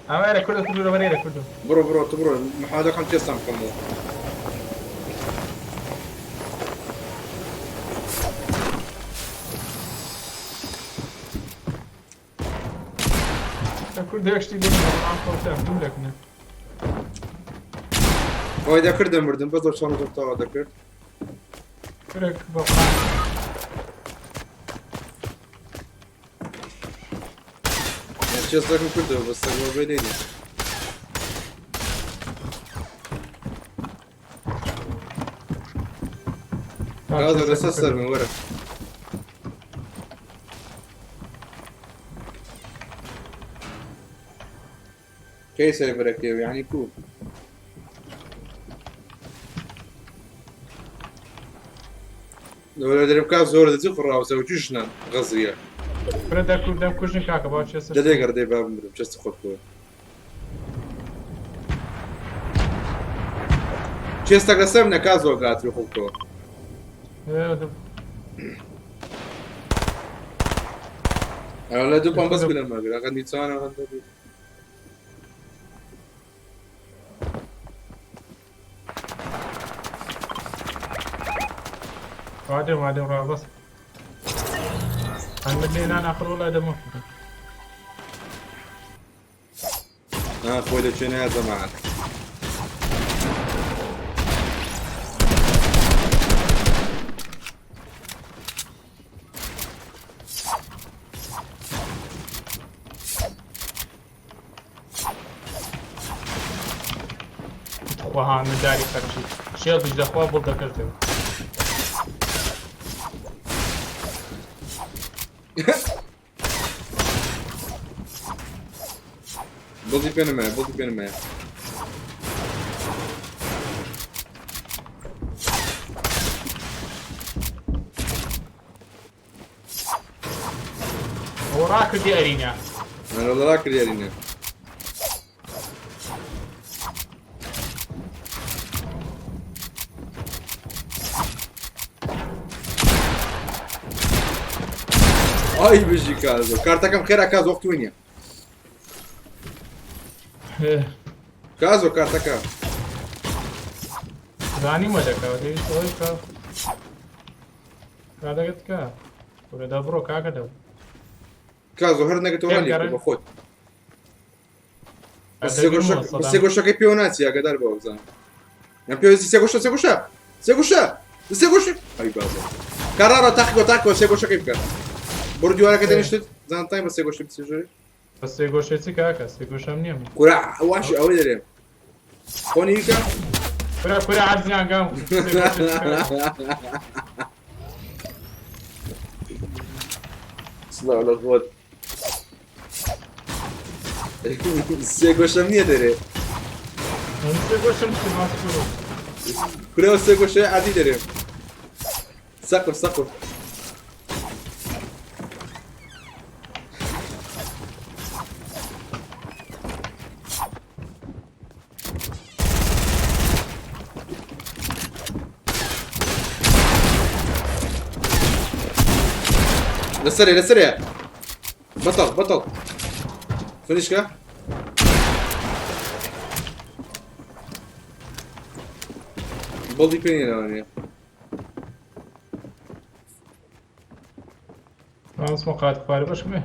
ئەوە کوردە کوردە بەرێرە کوردم. بڕۆ بڕۆ تو بڕۆ محاولەکەم تێستان بکەمەوە. کوردە شتی لێ دوو لەکنە. ئەوەی دەکردم مردم بەس ئەو چاڵە تەواو دەکرد. کورێک بۆ چێستەکەم کردەوە بەس سەگەوە بێ لێ نییە. کازە لەسەر سەرمە وەرە. کەی سێرڤەرەکەیەوە یعنی کو؟ لەوەرە دەرم کا زۆر دەچی قڕاوسەوە چی ژنان غەزریە. کورە دەکو دەم کوژن کاکە باو چێسە. دەدێ گەڕدێ با بمرم چەستی خۆت بکەوە. چێستەک لەسەر منە کا زۆر گاتری خۆ بکەوە. ئەوە لە دوو پام بەس بلەم مەگر ئەغەندی چوان ئەغەندە بوو. وادێم وادێم ڕابەس. هەندێک لێ نان ئاخر وڵای دەمە. خۆی دەچێنە یا جەماعەت. خواها من داری خەرچی شێڵیش دەخوا بڵ دەکردەوە. بڵی پێ نەمایە بڵی پێ نەمایە. ئەوە ڕاکردی ئەرینە. ئەرە ڕاکردی ئەرینە. ئای بژی کازۆ کارتەکەم خێرا کاز وەخت نییە. کازۆ کارتەکە زانیمە دەکا دەویست ئەوەی بکا. کارەکەت کە کورە دە بڕۆ کاکە دە. کازۆ هەر نەگەتەوە ڕانی بە خۆت. سێگۆشەکەی پێوە ناچی ئاگادار بەوە بزانم. یان پێویستی سێگۆشە سێگۆشە سێگۆشە سێگۆشە ئەی بازە. کاڕاڕا تاقیکەوە تاقیکەوە سێگۆشەکەی بکە. بڕۆ دیوارەکە دەنیشتت زانتای بە سێگۆشە بچی ژووری. بە سێگۆشە چی کاکە سێگۆشەم نییە من. کورە واشی ئەوەی دەرێم. خۆنی کە؟ کورە کورە عەرزیان گام. سڵاو لە خۆت. سێگۆشەم نییە دەرێ. من سێگۆشەم چی باس کورە. کورە سێگۆشەی عادی دەرێم. سەقف سەقف. لەسەرێ لەسەرێ بەتەڵ بەتەڵ فنیشکە بەڵی پێ لەوانەیە. مامۆستا قات خوارە بەشکم بێ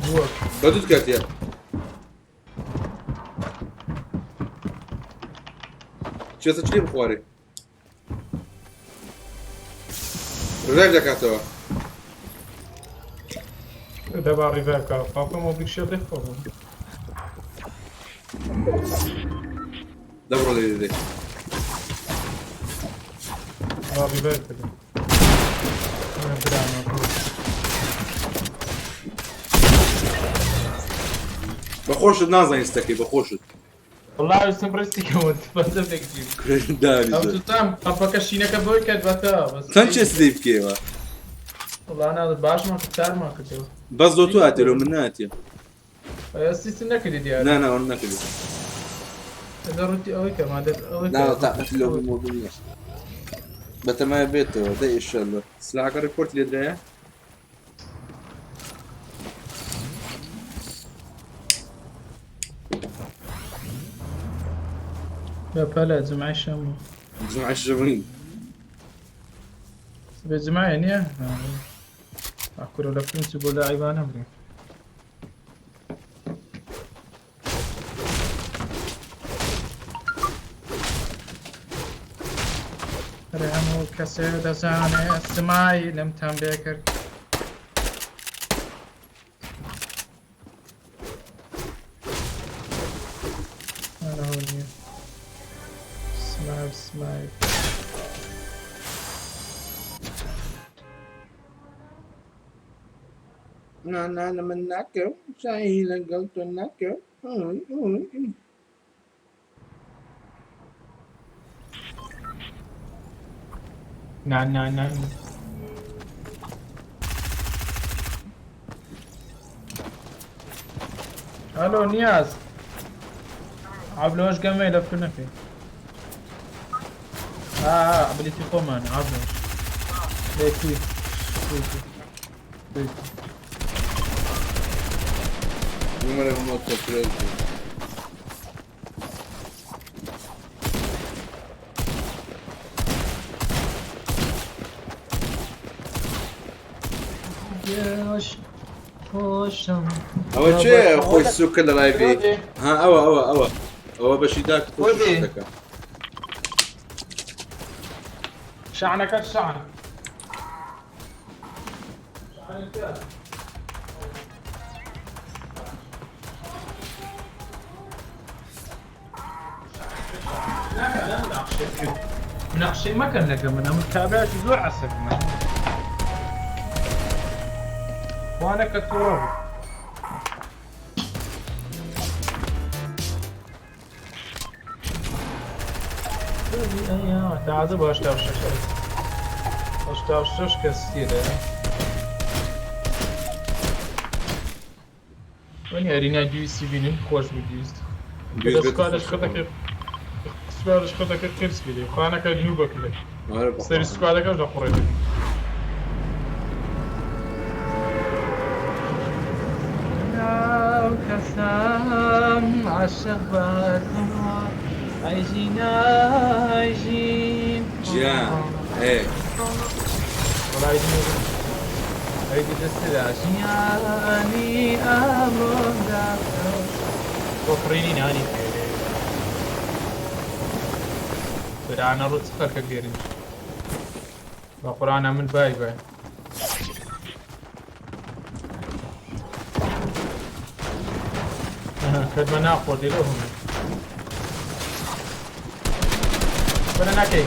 بووە. بە دوو کاتیە. چێسە چی بخوارێ ڕێک دەکاتەوە. دەبا ڕیڤایڤ کە خاکە مۆبیک شێ دێ خۆ. دەبڕۆ لێ دێ. با ڕیڤایڤ کردم. برامە بە خۆشت نازانین ستەکەی بە خۆشت. والله ویستم ڕستی کەوت بەسە فێکتی. دانی ئەو توتام قەپەکە شینەکە بۆی کرد بەتە بەس. چەند چێست لێ بکەیەوە؟ والله نازم باشمان کرد چارمان کردەوە. بەس لۆ تۆ هاتێ لۆ من ناتێ. سیستم نەکردی دیارە. نا نا ئەوە نەکردی. ئەگەر ڕوتی ئەوەی کە مادە ئەوەی نا تاقەتی لۆ من مۆبیل نییە. بەتەمای بێتەوە دە ئیشەڵڵا. سلاحەکە ڕیپۆرت لێدرایە؟ بەپەلە جمعەی شەموو. جمعەی شەمووی. سبێ جمعەیە نییە؟ ئاکورە لە فرنس بۆ لاعیبانە بڕین. ئەرێ هەموو کەسێ دەزانێ سمایلمتان لێ کرد. ئەوە نییە. سمایل سمایل. نا نا لە من ناکەم چایی لەگەڵ تۆ ناکەم. نا نا نا. ئەلۆ نیاز. عەبلۆش گەمەی لە فنەکەی. ئا عەبلیتی خۆمانە عەبلۆش. لێ کوی کوی کوی. Numarę moto prezi. خۆشم. ئەوە چێ خۆی سوکە لە لایڤی؟ ها ئەوە ئەوە ئەوە ئەوە بەشی داک خۆی دەکە. شعنەکە شعن. مناقشەی مەکەن لەگە من ئەمن کابراکی زۆر عەسەبیمە. وانەکە تووڕە بوو. تازە بۆ 86 86 کەس تێدایە. وەنی ئەرینای 200 بینن خۆش بوو 200. سکوادش خەتەکە سکوادش خەتەکە قرس بێ خانەکە نوو بەکرێت. سەری سکوادەکەش لە قوڕێ دەبی. ناو کەسام عاشق بە تۆ ئەیژین ئەیژین. گیان ئێ وەڵای ئەی دەستدا ژیانی ئەمڕۆدا بۆ کڕینی نانی پێ قورئانە ڕوو چ خەڵکە گێرن بە قورئانە من بای بای. کردمە ناخۆردی لەو هەموو. بەرە ناکەی.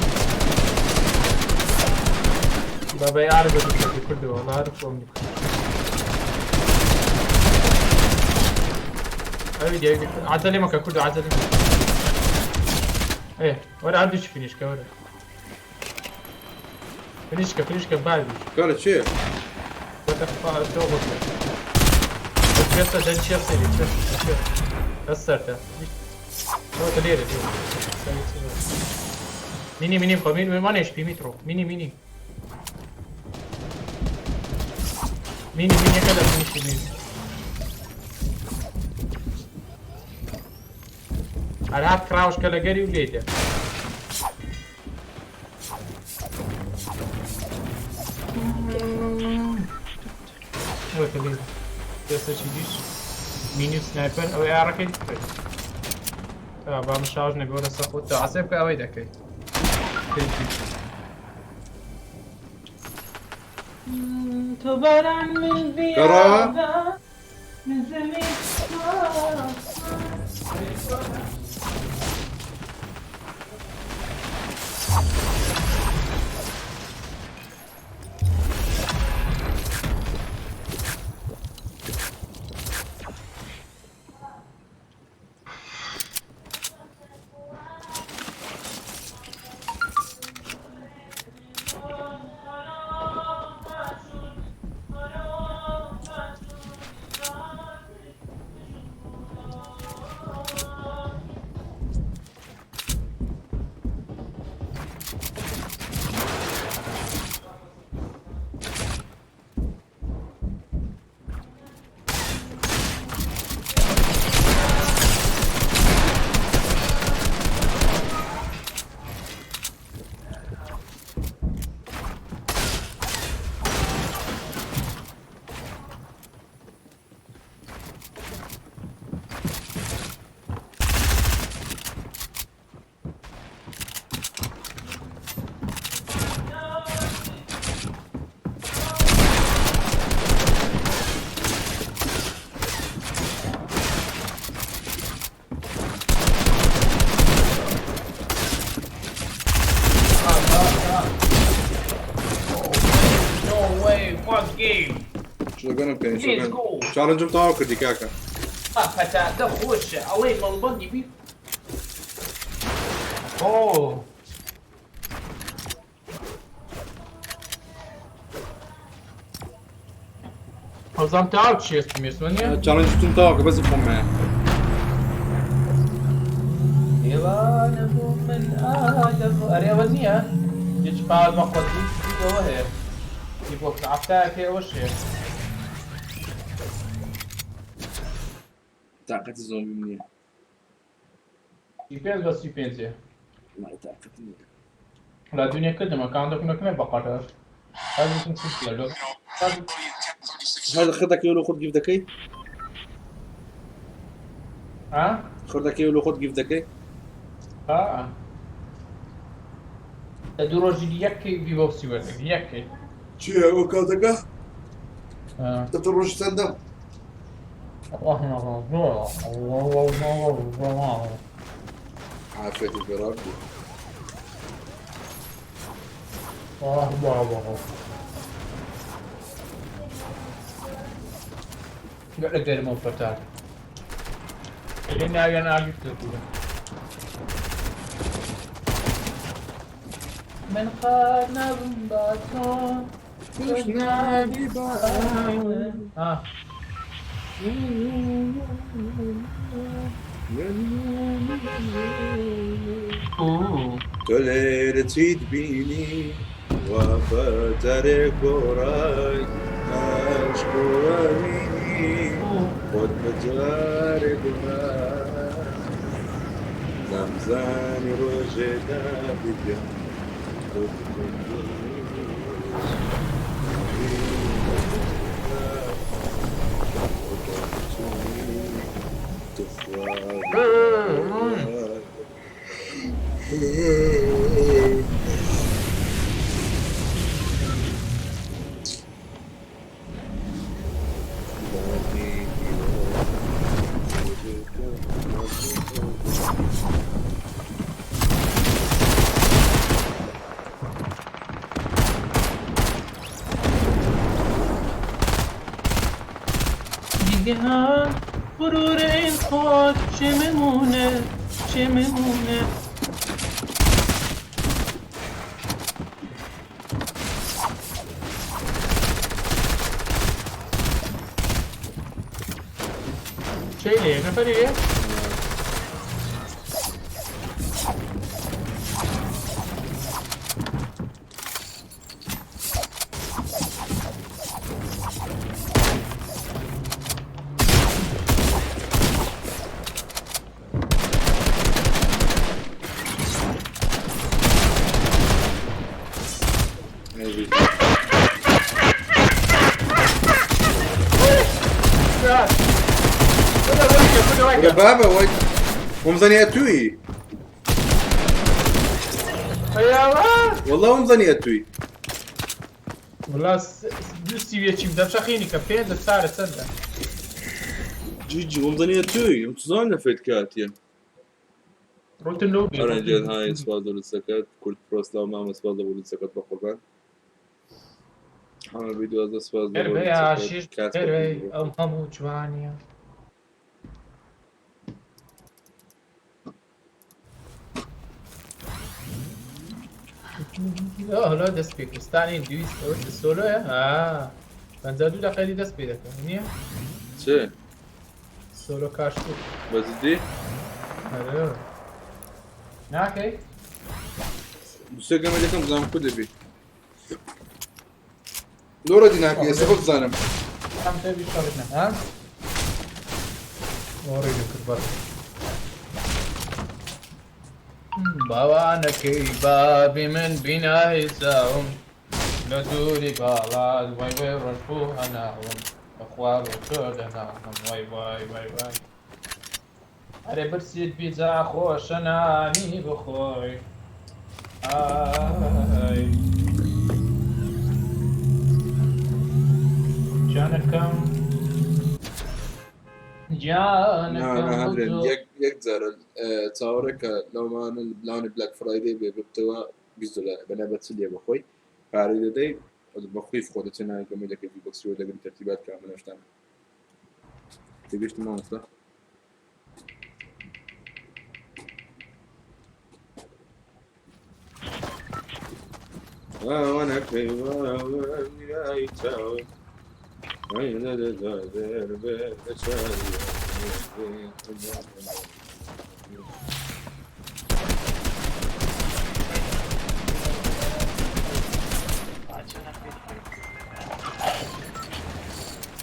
بابای ئارە بە دوو کردەوە وەڵا هەر خۆم ئەوی دی عەجەلێ مەکە کوردە عەجەلێ مەکە. ئێ وەرە هەردووکی فینیشکە وەرە. فینیشکە فینیشکە باویش. کارە چێ؟ بەتە تۆ بکە. پێسە دەن چێ سەری چێ چێ. بەس سەرتە. تۆ لێرە لێرە. مینی مینی بخۆ مینی وان HP میترۆ مینی مینی. مینی مینیەکە لە بنیشتی مین. هەر هات کراوش کە لەگەری و لێی دێ. ئەوە کە لێی دەستە چی دیش مینی و سنایپەر ئەوەی ئارەکەی بکەیت. تا با مشاوش نەبێ وەرە سەر خۆت تا عەسێ بکە ئەوەی دەکەیت. تۆ باران من گەڕاوە؟ من زەمین No way, fuck game. شۆگەنم پێ Let's شۆگەن go. چاڵنجم تەواو کردی کاکە. پەتاتە خۆشە ئەڵێ مەڵبەندی بی. ئۆ هەوزان تاو چێستم ێسمە نییە؟ چاڵنجتون تەواو کە بەس خۆم مایە. دێوانە بوو من ئالە بوو. ئەرێ ئەوە نییە؟ هیچ پاوە بە خۆت ئەوە هەیە. بۆ عەفتایەکەی ئەوەش هەیە. تاقەتی زۆمبیم نییە. 35 بە 35 وەڵای تاقەتم نییە. لە دنیا کردم ئەکاونتەکم نەکەمێ بە قەرار. هەر وتم چ بکە لۆ. هەر خردەکەی لۆ خۆت گیف دەکەی؟ ها؟ خردەکەی لۆ خۆت گیف دەکەی؟ ها. لە دوو ڕۆژی دی یەک کەی ڤی بۆکسی وەردەگری یەک کەی. چییە ئەو کاتەکە؟ دەتە ڕۆژ چەندە؟ عافێتی بێڕابی. گەلە گەرمە و پەتات. لێ ناویان ئاگر کردووە. من قەت نابم بە تۆ. توش نابی بە ها. تۆ لێرە چیت بینی وا بە جارێک گۆڕای عەشق و ئەوینی خۆت بە جارێک گۆڕای نامزانی ڕۆژێ دابیگەم تۆ دیگه هم غرور این خاک چه میمونه چه میمونه چه لێ نەفەری لێ؟ کورە بابە وای ومزانی ئەتووی والله ومزانی ئەتووی. وەڵا دوو سی و یەکیم دەبشەخینی کە پێنج چارە چەندە؟ جی جی ومزانی ئەتووی ئەم چزان لە فێت کاتیە. ڕوتن لۆ بێ. ئەرێ جێت های سپاس لە لوتسەکەت کورد پرۆ سلاو مامە سپاس لە بۆ لوتسەکەت بە قوربان حەمە بی 12 سپاس لە بۆ بێ لوتسەکەت ئاشیش کات بێ ئەم هەموو جوانیە. هەلۆ دەست پێ کوردستانی دویست ئەوە سۆلۆیە 52 دقیقە دەست پێ دەکەم نییە؟ چێ؟ سۆلۆ کاشتو بە جدی؟ ئەرێ ناکەی؟ دوسێ گەمە دەکەم بزانم کو دەبی لۆرە دی ناکەی ئێستا خۆ بزانم ئەم تێ بیشەڕ نە ها؟ ئۆڕی دەکرد بەس باوانەکەی بابی من بینای چاوم لە دووری باڵات وای وای ڕەش بوو هەناوم بەخوا بۆ تۆ دەناڵم وای وای وای وای ئەرێ برسیت بیجا خۆشە نانی بخۆی ئای گیانەکەم گیانەکەم هەندرێن یەک یەک جارە چاوەڕێکە لەومانە لاونی بلاک فرایدەی بێ ببتەوە 20 دلار بەنا بە چلیە بەخۆی پارەی دەدەی بەخۆی خۆ دەچێ ناوی گەمەی دەکەی بۆکسی وەردەگری تەرتیبات کامل شتانە تێگەشتی مامۆستا؟ واوەنەکەی واوەنیای چاو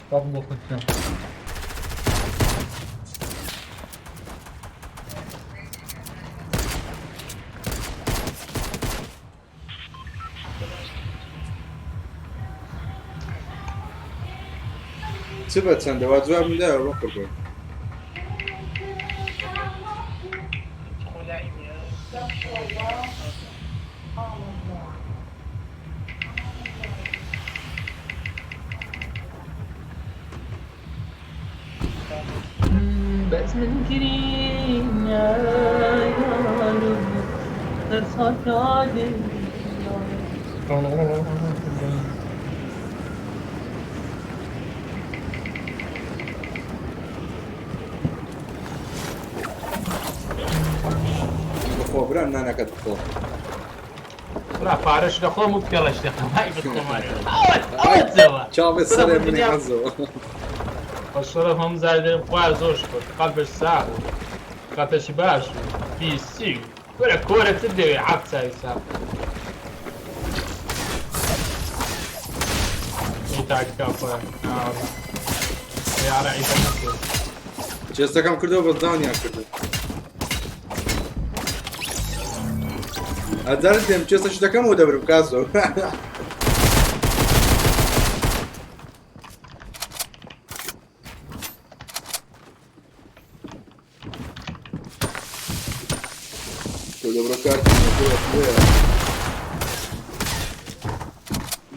باخ بۆ خودتم. چ بە چەندە وا جوابم دایەوە بە قوربان. بەس من بخۆ برام نانەکەت بخۆ. برا پارەش دەخۆم و پێڵەش دەخۆم هاي بخۆم ئەوە چاوێ سەرێ منی حەزەوە. بەشەرەف هەم زایدەم خوا زۆر شکر قەلبش ساغ و کاتەشی باش و پیسی و کورە کۆرە چ دەوێ عەفت چاوی ساغ تاکا خۆیان یارە عیبە نەکرد. چێستەکەم کردەوە بەس داونیان کردو. ئەجارە دێم چێستەش دەکەم و دەبرم کازۆ. تۆ دەبرۆ کارتی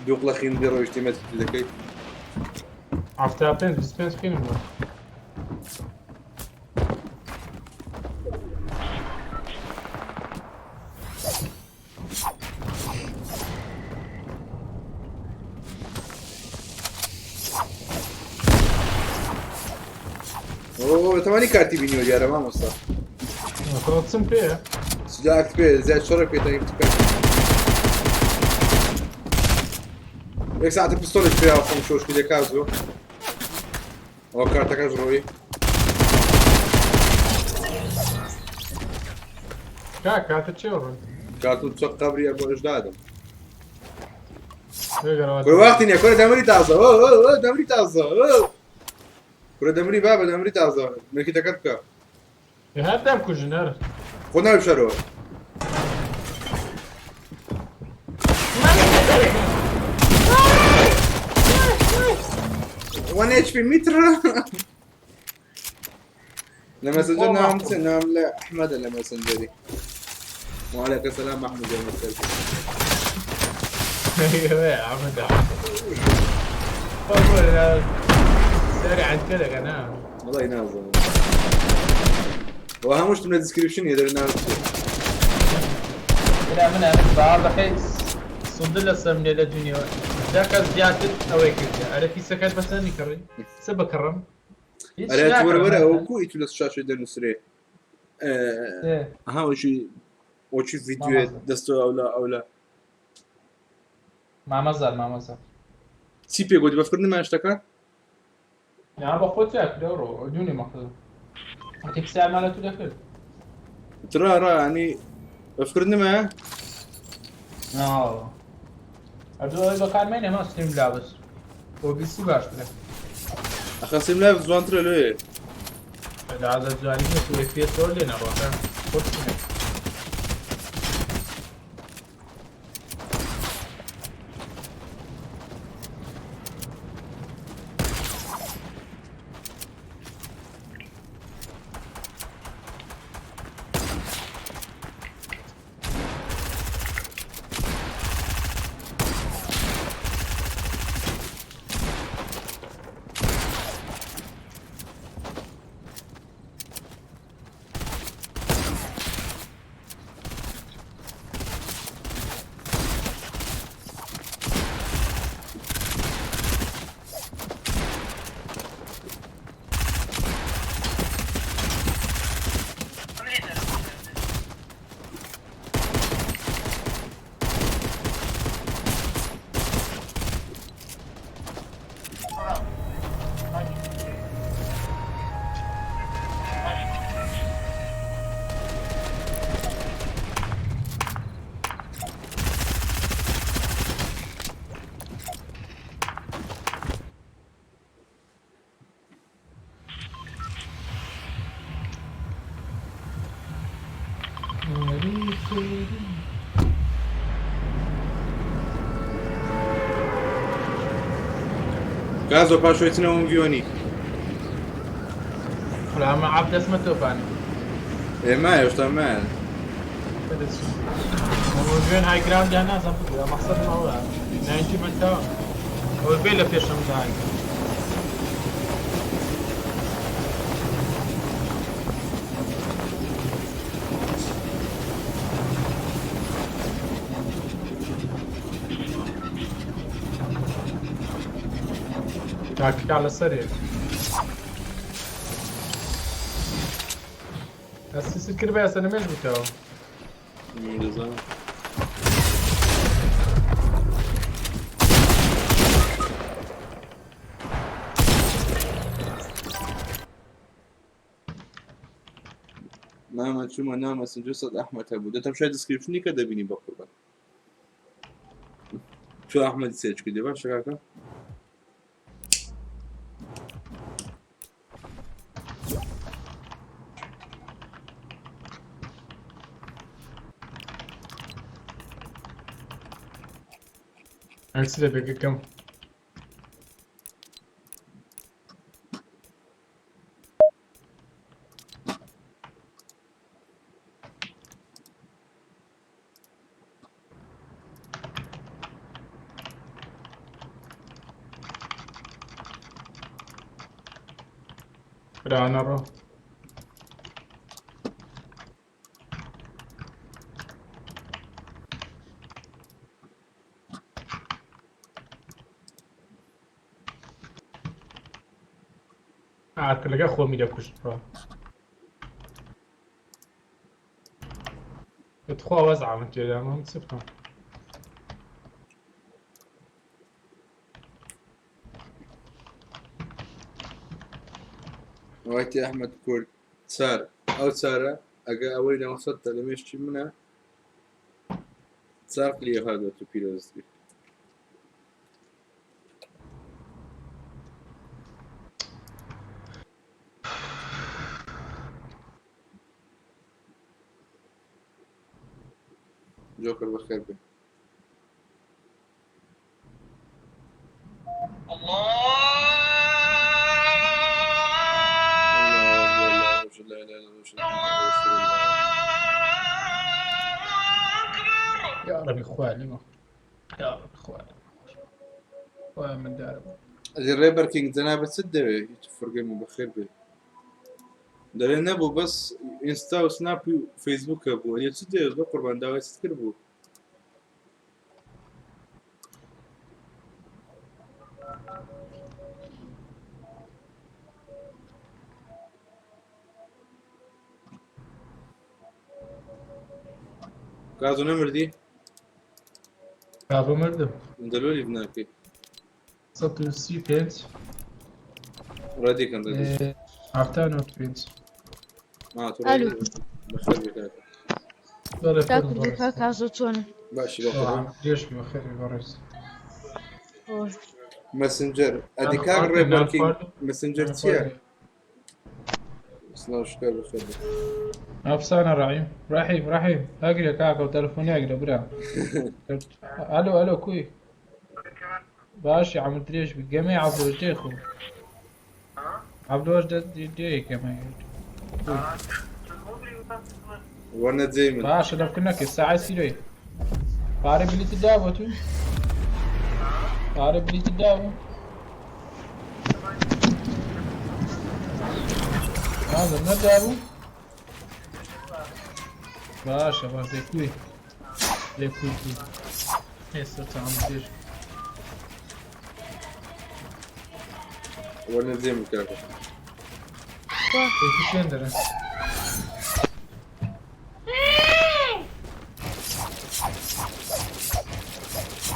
دووقلە خیندی ڕۆیشتی مەتری دەکەی. 75 25 پێم بوو. ئۆ تەمانی کارتی بینیوە دیارە مامۆستا. چم پێیە؟ سلاکت پێ زیاد شەڕێک پێ تەنگ بکە. یەک ساعتە پستۆلێک پێ خۆم شۆشکی دەکا زۆ. ئەوە کارتەکەش ڕۆی. کاک کاتە چێ ڕۆی؟ کارتم چەق قەبری ئەبۆ ئەژدادم. کورە وەختی نییە کورە دەمری تازە ئۆ ئۆ ئۆ دەمری تازە ئۆ کورە دەمری بابە دەمری تازە ملکیتەکەت بکە. هەر دەم کوژن هەر. خۆ ناوی بشەرەوە. وان HP میتر. لە مەسنجەر ناوم چیە؟ ناوم لە ئەحمەدە لە مەسنجەری. وعليك السلام أحمد يا مستر. ئەحمد سەری عەنکە دەکەن ها. والله نازم وهموش من الديسكربشن يدري نازم. برا من ئەمن باوەڕ دەکەی سوندر لەسەرم نیە لە دنیا دە کەس زیاتر ئەوەی کردیە ئەرێ پیسەکەت بە چەندی کڕی چ بکڕم هیچ ئەرێ وەرە ناکڕم وەرە ئەوە کو ئیتو لە شاشەی دەنووسرێ ئێ، ئەها وەکی وەکی ڤیدیۆ مامەزار دەستۆ ئەولا ئەولا مامەزار مامەزار چی پێ گوتی بەفکر نما شتەکان نا بە خۆت چاک لەو ڕۆ دونی مەخزن وتی پرسیارمان لە تو دەکرد ترا ڕا ینی بەفکر نما ناوە ئەدوو ئەوەی بەکارمێنێ ما ستریم لابس بۆ بیسی باشترە ئەخە سیم لایڤ جوانترە لێ لە جوانی نیە تو FPS زۆر لێ نەڕۆکە خۆت چنێ. من لێ دەرم. گازۆ پاشوێتنەوەم ڤیۆنی ولا ئەمە عەب دەستمە تۆپانی ئێمە هێشتا من وێن های گراوند یان نازم بگرە مەقسەدم ئەوە ناینتی بەتەوە ئەوە بێ لە پێشم دای تاکتیکا لەسەرێ ئەسیست کرد بە ئێستا نمێژ بووتەوە. دەزانم. نامە چوومە ناو مەسنجەر سەد ئەحمەد هەبوو دەتەم شای دیسکریپشنی کە دەبینی بە قوربان تۆ ئەحمەد سێرچ کردی باشە کاکە هەرچی دەبێت کەم برانەڕۆ. ئارکلەکە خۆمی دەکوشت بڕۆ. بتخوا وەزعم تێدا من چ بکەم؟ وایتی ئەحمەد کورد چار ئەو چارە ئەگە ئەوەی ناوسەدتە لە مێشکی منە چار قلیە هاتووە تو پیرۆز بی. جۆکەر بەخێر بێ. الله الله الله. ڕەبی خوایە لێمان یا ڕەبی خوایە لێمان خۆش خوایە من دارم. ئەدی ڕێبەر کینگ جەنابت چت دەوێ هیچ فڕگەم و بەخێر بێ دەڵێ نەبوو بەس ئینستا و سناپ و فەیسبوک هەبوو ئەدی چت دەوێت بە قوربان داوای چت کرد بوو کازۆ نەمردی کاکە مردم دەلۆلی بناکەی 135 ڕەدی کەن ڕەدی 79 پێنج. ما تۆ ئەلو. ڕەدی بەخێر بێ کاکە بەڵێ تا فەرموو کوردی بەڕێز. کاک ئازۆ چۆنە؟ باشی بە قوربان درێژ بی بەخێر بی بەڕێز. خۆش. مەسنجەر ئەدی نان کاک خواردی ڕێبەر نان کینگ خواردی مەسنجەر نان چییە خواردی. سڵاو شکر بەخێر بێ ئەفسانە ڕەحیم ڕەحیم ڕەحیم ئەگرێ کاکە و تەلەفۆنی ئەگرە برا. ئەلۆ ئەلۆ کوی باشی عەمر درێژ بی گەمەی عەبدۆش دێ خۆ عەبدۆش دێ گەمەی کوی وەرنە جێی من باشە لە بکە نەکەی ساعەی سیرۆی پارە بلیتت دابوو تو پارە بلیتت دابوو نازم نەدابوو باشە باش لێ کوی لێ کوی کوی ئێستا چاوم درێژ وەرنە جێی من کاکە خوا. لێ کوێن دەرن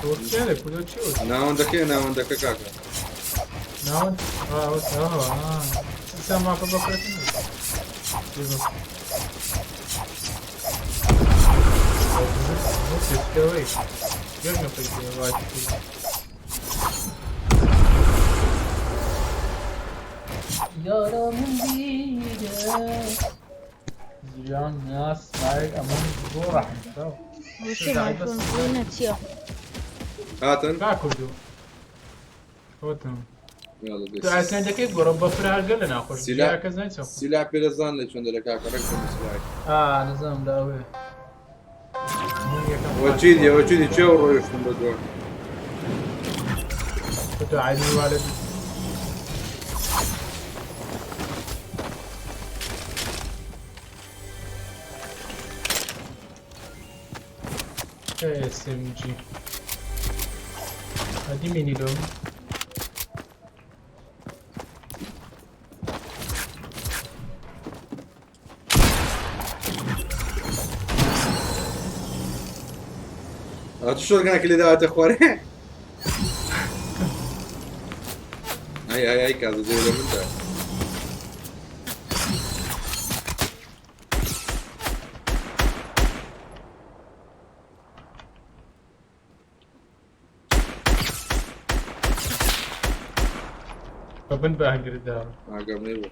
تۆ چێنێ کودۆ چی وت ناوەندەکەی ناوەندەکە کاکە ناوەند ئێستا ماکە بەفرەتن یارا من بیرە زیان ناس ئەمە زۆر ڕەحم بۆچی مایکرۆفۆن بۆ چییە؟ هاتن کا کوردو خۆتم یاڵا تو ئاسنەکەی گۆڕە بەفر هەرگە لە ناخۆش سیلا کەس نایچە سیلا پێ دەزان لە چۆن دەرە کاکە ڕێک بکەم سیلاک ئا نزام لە ئەوێ من یەکەم وە چی دی وە چی دی چێ ڕۆیشتم بە دووە تو عینی والد SMG هادی مینی لۆم ئەتو شۆرگەنەکە لێ داواتە خوارێ ئای ئای ئای کازە جێ لە مندا بە بن بەهنگرداوە ئاگام لێ بوو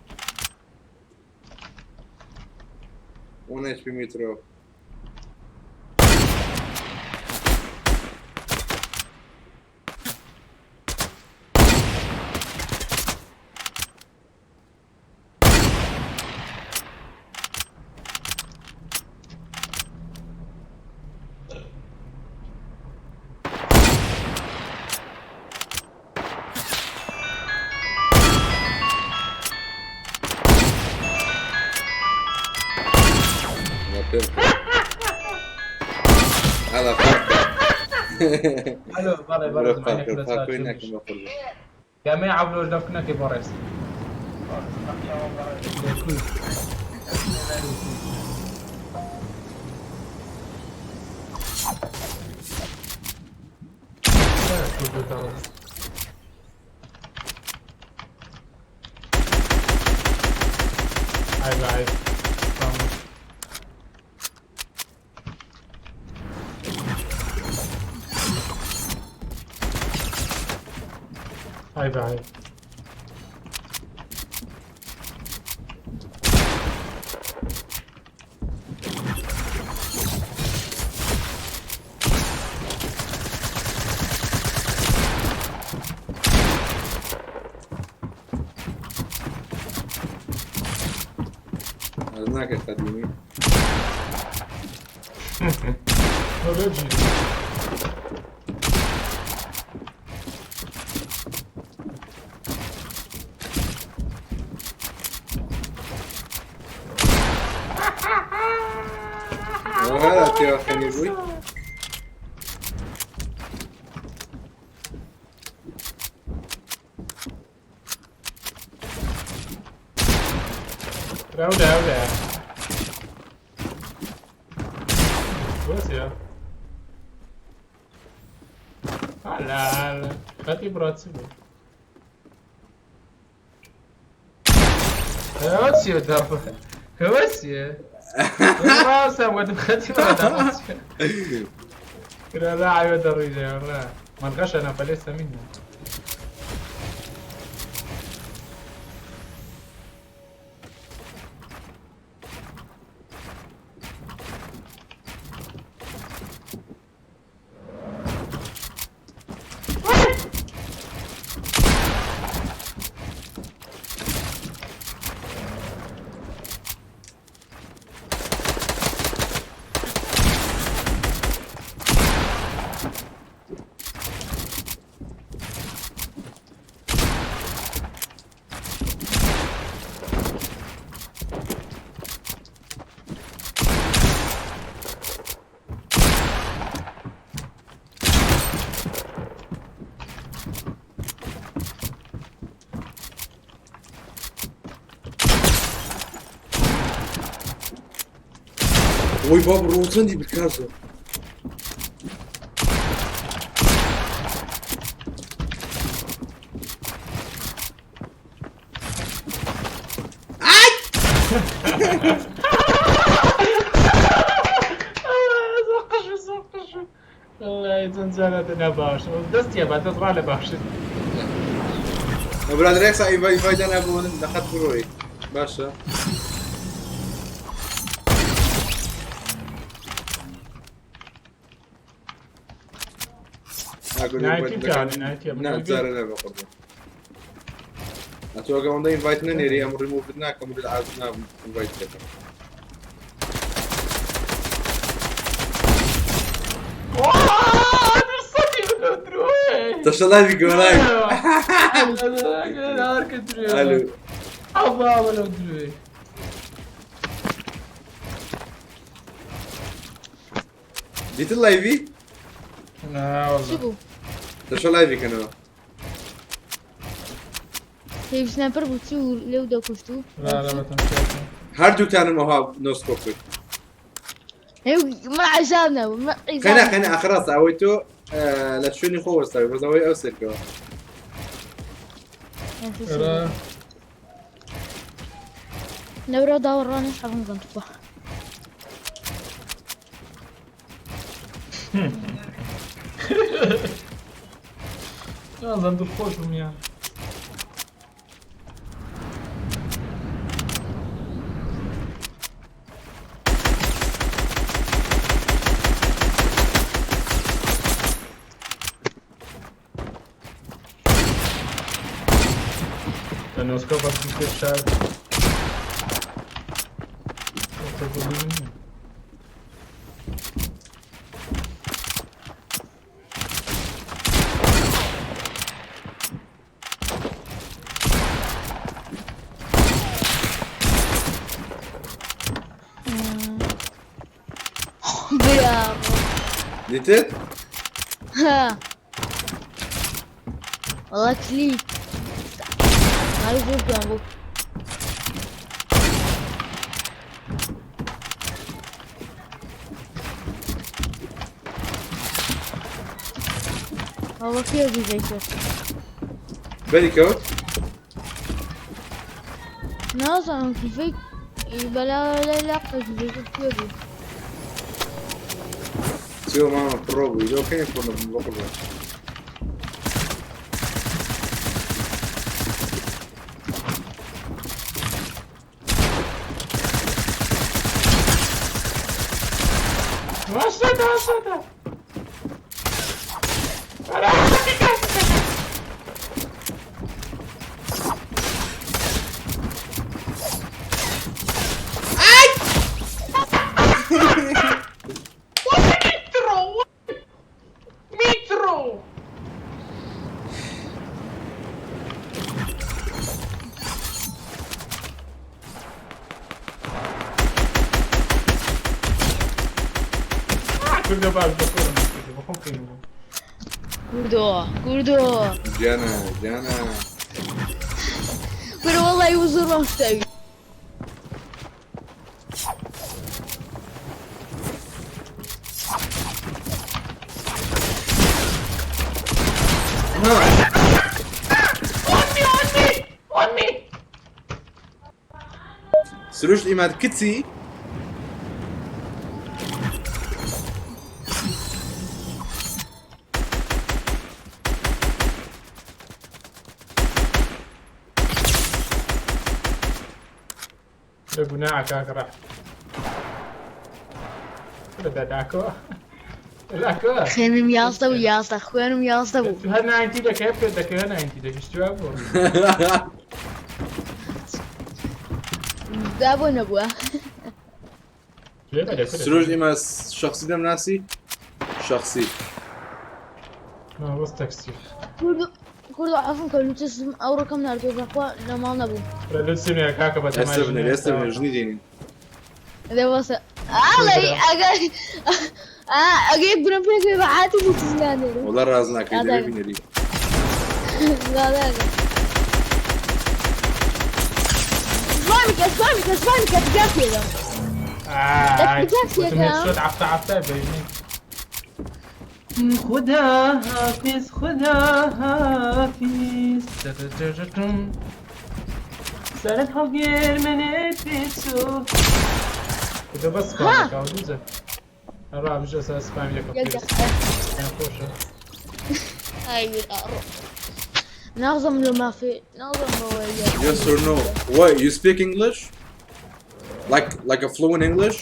1 HP میترۆ ئەڵا پێم کرد. ئەڵا پاکە. ئەلۆ بەڵێ بڕۆ بەڕێز پاکە معنێک لە پاکۆی چاچوو ناکەم بە قوربان گەمەی عەبدۆش دەفکنەکەی بەڕێز لێ کوی کوردو دەڕۆ عیب عیب فاموش. عیب عیب ئەز ناکەی قەدیمی. تۆلۆجی. هذا تێوە خەنی بووی ئەودا ئەودا بۆچیە هەلا هەلا خەتی بڕا چی بوو ئەوە چیە دەڕ ئەوە چیە ڕاستە وتم خەتی بڕا لا لا عيب الرجال والله من غشنا فليس منا. وی باب ڕووچەندی بکازۆ زەقش زەقش والله زنزانة باش دەستیە بە دەست ڕا لە باشتر. برادەر یەک سا ئیڤای ئیڤای دانا بۆ من لە خەت بڕۆی باشە نایتی بکانی نایتی نا جارە نە بەقڕ ئەتۆ ئەگە ئەوەندە ئینڤایت نەنێری ئەم ڕیموڤت ناکەم و عاز نابم ئینڤایت دەکەم. تەشە لایڤی گەوە لایڤ. ئەلو. ئەو لەو درێ. دیتت لایڤی؟ نا چی والله. بوو؟ تەشە لایڤی کەنەوە. هێوی سنایپەر بوو چی و لێو دەکوشت و لا لا بەتەم هەردووکتانم ئەوها نۆسکۆپ کرد. من عیزام نەبوو من عیزام خەنا خەنا ئەخراس ئەوەی تۆ لە شوێنی خۆ وەستاوی بەس ئەوەی ئەو سەرکەوە. نەورا داوەڕانش حەزم زەم تخوا. نازم دڵخۆش بووم یان. لە نۆسکۆ بە شار برا دیتت؟ ها والله كليك ناوی زۆر جوان بوو. ئەوە کێ گوزەی کرد؟ بەری کەوت؟ نازانم کیفەی بەلا لەلا گوزەی کرد کێ بوو؟ چیۆ مامە پڕۆ بووی لۆ کەی پڕۆ نەبووم بۆ قوربان. واشتا واشتا کوردە باش بەخۆم بەخۆم پێی بوو. کوردۆ کوردۆ گیانە گیانە. کورە وەڵی و زۆر بەم شتەوی. سروشت ئیماد کچی. لە گوناحە کاک ڕەح. لە داکۆ لاکۆ. خوێنم 11 بوو 11 خوێنم 11 بوو. هەر 90 دەکەی پێ دەکەوێ 90 دەکەی شتوا بوو. دا بۆ نەبووە. سروشت ئیمە شخصی دەمناسی؟ شخصی. بەس تەکسی. کوردۆ کوردۆ عەفوم کە لوتسم ئەو ڕقم ناردووە بەخوا لە ماڵ نەبووم. لوتسی نوێ کاکە بە ئێستا بنێر ئێستا بنێر ژنی دێنین. دە بەسە ئاڵێ ئەگەر ئەگەر یەک برم پێک بێ بە عاتی لوتس نانێرم. وەڵا ڕاز ناکەی دەبێ بینێری. لا سپامی کە سپامی کە سپامی کە بگا پێدەم. شت عەفتە عەفتە بینی. خدا حافظ خدا حافظ. سەرت هەڵگێر منێت پێچوو. کە بەس سپام دەکا دووزە. ڕا بژە سەر سپامی دەکەم. یەک دقیقە. خۆشە. هاي بالأرض. ناظم لو ما في ناظم هو Yes or no? What, you speak English? Like a fluent English?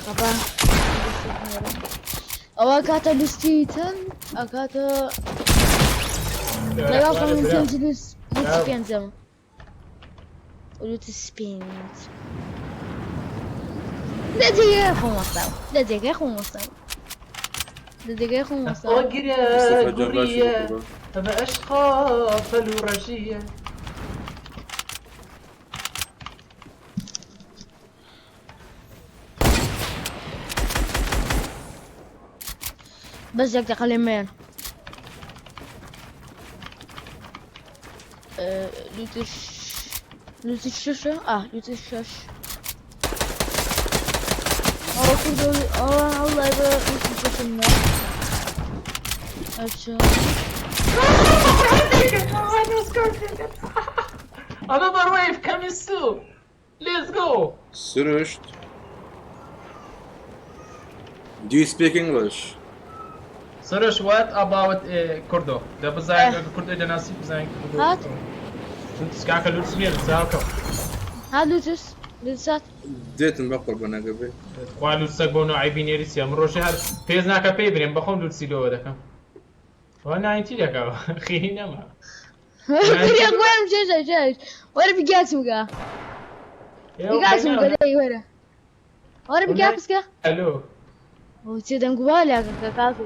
قەبا ئەوە کاتە لوستی چەند ئەکاتە لەگەڵ پێنج لوس لوسی پێنجەم لوسی پێنج لە جێگەی خۆم وەستاوە لە جێگەی خۆم وەستاوە لە جێگەی خۆم وەستاوە. ئۆگرە مستەفا جان باشی گوڕیە بکە. بە عشقا فەلوڕەژیە. بەس یەک دقیقە لێم مەیەن. لوتش لوتش شەشە ئاه لوتش شەش. ئەوە کوردۆ ئەوە ئەوڵای بە لوتش شەشم نا. ئەچە Another wave coming soon. Let's go. سروشت Do you speak English? سروش what about کوردۆ؟ دە بزانین کوردۆ دەناسی بزانین کوردۆ. هات. کاکە لوتس نییە چاوکەم. ها لوتس لوتسات دێتم بە قوربانەکە بێ. خوا لوتسەک بۆ نوعی بینێری چیە؟ من ڕۆژێ هەر پێز ناکە پێی برێم بەخۆم لوتسی لەوە دەکەم. وا 90 دەکەوە خێری نەما. کوریە گوێم شەشە شەش وەرە بگاتم گا بگاتم گا دەی وەرە وەرە بگا پسکە. ئەلۆ. چێ دەنگ و بالاکە کاکو.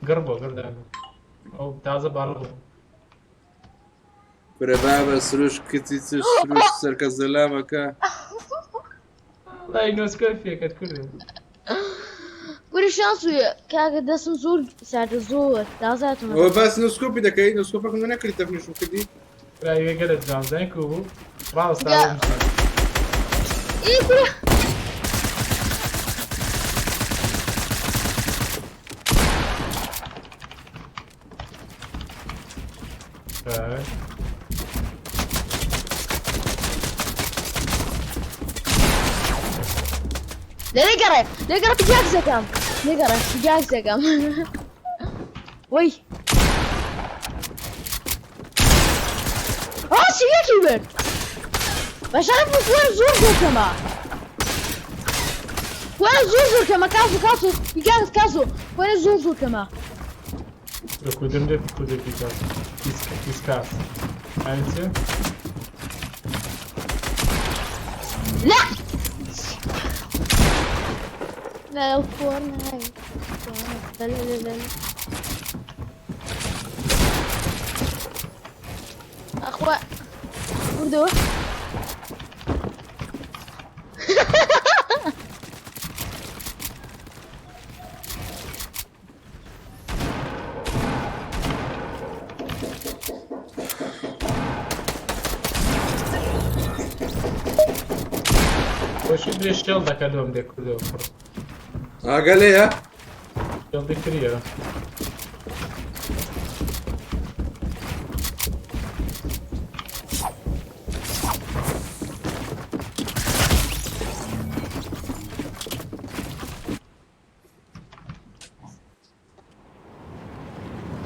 گڕ بۆ گڕ دەنگ. ئەو تازە باڵ بوو. کورە بابە سروش کچی چ سروش سەرکە زەلامەکە. وەڵای نۆسکۆی پێکرد کوردم. کوری شانس ویە کاکە دەستم زۆر ساردە زۆر تازاتمە. ئەوە باس نۆسکۆپی دەکەی نۆسکۆپەکەم نەکردی تەفنیشم کردی. براوێ گەلە جوان زانی کو بوو ڕاوەستا ئی کورە لێگەڕێ لێگەڕێ بجاک دەکەم لێگەڕێ بجاک دەکەم. وەی ئا سیەکی برد بەشەرف خوێن زۆر زۆر کەمە خوێن زۆر زۆر کەمە کاسو کاسو بجاک کاسو خوێن زۆر زۆر کەمە. کودم دێ کودێ پیکاس پیسکاس یعنی چی؟ لا لا فورنايت لا لا لا لا. ئەخوا کوردۆ خۆشی درێ شێڵ دەکە لۆم دێ کوردەوە کوڕ. ئاگا لێیە؟ شێڵدی فریە.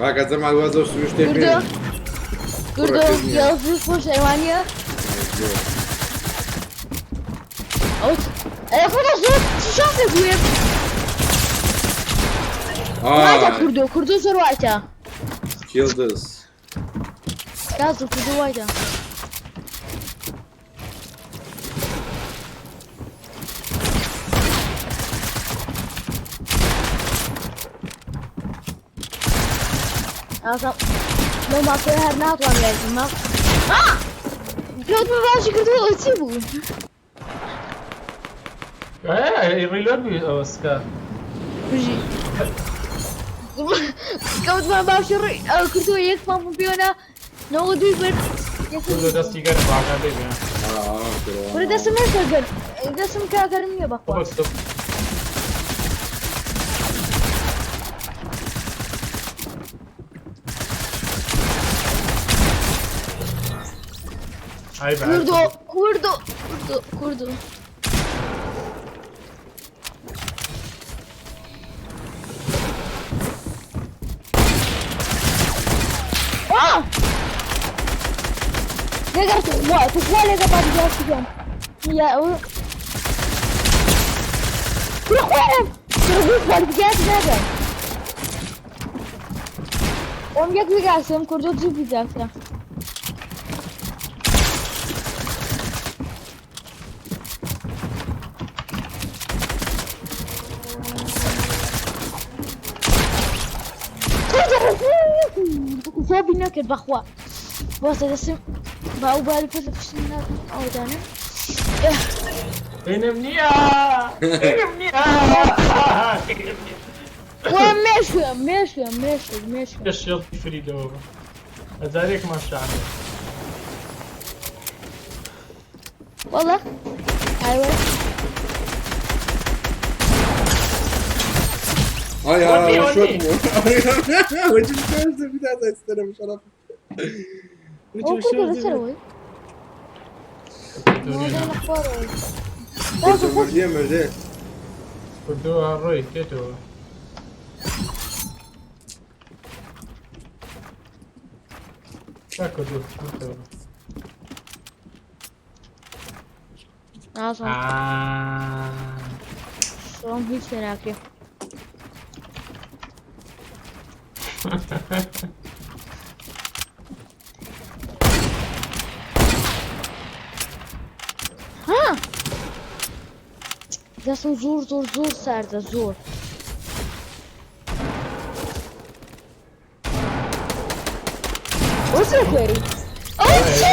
کاکە جەمال وا زۆر سروشتێ کوردۆ کوردۆ یاڵ خۆش ئەوانە ئەو ئەی خۆ زۆر چ شانسێک بووێ وایتە کوردۆ کوردۆ زۆر وایتە Kill this. کازو کوردۆ وایتە ئازا لەو ماکۆی هەر ناتوانم یاری بکەم کەوتمە باشی کردووە ئەو چی بوو ڕیلۆد بووی ئەوە سکا بژی کەوتمە باشی ڕووی ئەو کردووە یەک پامپم پێوەنا نەوە دووی برد کوردۆ دەستی گەرم باگا لێ بێ کورە دەستم هێشتا گەرم دەستم کا گەرم نییە بەخوا کوردۆ کوردۆ کوردۆ کوردۆ لێگەڕ توخوا توخوا لێگە با بگەڕ یا ئەو کورە خۆیان کورە گوو خوارد بگات ناگەن ئەم یەک بگاسم کوردۆ دوو بگاسە زۆبی نەکرد بەخوا واسە دەستم با ئەو باری پێ کوشتن ناکەم ئەوە دانم بینم نییە بینم نییە وا مێشکم مێشکم مێشک مێشکم شێڵتی فریدەوە هەزارێکمان شانێ والله ايوه هاي هاي شو وجه شو شرف هو كله بسروي مردية مردية كردوها الري تيتو لا كردو نازانم شۆم هیچ پێ ناکرێ ها دەستم زۆر زۆر زۆر ساردە زۆر ئەو چ کوێری ئەو چی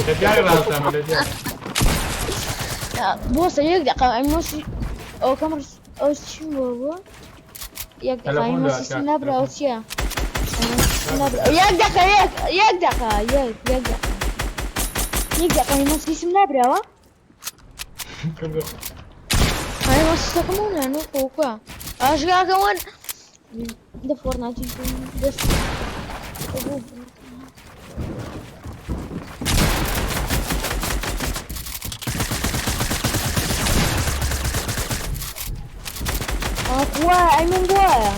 لە دیاری ڕاستامە لە دیاری بۆسە یەک دقە ئەمۆسی ئەو کەم ئەو چی بۆ بوو یەک دقە تەلەفۆن ئەمۆسی داکات، نابرا ئەو تەلەفۆن. چییە نابرا یەک دقە یەک یەک دقە یەک یەک دقە یەک دقە ئەمۆسیسم نابراوە کردو ئەمۆسیسەکەم نانو خۆکە ئاشگاکەوەن دە فۆرناتی دەست ئەخوا ئەی من بواە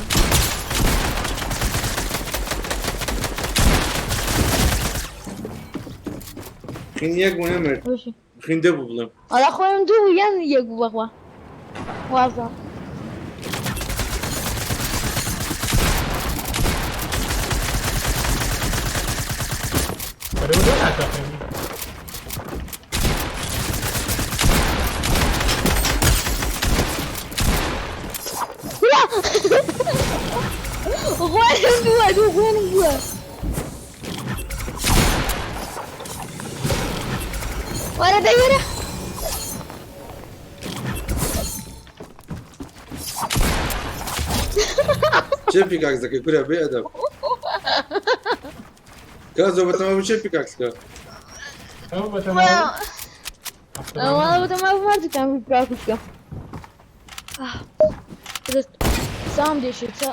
خین یەک بوو نەمرد خین دەبوو بڵێم ئەڵا خۆم دوو یان یەک بوو بەخوا وازە بەرەو لۆ ناتەقێنی خوێنم بووە دوو خوێنم بووە. وەرە دەی وەرە. چێ پیکاکس دەکەی کورە بێ ئەدەب کازۆ بەتەما بوو چێ پیکاکسکە ئەو بەتەما ئەوە بەتەما بوو هەردووکیان پیکاکس بکە. سام دێشێ چا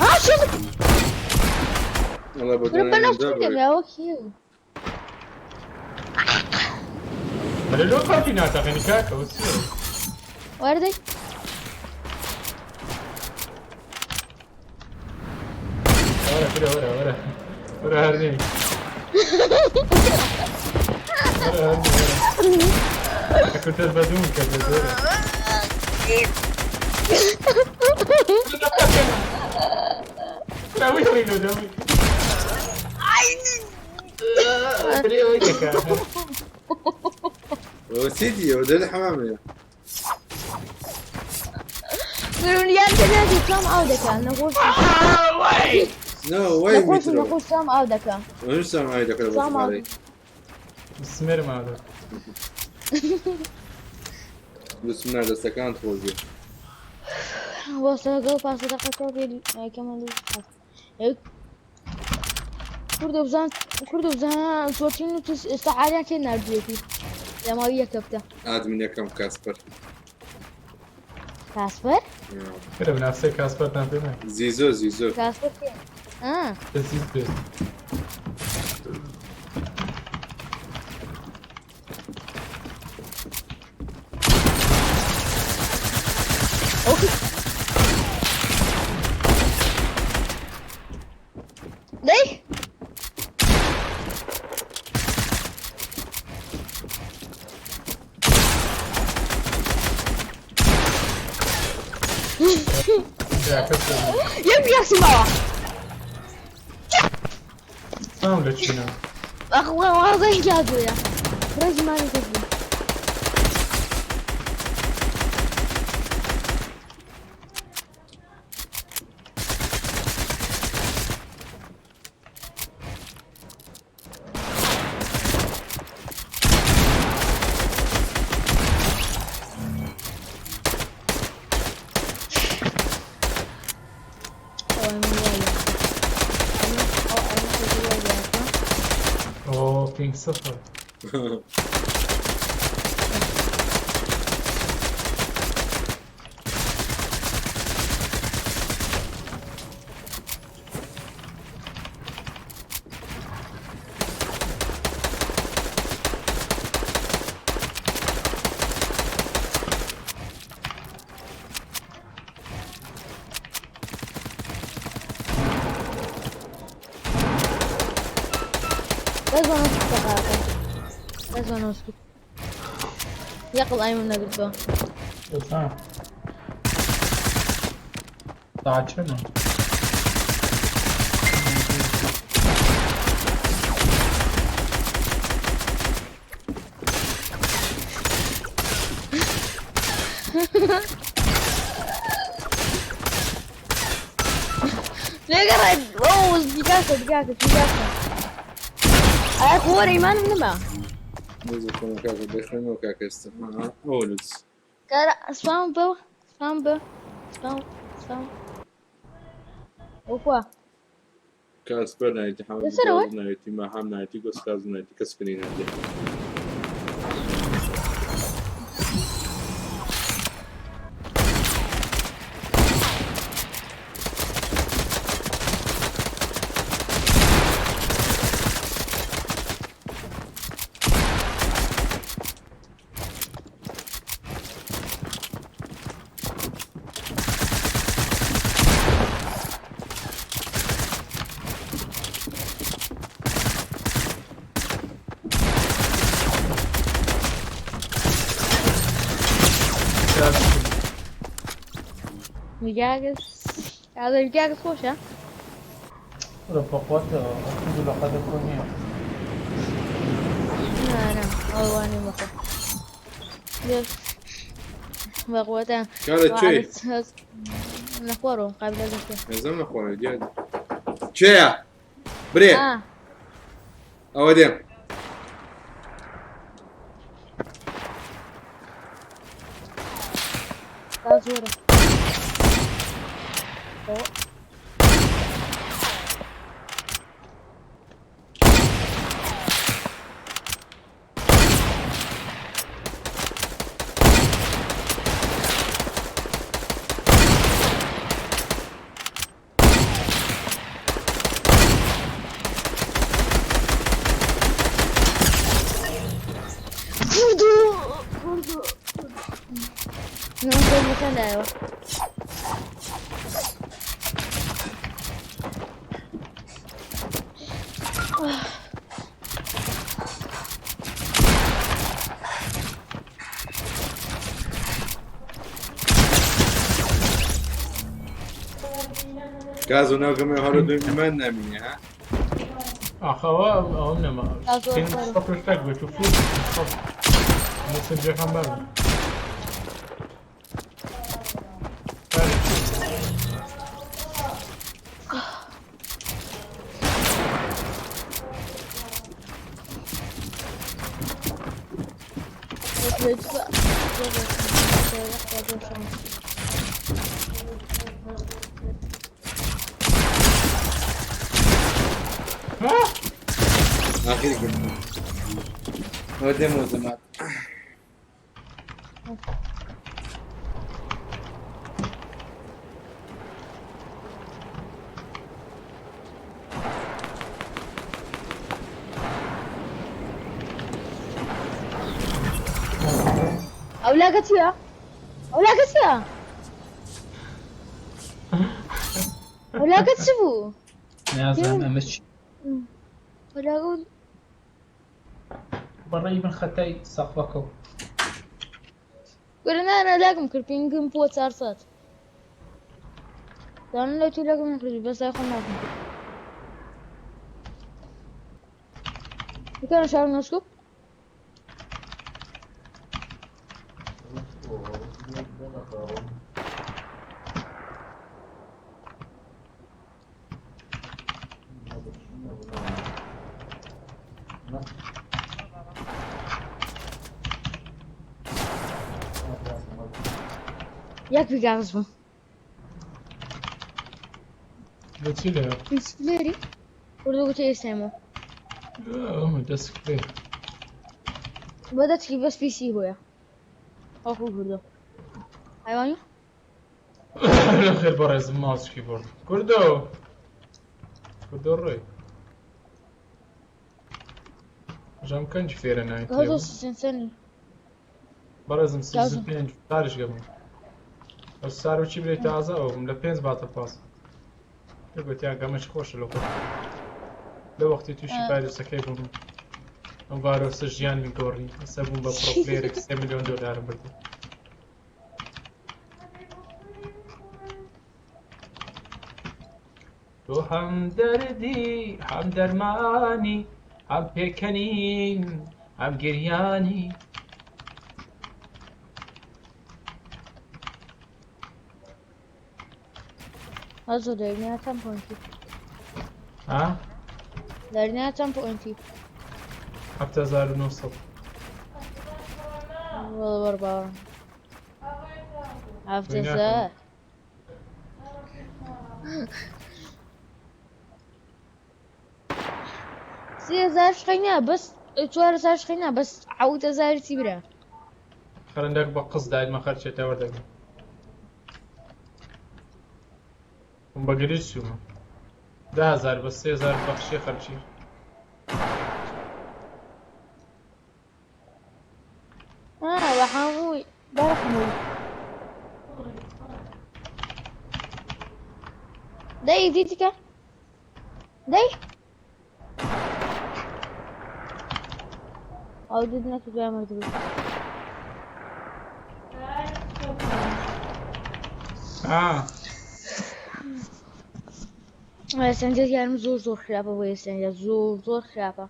ها شو والله بۆ ربنا شو کیو ئەرێ لۆ پارتی ناتەقێنی کاکە ئەوە چییە؟ وەرە دەی وەرە کورە وەرە وەرە وەرە هەر نەی وەرە هەر نەی وەرە کورتەت بە دووم کرد بە زۆرە ئەوەی ڕینۆ دەمی درێ ئەوەی دەکا سیدی ئەوە دەرێ حەمامەیە دڵنیام کە نازی سام ئاو دەکا نەخۆش نۆ وەی نەخۆش میترۆ نەخۆش سام ئاو دەکا منیش سام ئاوی دەکا لە سام ئاو بۆ سمێرم ئاو دەکا بسم الله دەستەکانت خۆش بێ وەستا لەگەڵ پاسە دەقەکە پێ کەمە کوردە بزان کوردە بزان زۆرترین و ئێستا عالیان کێ ناردوویەتی لە ماوەی یەک هەفتە ئادمینەکەم کاسپەر کاسپەر کورە بنافسەی کاسپەرتان پێ ناکە زیزۆ زیزۆ کاسپەر کێ ئا دەزیز بێت ئۆکی دەی براکەت دەبی. یەک پیاسی ماوە سام لە چینە ئەخوا وازای جادوویە ڕێزی مانی کەس بوو ئەوە من وای لێ ئەو ئەو وای لێ ئۆ پینگ سفر بەس بە نۆسکوپ دەقاکە بەس بە نۆسکوپ یەقڵ ئایمم نەگرتووە ساعت چەنە؟ لێگەڕێ ئەو دیگاکە دیگاکە دیگاکە ئایا خۆرە ئیمانم نەما بزە کۆمە کاکە دەخوێنەوە کاکە ئێستا ئەوە لوتس کارە سپام بە سپام بە سپام سپام وەکوە کاسپەر نایەتی حەمەد لەسەرەوە؟ نایەتی ماهام نایەتی گۆستاز نایەتی کەس کنی نایەتی میگاگس ئازە میگاگس خۆشە کورە بەقوەتەوە ئەو لە قەدە کۆ نییە نا نا. ئەوانەی مەخۆ. بەقوەتە. کارە چێ؟ لە خوارەوە قابلە دەکە. ئێزم لە خوارەوە دیار. چێیە؟ برێ. ئەوە دێم. زۆرە. Vurdu. Vurdu. Ne oldu sen de گاز و ناو گەمەی هەرە دوێ من نامینێ ها؟ ئاخەوە ئەوم نەما شتێک بێت و فوت مەسنجەکان بەرن. آخر ئەوە دێمەوە زەمات. ئەولاکە چییە؟ ئەولاکە چییە؟ ئەولاکە چ بوو؟ نازانم ئەمە چی. ئەولاکە بەڕێی من خەتای سەقفەکە و گورە نا نا لاگم کرد پینگم بووە 400. دانم لەو تو لاگم نەکردی بەس لای خۆم لاگم کرد. بکەنە شار نۆسکوپ. یەک بگاز بوو. لە چی لێ؟ لێری وردە گوتە ئێستایمەوە. ئەمە دەست پێ. بە دەچکی بەس پیسی هۆیە. ئەخۆ کوردۆ. حیوانی؟ لەخێر بەڕێزم ماوسکی بڕ. کوردۆ. کوردۆ ڕۆی. ژەم کەنج فێرە ناوی هەزار سێ سەنی. بەڕێزم 35 ساریش گەبم. ئەو سار و چی برێ تازە ئەو بووم لە پێنج باتە پاس. گوتیان گەمەش خۆشە لە خۆ. لە وەختی تووشی ڤایرۆسەکەی بووم. ئەم ڤایرۆسە ژیانمی گۆڕی. ئێستا بووم بە pro player ێک 3 میلیۆن دۆلارم بردی. تۆ هەم دەردی هەم دەرمانی هەم پێکەنین هەم گریانی. هەزار دەرنیا چەند point ی؟ ها؟ دەرنیا چەند point ی؟ 7900. وەڵا بەرباوە. 7000. 3000 شقینا بەس 4000 شقینا بەس 7000 چی برا؟ خەرندەک بە قس دایمە خەرچێتە وەردەگرم. بە گریج چوومە. 10000 بە 3000 بەخشی خەرچی. بە هەمووی بەرحمووی. دەی دیتیکە؟ دەی؟ ئەو دیت نەکردوای مردبوو. سەنجەر یارم زۆر زۆر خراپە بۆ ئێستا زۆر زۆر خراپە.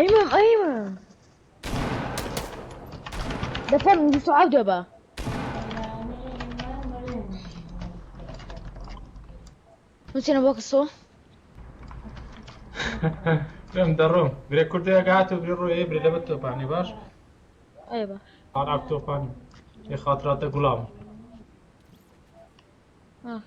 ئەیمەم ئەیمەم دەفەرموو 27 دەبە. نووسینە بۆ کەسۆ. برێم دەڕۆم برێ کوردەیەک هات و برێ ڕۆیە برێ لەبەر تۆپانی باش ئەی باش. ئاراک تۆپانی ێ خاتراتە گوڵام. آه.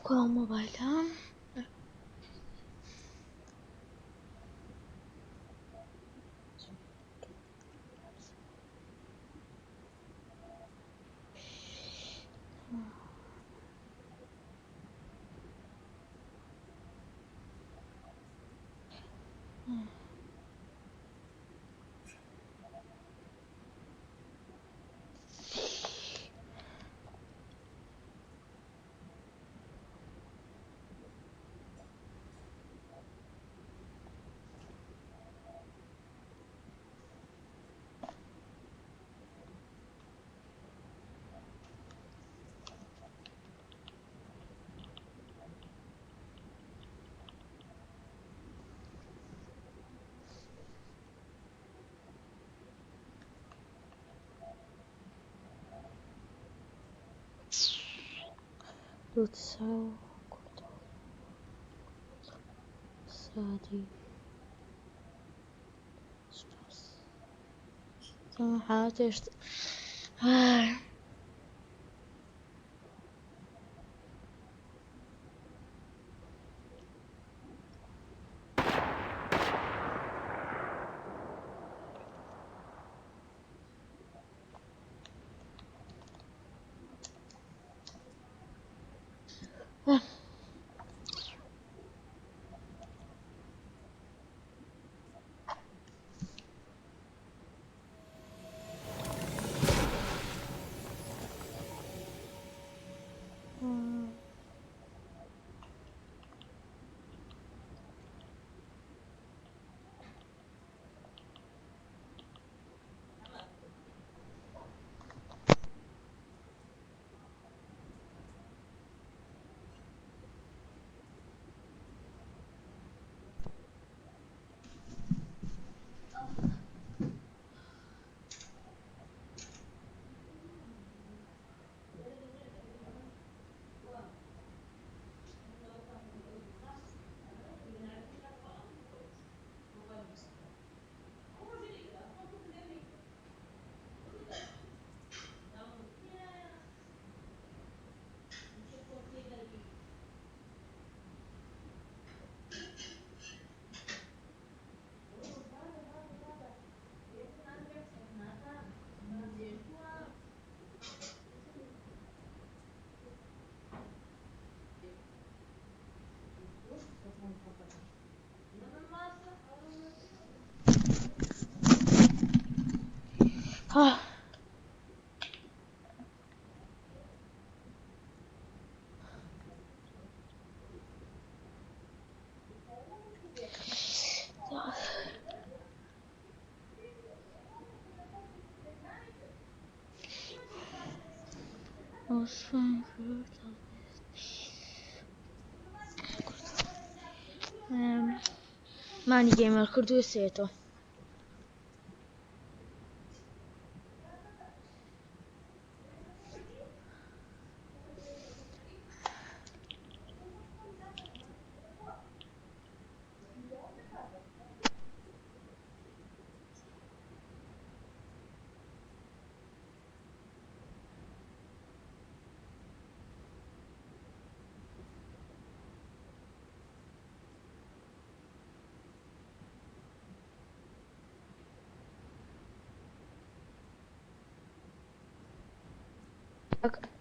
کوا مۆبایلە؟ دوو تسعة و سادي سمحات Ah. مانی گەیمەر کردووە سێتەوە.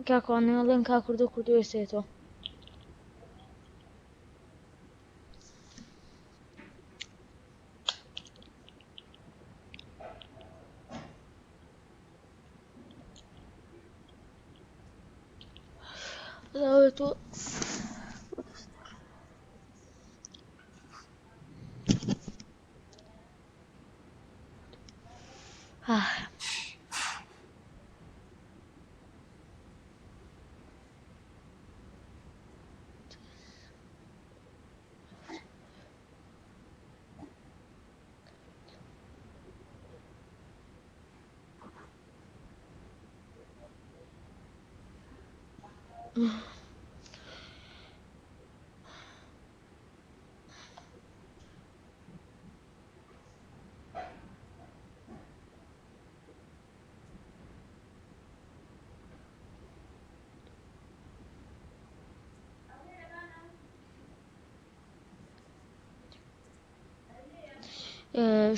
کاکوانڵێن کا کوردۆ کوردۆ سێتەوە. تۆ Ah.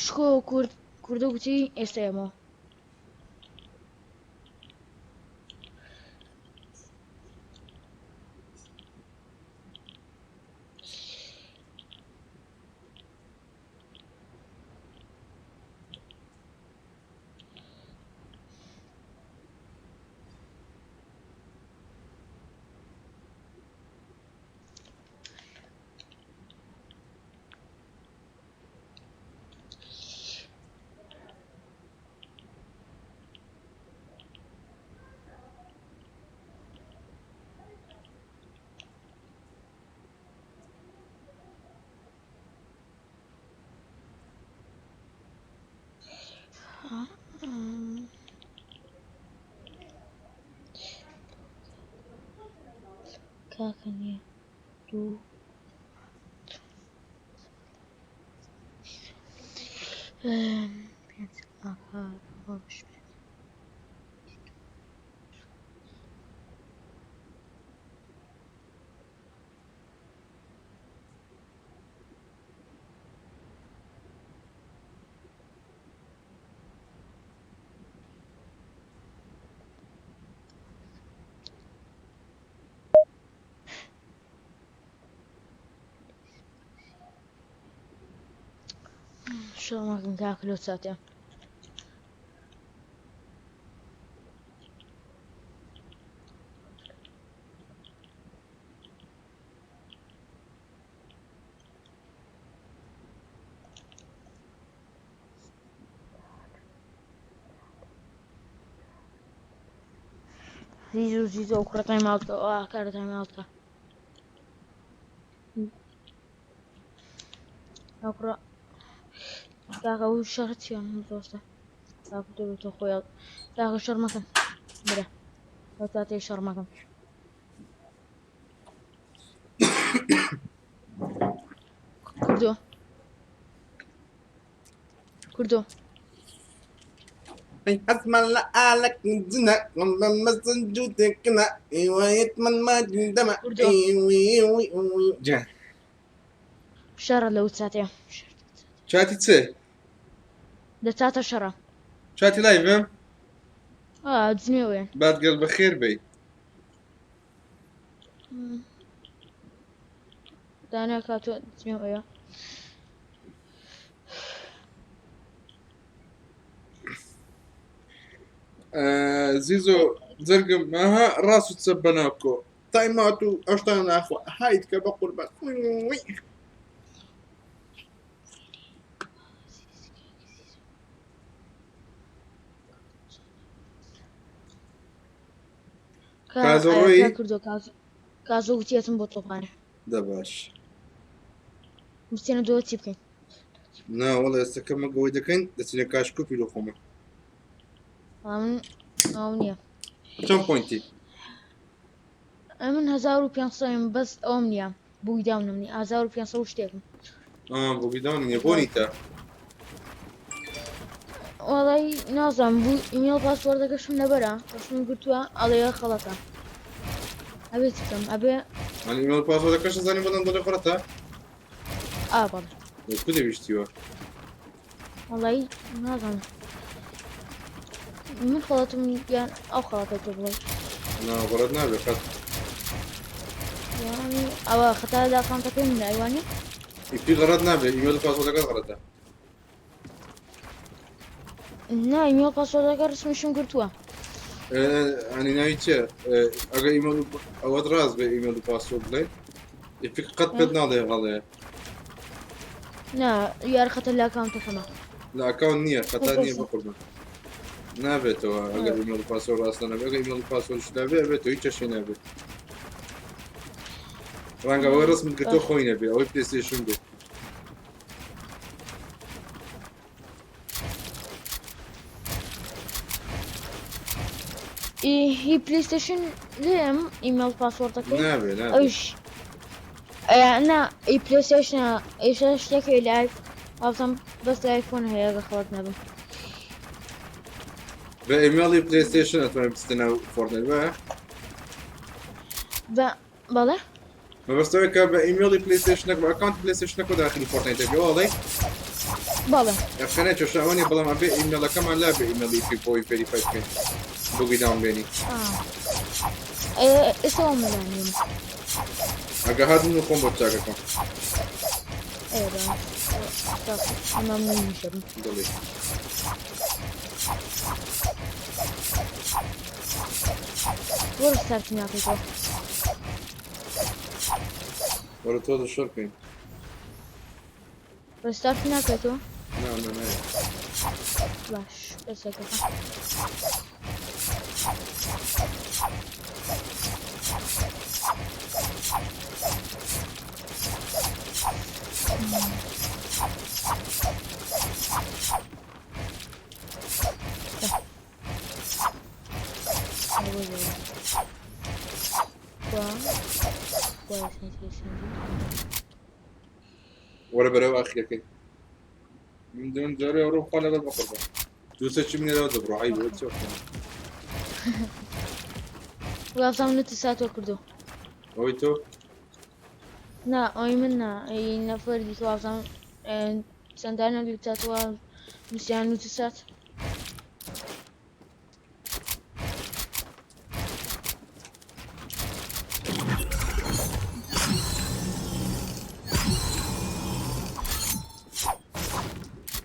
شکۆ کورد کوردە گوتی ئێستا ئێمە. کاکە نییە دوو پێنج ئاکار پێنج. شەڕ مەکەن کاکە لەو چاتێ. زیزو زیزو ئەو کوڕە تایم ئاوت کە ئا کارە تایم ئاوت کە ئەو کوڕە کاکە ئەو شەڕ چییە دۆستە کاکە تۆ تۆ خۆی کاکە شەڕ مەکەن برا ئەو تاتەی شەڕ مەکەن. کوردۆ کوردۆ حەزمان لە ئالەک جنە مەزن جووتێکنە ئێوەیەتمن ماجدەمە کوردۆ جان شەڕە لەو چاتەیە. چاتی چێ؟ لە چاتە شەڕە. چاتی لایڤم؟ ئا جنێوێن. بادگەل بەخێر بێی. دانا کاتۆ جنێوەیە. زیزۆ جەرگم ئەها ڕاست و چەپ بەناکۆ تایمات و ئەشتان ناخوا هایت کە بە قوربان. کازۆ ڕۆیی؟ کردو کازۆ وتیەتم بۆ تۆپانە. دە باش. بچینە دۆ چی بکەین؟ نا وەڵا ئێستا کە مەگەوەی دەکەین دەچینە کاش کوپی لۆ خۆمان. من ئەو نییە. چەند پۆینتی؟ من 1500 بەس ئەوم نییە بووی داونم نیە 1500 و شتێکم. بووی داون نییە بۆ نیتە؟ وەڵای نازانم بوو ئیمێڵ پاسوۆردەکەشم لەبەرە ڕسمم گرتووە ئەڵێ خەڵەتە ئەبێ چ بکەم ئەبێ ئەنی ئیمێڵ پاسوۆردەکەش زانی بەڵام دەڵێ خەڵەتە؟ ئا بەڵێ. کو دەویشتیوە؟ وەڵای نازانم من خەڵەتم یان ئەو خەڵەتە تۆ بڵێ. نا غەڵەت نابێ قەت. یانی ئەوە خەتا لە ئەکاونتەکەی منە ئەیوانیە؟ ئیپی غەڵەت نابێ ئیمێڵ پاسوۆردەکەت غەڵەتە. نا ئیمێڵ پاسوۆردەکە ڕسمیشم گرتووە. ئەنی ناوی چییە؟ ئەگەر ئیمێڵ ئەوەت ڕاست بێ ئیمێڵ و پاسوۆرد بڵێ ئیپی قەت پێت ناڵێ هەڵەیە. نا یار خەتە لە ئەکاونتەکەمە. لە ئەکاونت نییە خەتا نییە بەقوربان. نابێتەوە ئەگەر ئیمێڵ و پاسوۆرد ڕاست نەبێ ئەگەر ئیمێڵ و پاسوۆردش لابێ ئەبێتەوە هیچ کێشەی نابێت. ڕەنگە ئەوەی ڕسمت گرتووە خۆی نەبێ ئەوەی پلەیستەیشن بێ. هی پلیستشن لێم ئیمێڵ پاسۆردەکەی نابێ نابێ. ئەوش نا ئی پلیستشن ئێستا شتێک لە وابزانم بەس لە ئایفۆن هەیە گە خەڵەت نەبم. بە ئیمێڵی پلەیستەیشن ئەتوانین بچیتە ناو فۆرتنایت وایە؟ بە بەڵێ. مەبەستەوەی کە بە ئیمێڵی پلەیستەیشنەک بە ئەکاونتی پلەیستەیشنەکەوە داخلی فۆرتنایت دەبی ئەوە ئەڵێی؟ بەڵێ. یاخەنە کێشە ئەوە نیە بەڵام ئەبێ ئیمێڵەکەمان لا بێ ئیمێڵی پی بۆی ڤێریفای بکەین بۆگی داون بێنی. ئێستا وەم لەلا نیە. ئەگە هات من خۆم بۆ چاکەکەم. ئێ باش ئەمە منیش دەبم. دڵی. وەرە ستارتی ناکەیتەوە. وەرە تۆ شەڕ بکەین. ڕێستارت ناکەیتەوە؟ نا نا نا. باش بەسەکەکە. وەرە بەرەو ئاخیرەکەی من دون جارێ ڕۆ خوا لەگەڵ بەقڕبا دووسە چی منێرەوە دەبڕۆ عەیب ئەوە چی وەختە وابزانم نوتی ساتۆ کردو. ئەوەی تۆ؟ نا ئەوەی من نا ئەی نەفەر دیکە وابزانم چەندانە لوتاتوە نووسیان نوتی سات.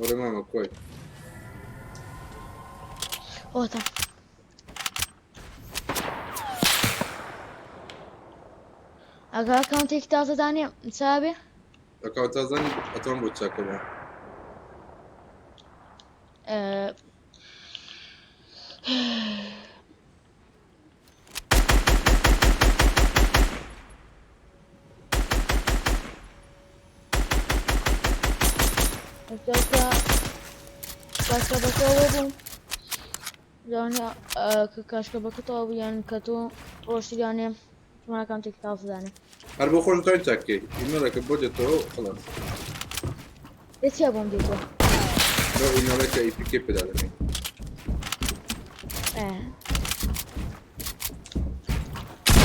وەرە مامە کۆی. ئۆتا. ئەگە ئەکاونتێکی تازە دانێ چابێ؟ ئەکاونت تازانی ئەتوان بۆ چاکەوە. ئێستا کاشکەبەکەەوە بووم لەوانەیە کە کاشکەبەکە تەواو بوو یان کە تۆ ڕۆشتی لەوانەیە چۆن ئەکاونتێکی تازە دانێ. هەر بۆ خۆش دەتوانین چاک بکەی ئیمێڵێکە بۆ دێتەوە خلاص. لە چیا بۆم دێتەوە؟ لەو ئیمێڵێک کە ئیپیکەی پێدا دەکەین.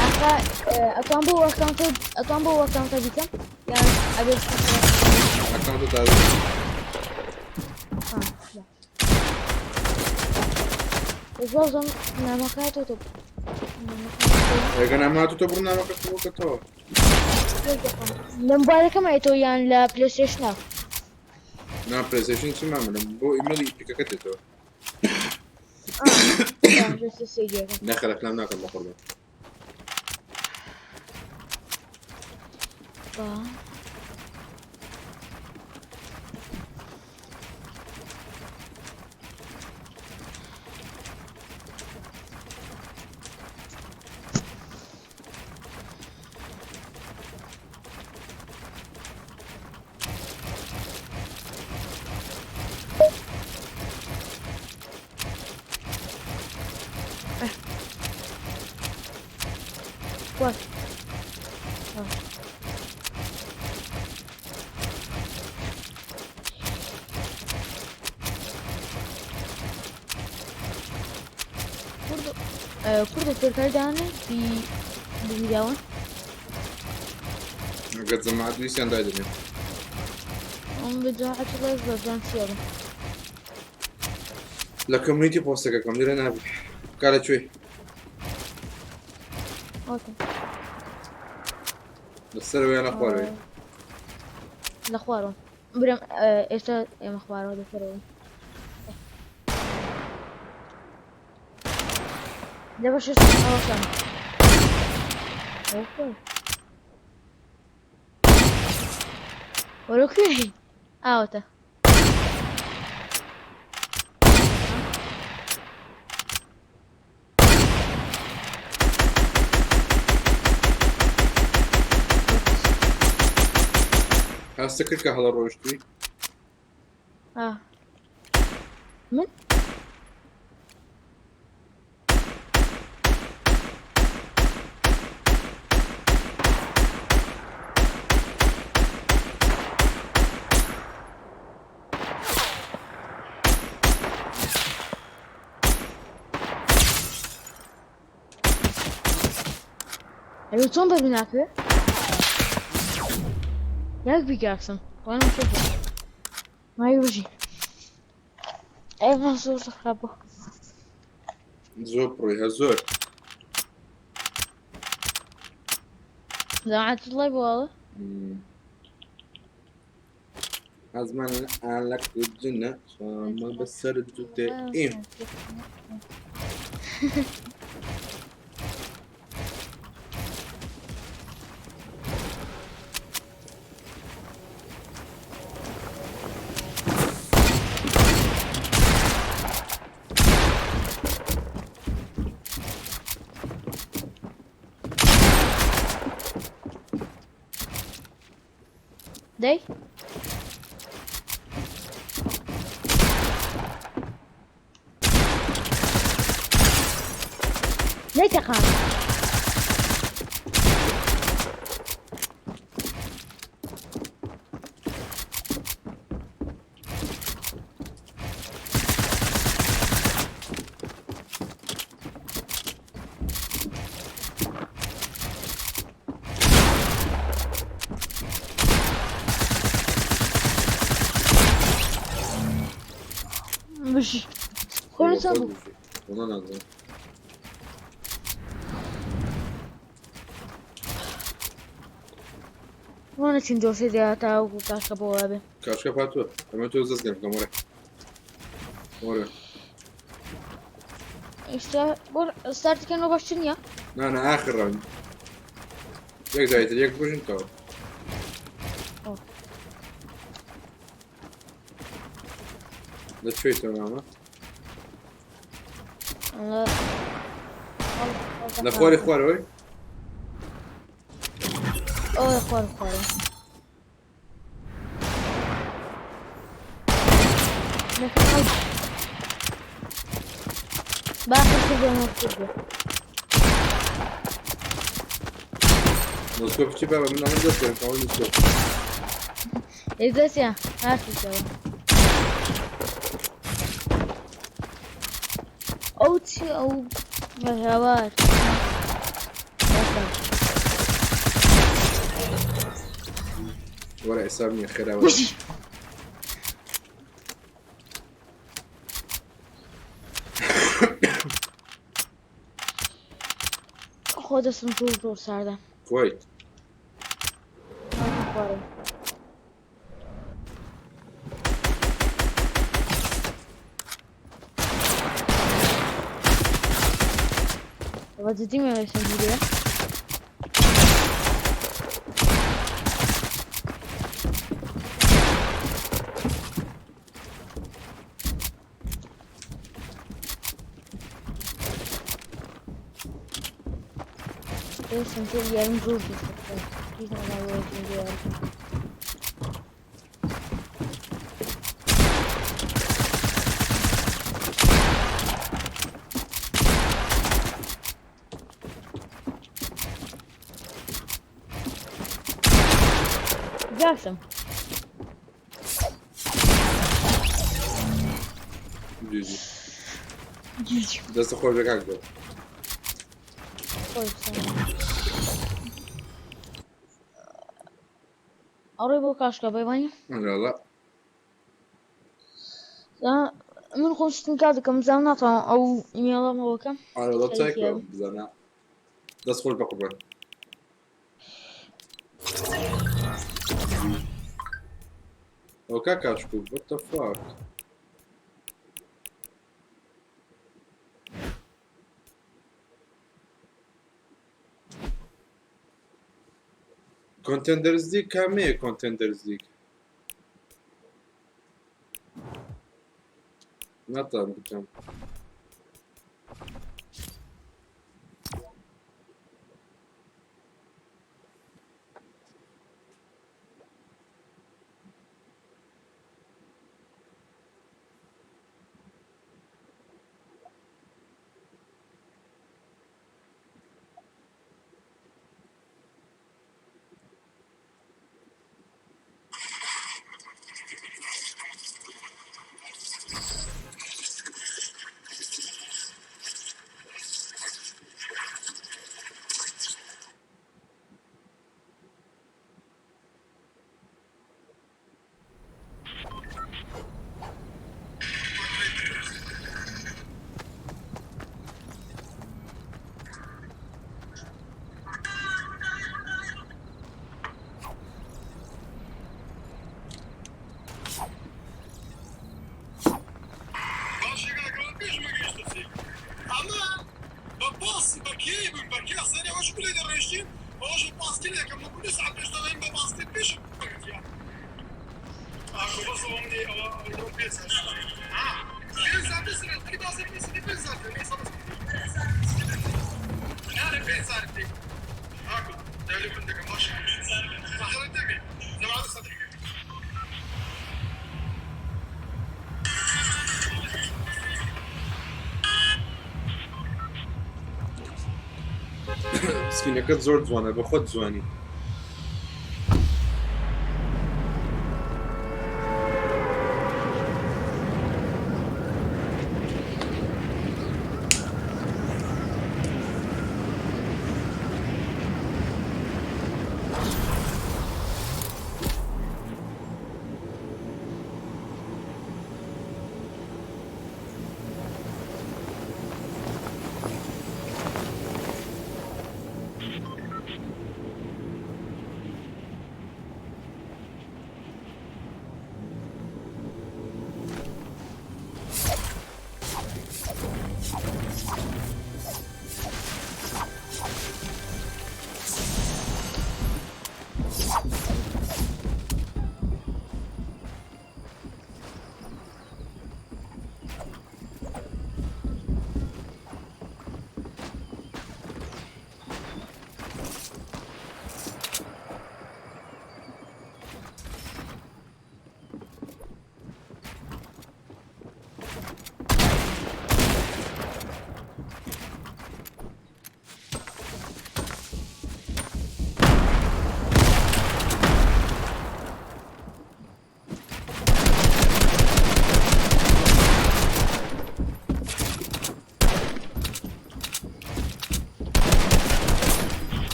ئاخە ئەتوان بۆ ئەکاونتە ئەتوان بۆ ئەکاونتە بیکەم یان ئەبێ ئەکاونتە تازە. وابزانم نامەکە هاتۆتە ئەگە نامە هاتۆتە بڕ نامەکە قبوڵکەتەوە. لە مۆبایلەکەم ئەیتەوە یان لە پلەیستەیشنە؟ نا پلەیستەیشن چی مامە بۆ ئیمێڵی ئیپیکەکە دێتەوە. نەخێر ڕێکلام ناکەم بەقوربان. What? کوردە کوردە فێرکاری دانێ بی بگیراون. ئەگەر جەماعەت ویستیان دایدەنێ. ئەم بە جەماعەت ڵێ بەزان چییە؟ لە community پۆستەکە کەم لێرە نابی. کارە کوێی؟ okay. لە سەرەوە یان لە خوارەوەی؟ لە خوارەوە برم، ئێستا ئێمە خوارەوە لەسەرەوە. لە بەشە ئەوەکان. وەرە کوێی؟ ئاوتە. هەستە کرد کە هەڵە ڕۆیشتووی؟ من؟ ئەوێ چۆن بەرمی ناکەوێ؟ یەک بیگاکسم وانم شۆ مای بژی. ئێمە زۆر خراپ بوو. زۆر پڕۆی هە زۆر. جەماعەت ڵێ بۆ ئازمان ئالە کوردنە خامە بەسەر دوتێ ئیم. دەی نەیتەقان. بژی. خۆ چۆن بوو؟ وەڵا نازانم. بۆ نەچین دۆسێ دیا تاوەکو کاشکە بۆ وابێ. کاشکە پاتوە ئەمە تۆ دەست گەرم بکەم وەرە وەرە. ئێستا بۆ ستارتەکەنەوە باشتر نییە؟ نا نا ئاخر ڕاوند یەک جاری تر یەک بژین تەواو. لە کوێی تۆ مامە؟ لە خواری خوارەوەی؟ ئەو لە خوار خوارەوە. لەکن ئەو باخر کردەوە کردووە. no scope چی بابا من ئەڵێم دەست گەرم ئەوە no scope. ئێ دەستیان هاتیتەوە. ئەو چی ئەو هاوار. وەرە حساب نییە خێرا وەرە. خۆ دەستم زۆر زۆر ساردە. کوەیت. هاتم خوارەوە. بە جدی مەوێ سنجیرەیە. سنجیر یارم زۆر دوست هیچ نەماوە سنجیر یارم. جاسم. جیجی. دەستە خۆش بێ کاک بێت. خۆش ئەڕۆی بۆ کاشکا بەیوانی. لا من خۆم شتم کار دەکەم زان ناتوانم ئەو ئیمێڵەمەوە بکەم. ئارە خەریکی چاکە ئەم. بزانە دەست خۆش بە قوربان. ئەو کاک کاشکو what the fuck. کۆنتێندەرز لیگ کامەیە کۆنتێندەرز لیگ؟ ناتوانم بکەم. سکینەکەت زۆر جوانە بە خۆت جوانی.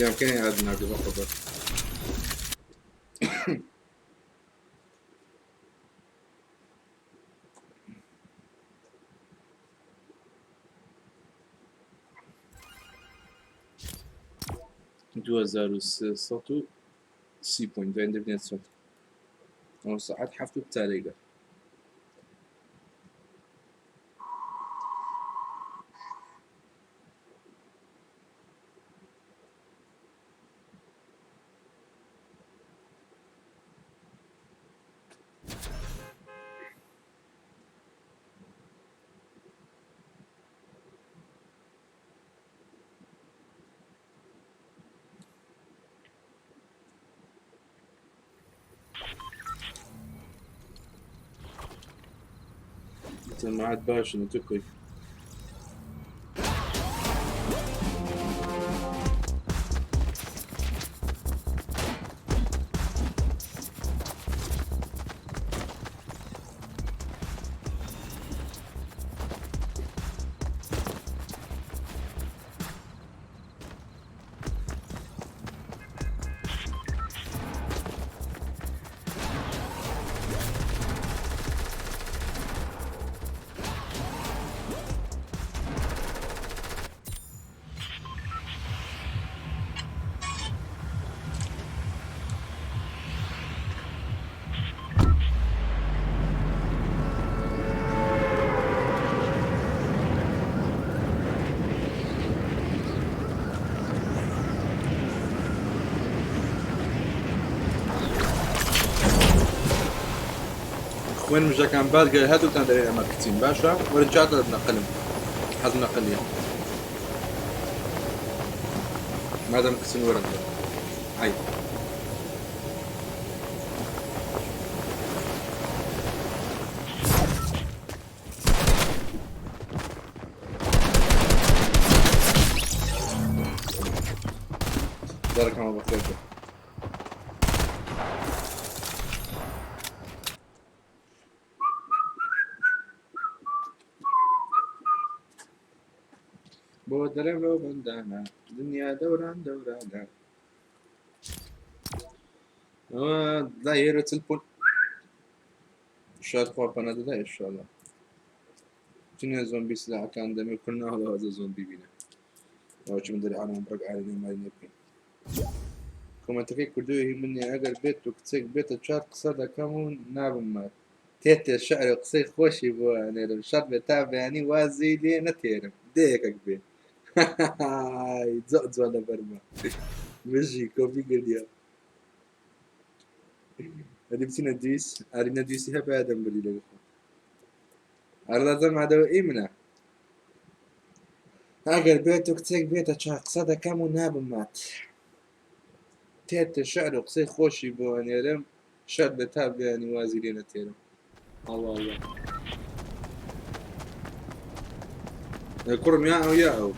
بکەین ئاد ناردو بەخەبەر. 2330 پوینت دوای دەبێت چۆن ئەو سەعات هەفت و تارێگە. سماعات باش تكوي. خوێن مژەکان بادگەر هەردووکتان دەرێن ئەمە کچین باشە وەرە چاتە نەقلم حەز نەقلیە مادەم کچن وەرن ئای دەرەکەمە بەخێر بێ. بۆ دەرێم لەو بەندانە دنیا دەوران دەورانە ئەوە لا هێرە چل پۆل شاد خوا پەنا دەدا ئینشاءاللە چنێ زۆمبی سلاحەکان دەمێ کورد ناهڵەوازە زۆمبی بینە ئەوە چ من دەرێ عالەم ڕەگ عالەمی ماری نێ بکەین. کۆمەنتەکەی کوردۆی هی من نییە ئەگەر بێت و کچێک بێتە چات قسە دەکەم و نابم مات تێتێ شعر و قسەی خۆشی بۆ ئەنێرم شەڕ بێ تا بەیانی وازی لێ نەتێرم دەیەکەک بێ زۆر جوان لەبەرمە مژی کۆپی کردیە ئەدی بچینە دویس ئارینە دویسی هەبە دەم بردی لەگە خۆ ئەردا مادەوە ئی منە ئەگەر بێت و کچێک بێتە چا قسە دەکەم و نابم مات تێتە شعر و قسەی خۆشی بۆ ئەنێرم شەر بێ تا بەیانی وازی لێ نەتێرم ئەڵڵا ئەڵڵا کوڕم یا ئەو یا ئەو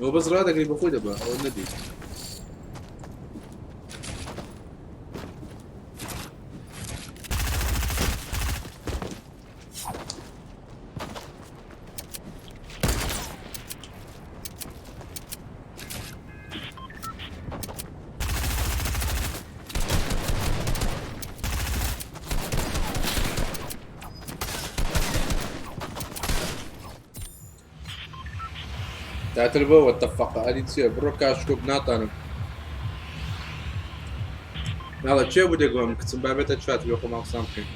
ئەو بەس ڕادەگری بەخۆی دەبا ئەوە نەدی تاتر بۆ وەتەفەقە ئەری چییە بڕۆ کاشکۆ ناتانم ناڵە چێ بوو دەگوم کچم بابێتە چات لۆ خۆمان قسان بکەین.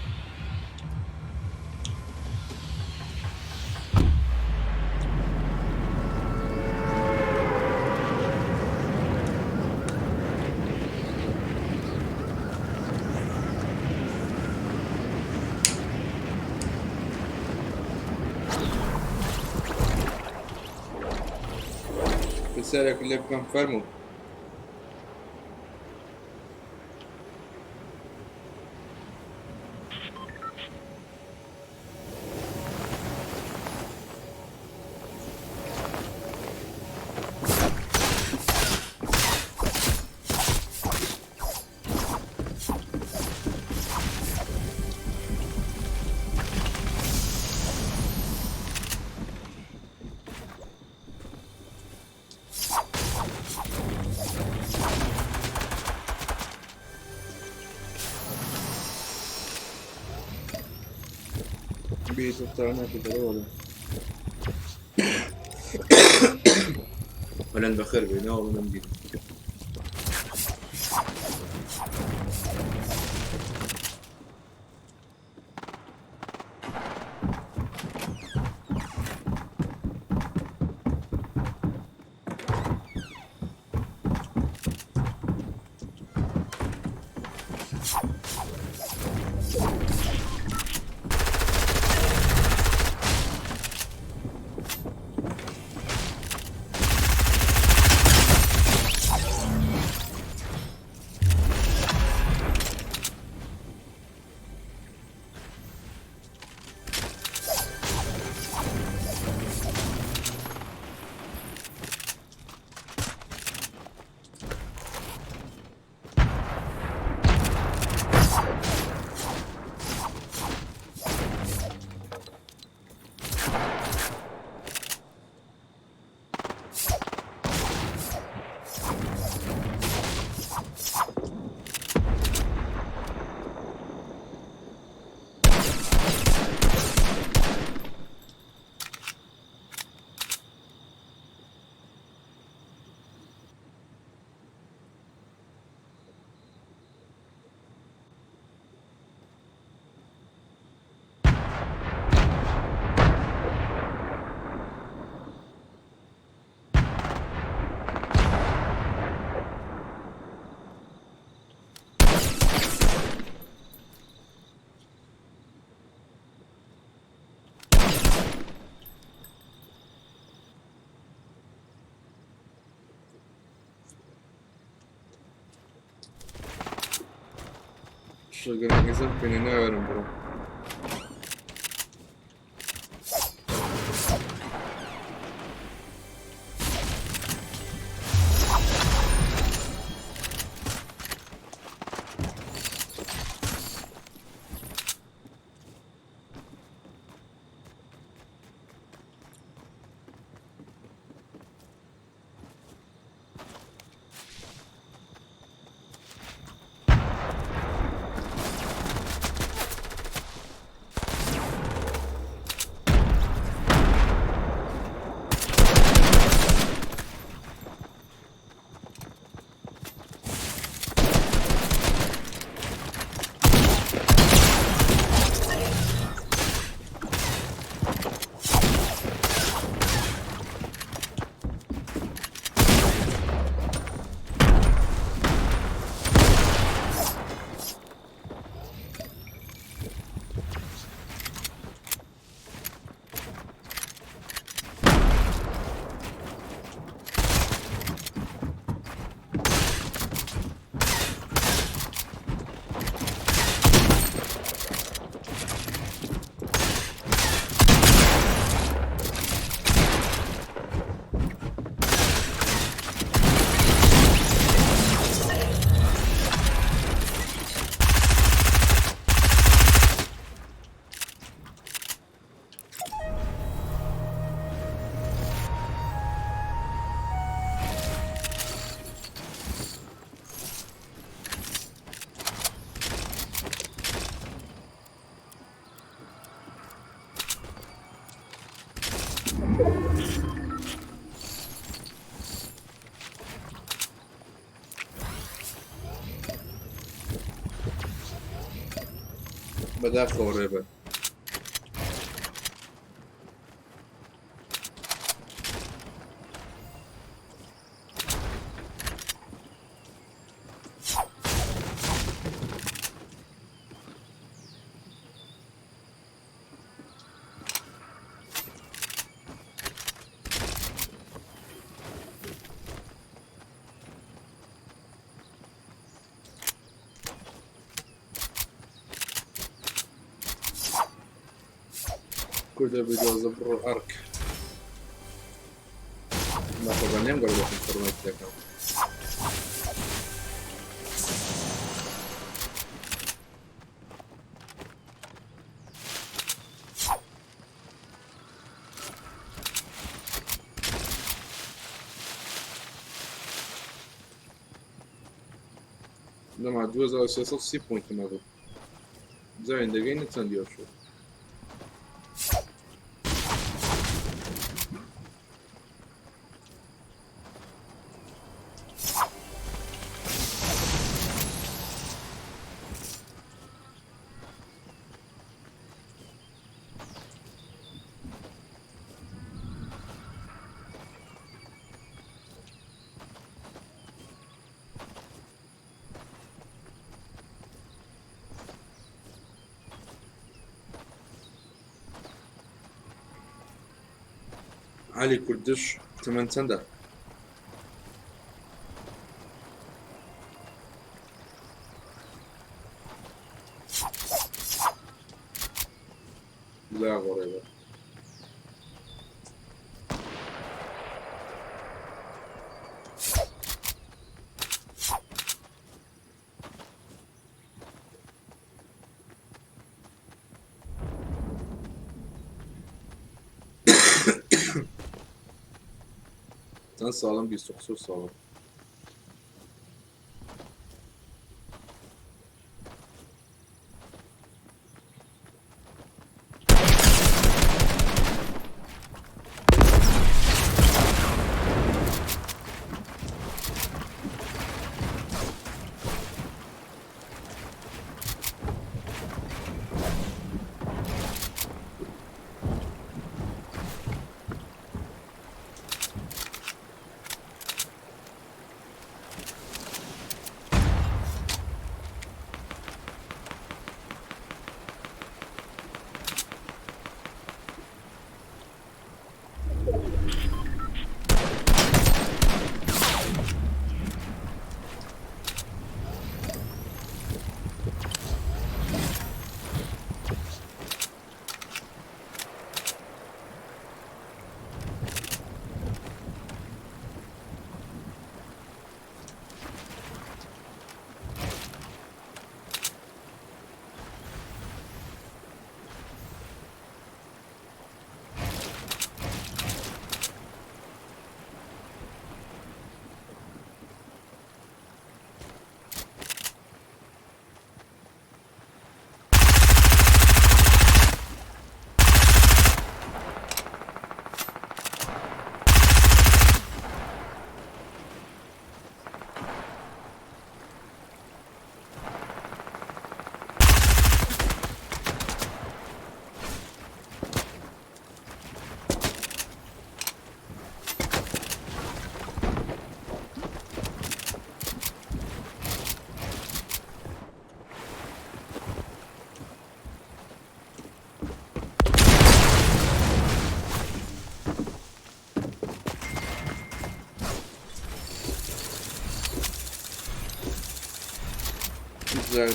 پرسیارێک لێ بکەم فەرموو. بیری تۆ ناکردەوە وەڵا. وەلەن بەخێر بێ ناوە منم بیر. شەگەرەکەسم پێنێ ناوێرم بڕۆم. بەداخەوە ڕێبەر. کوردە بدۆزە بڕۆ ئەرک. مەخۆبە نێم گەڵ بۆ فۆرمەت دەکەم. لەما 2330 پوینتم هەبوو. بزانین دەگەینە چەند یۆشۆ. عەلی کوردش تەمەن چەندە؟ لا غريبة. چەند ساڵم؟ 20 و قسوور ساڵم.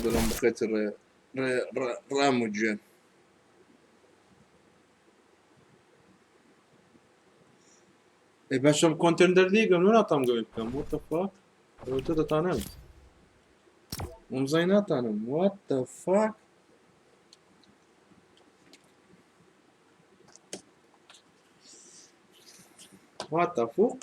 دڵم بخێتە ڕێ ڕام و گوێن. ئەی باشم کۆنتێنەر لیگەم لۆ ناتام گەوێ بکەم. What the fuck؟ ئەوە تۆ دەتانم ومزای ناتانم. What the fuck؟ What the fuck؟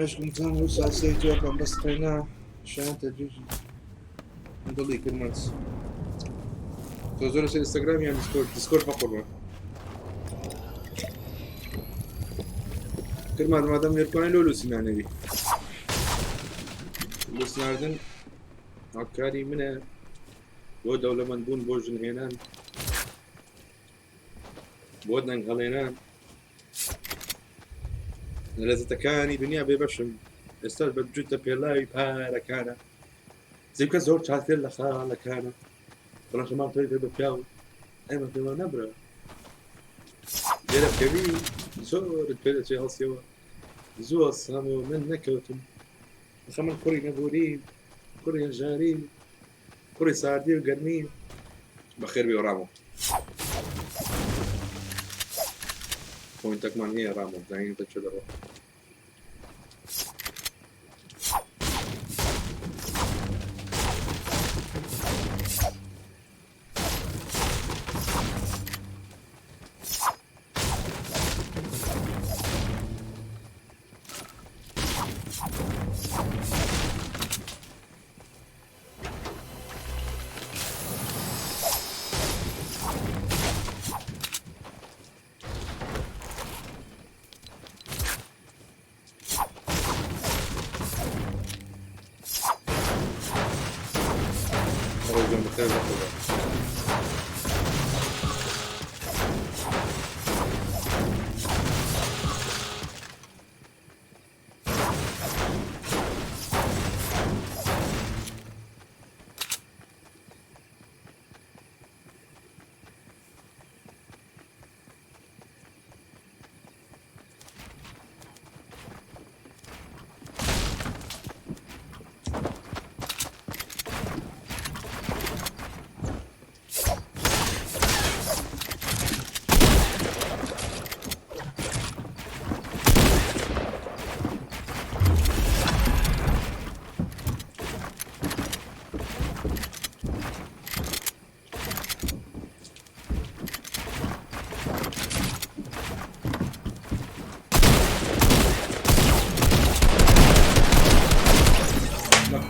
مێشکم تام و ساسەی تۆکەم بەس قەینا شانتە جوجی دڵی کرمانج تۆ زۆر لەسەر ئینستاگرام یان دیسکۆرد دیسکۆرد بەقوڕبان کرمان مادەم نێرکوانی لۆ لوسی نانەوی لوس ناردن هاوکاری منە بۆ دەوڵەمەند بوون بۆ ژنهێنان بۆ دەنگ هەڵێنان لە لەزەتەکانی دنیا بێ بەشم ئێستاش بە جوتە پێلاوی پارەکانە زیبکە زۆر چاکتر لە خاڵەکانە بەڵام تۆی کرد بە پیاو ئێمە پێمان نەبرا لێرە بکەوی زۆرت پێ دەچێ هەڵسیەوە زوو هەستامەوە من نەکەوتم ئەخە من کوڕی نەبووری کوڕی هەژاری کوڕی ساردی و گەرمی بەخێر بێ ڕامۆ پۆینتەکمان هەیە ڕامۆ زانین بە چێ دەڕۆ ڕۆژگەم بەخێر بەخۆبە.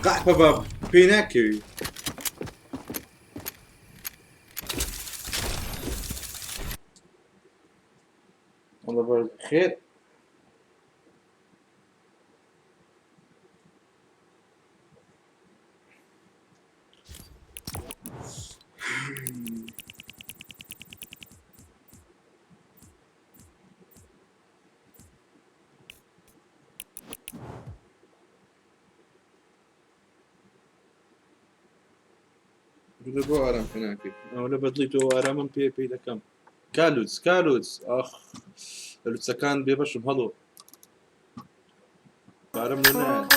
قەحپە بە پێی ناکەوی والله خێر لە بۆ ئارام پێ ناکەی ئەوە لە بەدڵی تۆ ئارامم پێ پێی دەکەم کالوتس کالوتس ئاخ لە لوتسەکان بێبەشم هەڵۆ پارەم لۆ نایەن.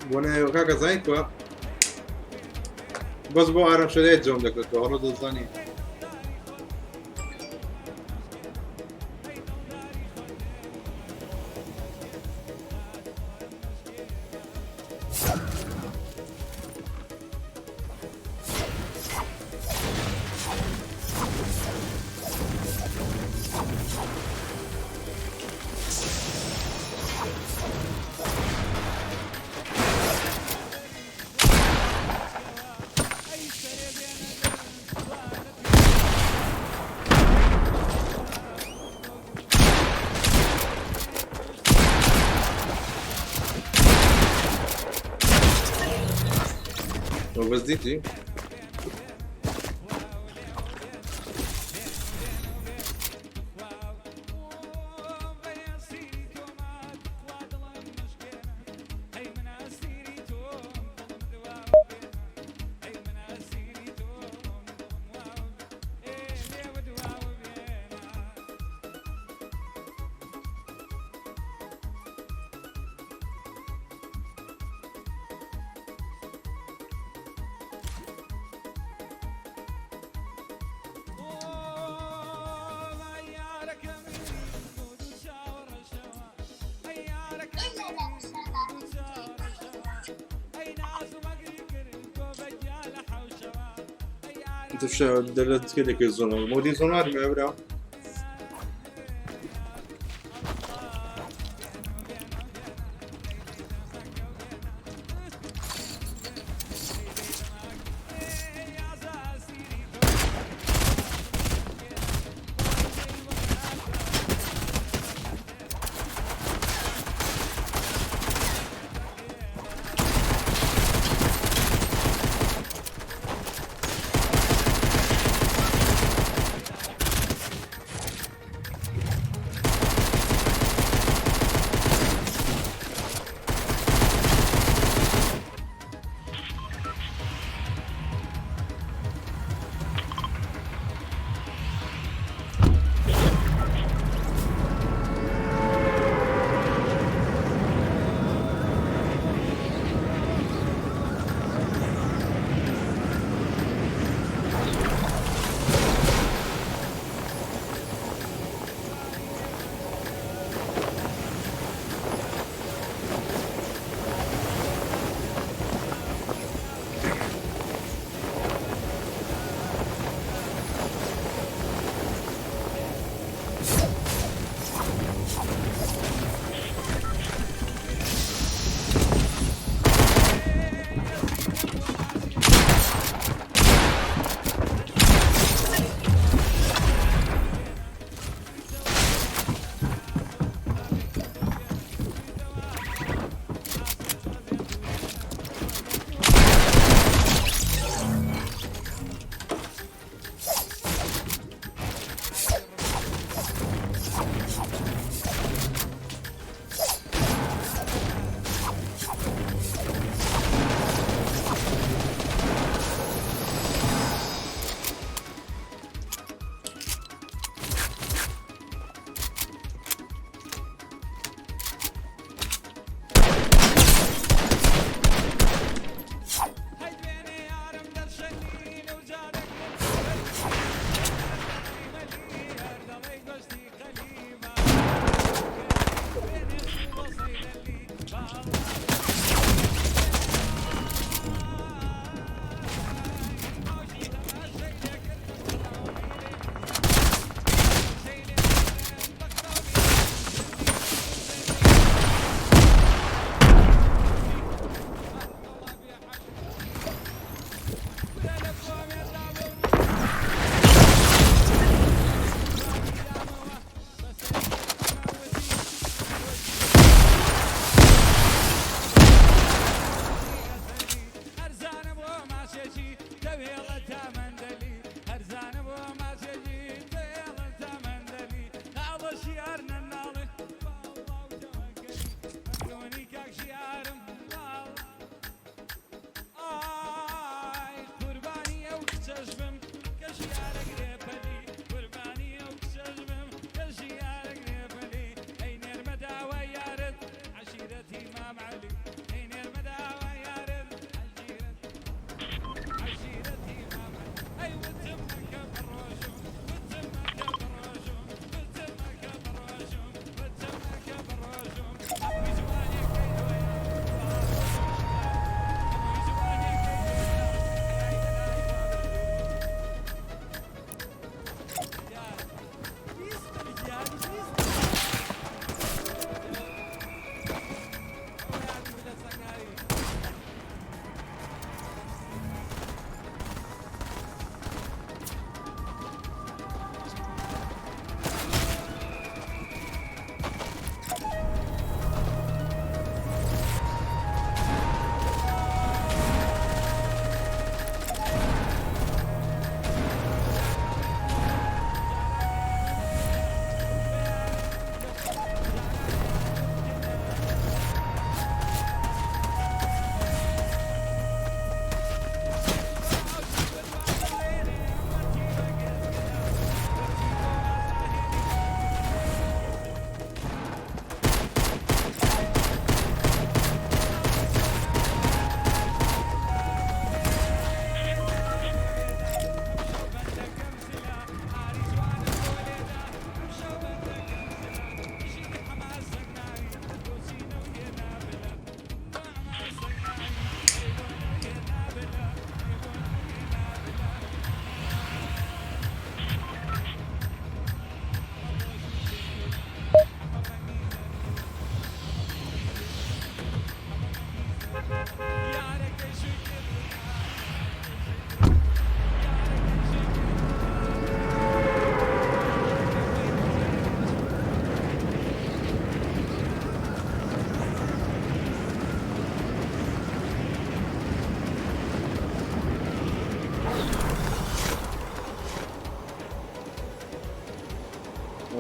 بۆ نایەوە کاکە زانی کوا بەس بۆ ئارام شەدای جەم دەکرێتەوە هەڵۆ دەزانی. بەس دیتی؟ دەلت دەکەی زۆنەوە مۆدی زۆنار مێورە.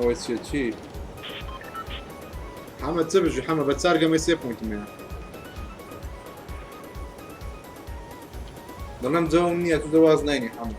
ئەوە چیە چی حەمە چ بژی حەمە بە چار گەمەی سێ point م هەیە دەڵێم جەوم نییە تو دەواز ناینی حەمە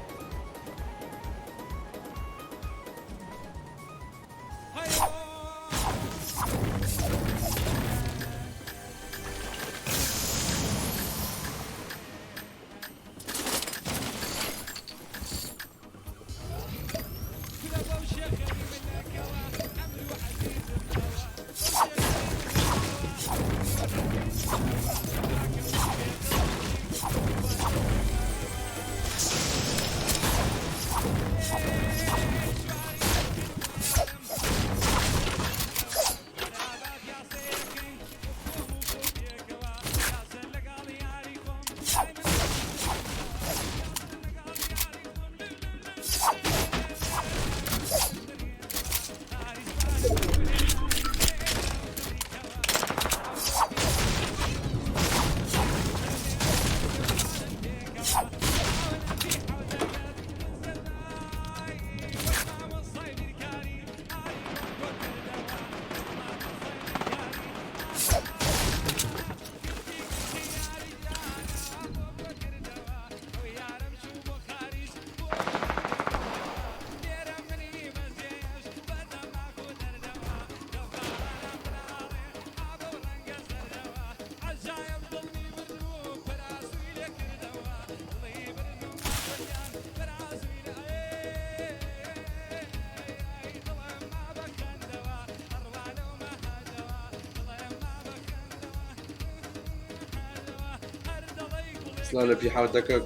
سڵاو لە پی حوتەکە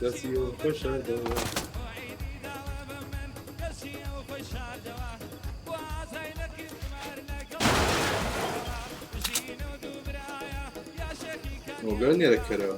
دەستی خۆشەدەوە. مۆگەر نێرەکەرەوە.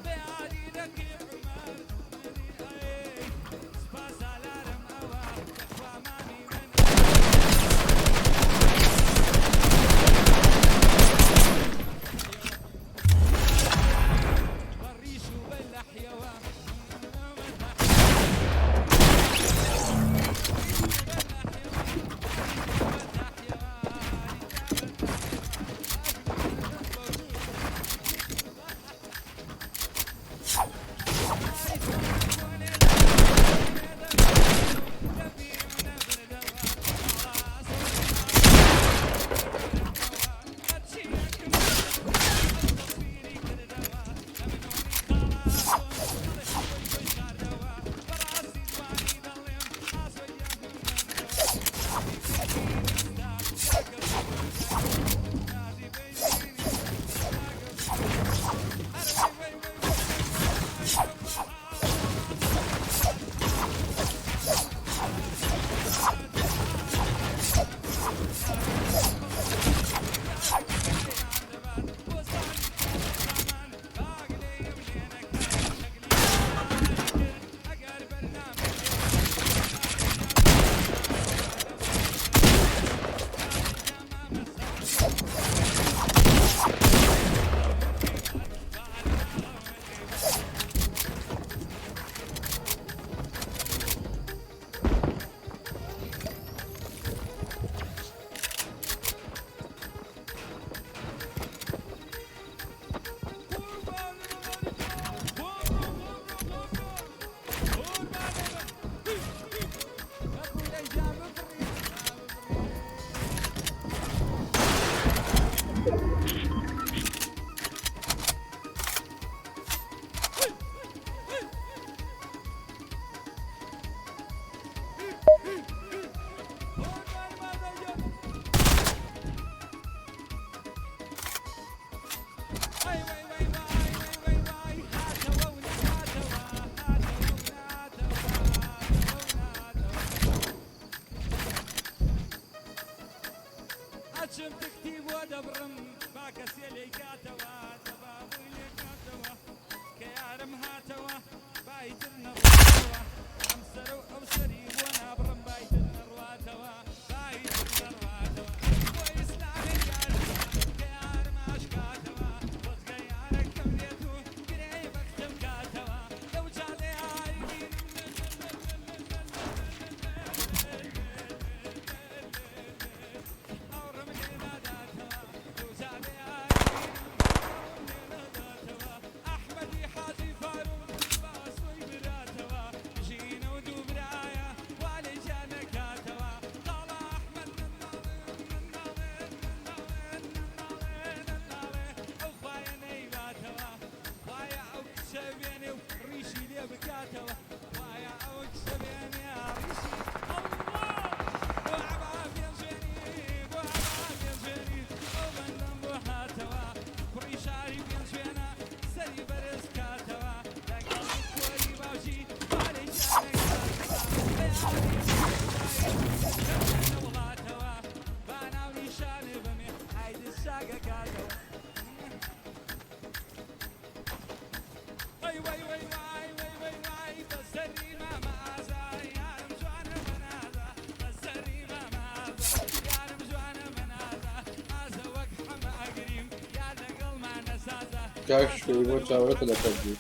کاک شکۆی بۆ چاوەڕێتە لە پەبجی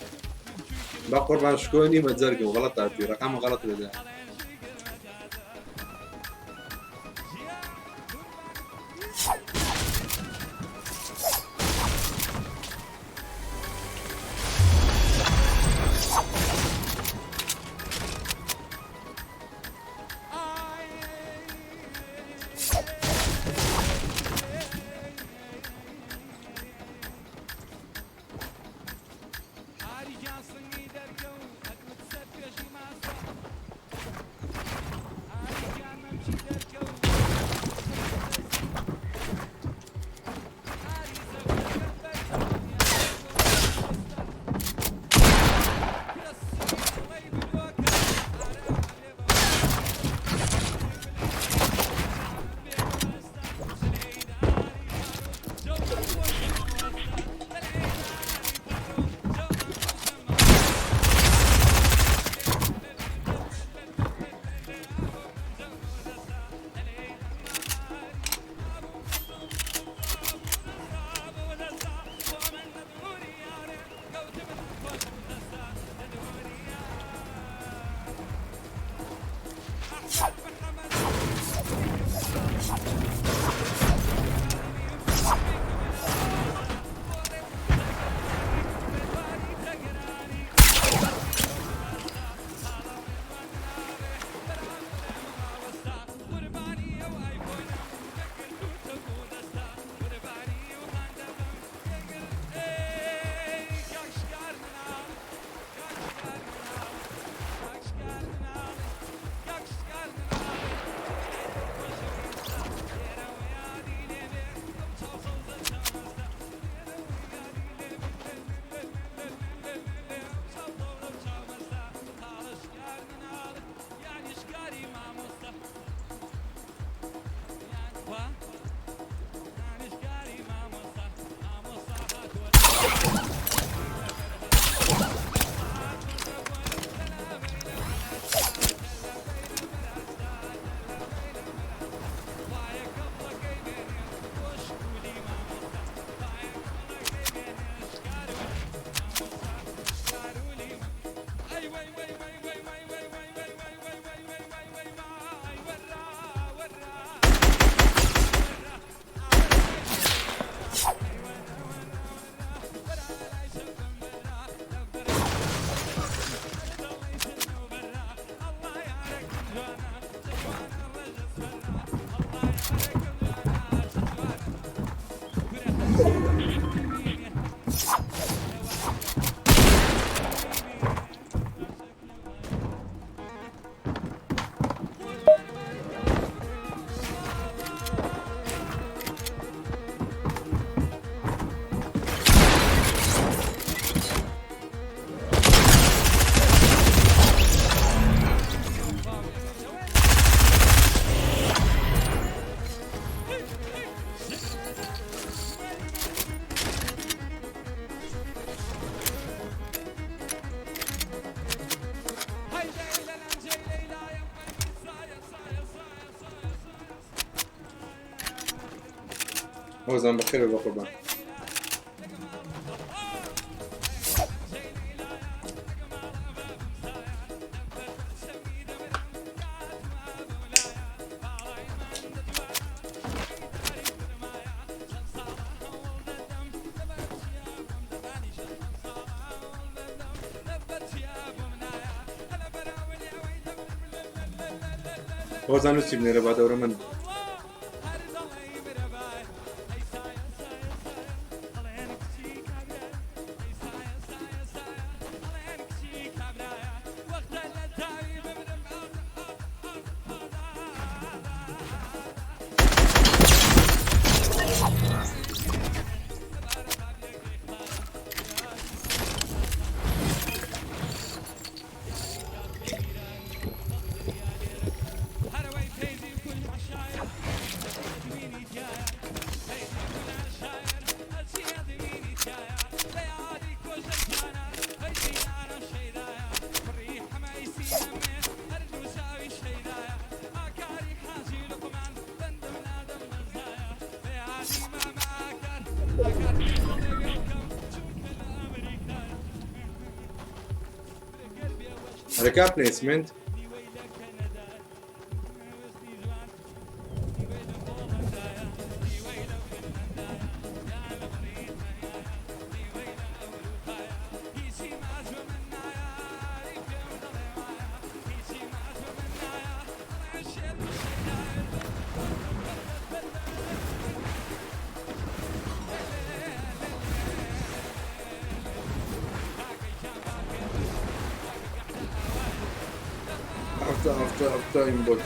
بە قوربان شکۆ نیمە جەرگم غەڵەت ئاپی ڕەقەمە غەڵەت لێدا. هۆزان بەخێر بێ بەقوربان. هۆزان وسی بنێرە با دەورە من. ئەرەکا پلەیسمنت After after after aimbot.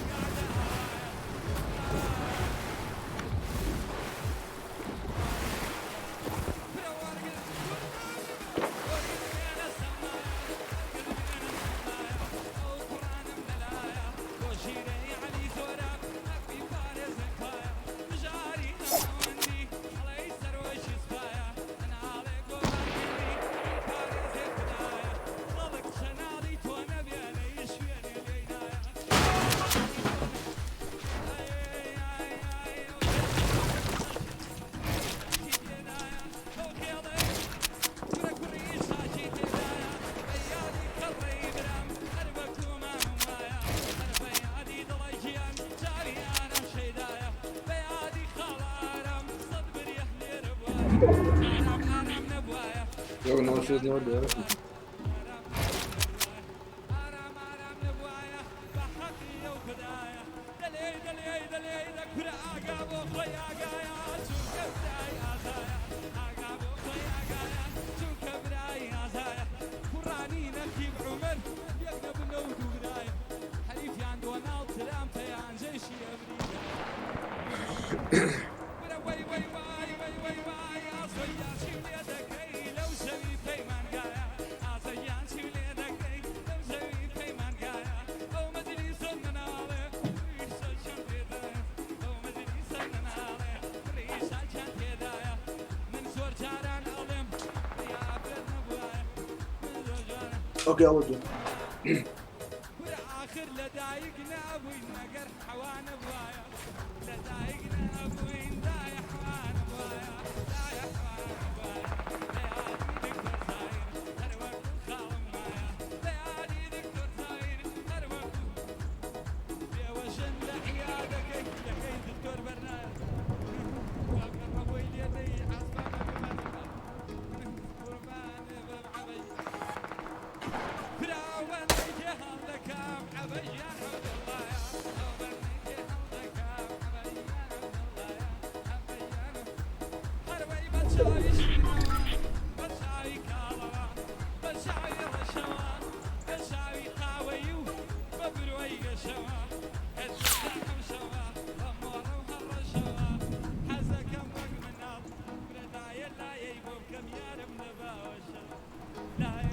Yo no she's not there. Okay, I will do.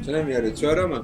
چنم یاری چوارەمە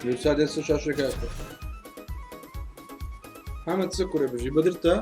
نووسا دێ سەر شاشە کاکە حەمەد چ کوڕێ بژی بەدرتە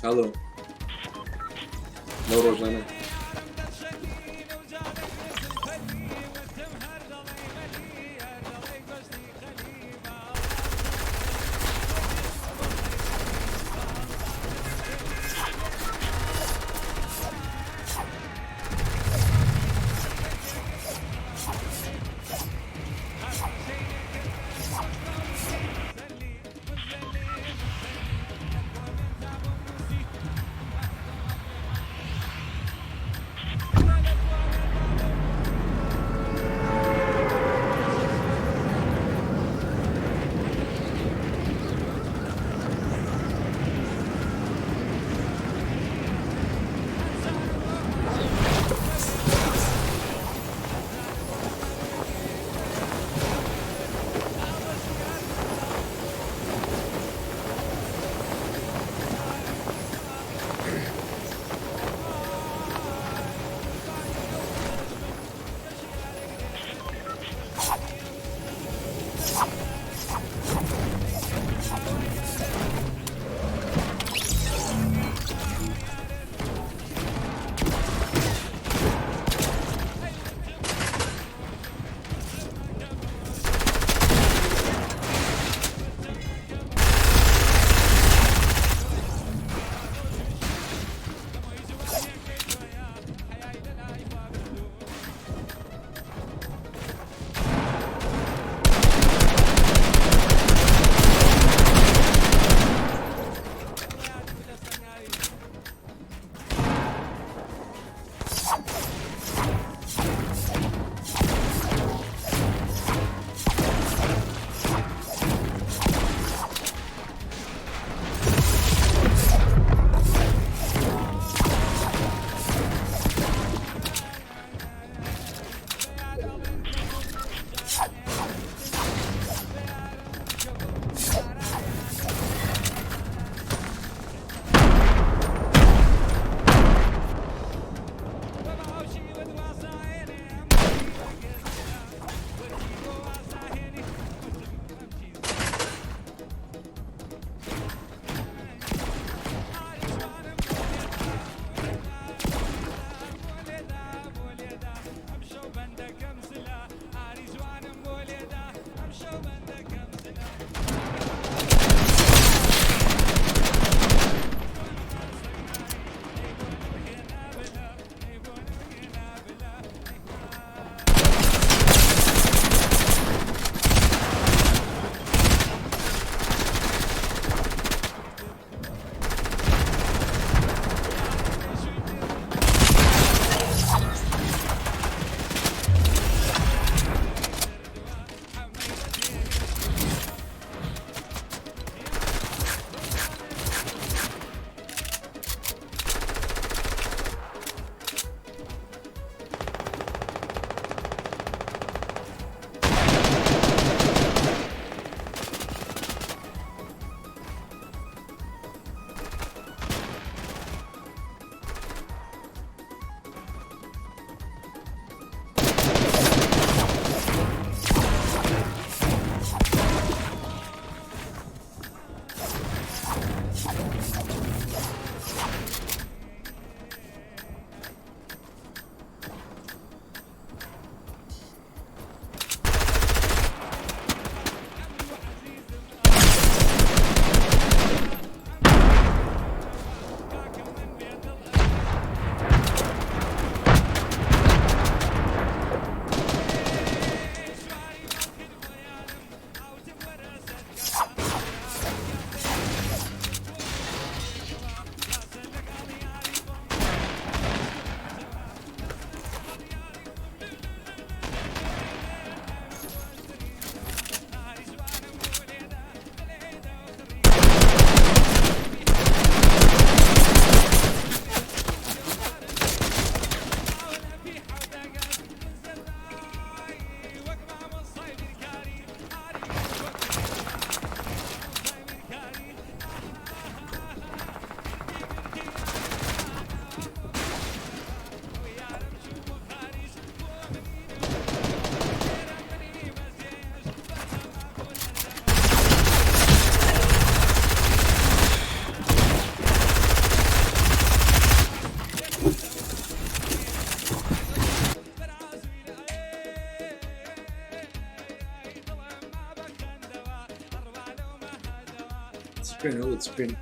هەڵۆ لەو ڕۆژانە بکەین هەڵە چ بکەین.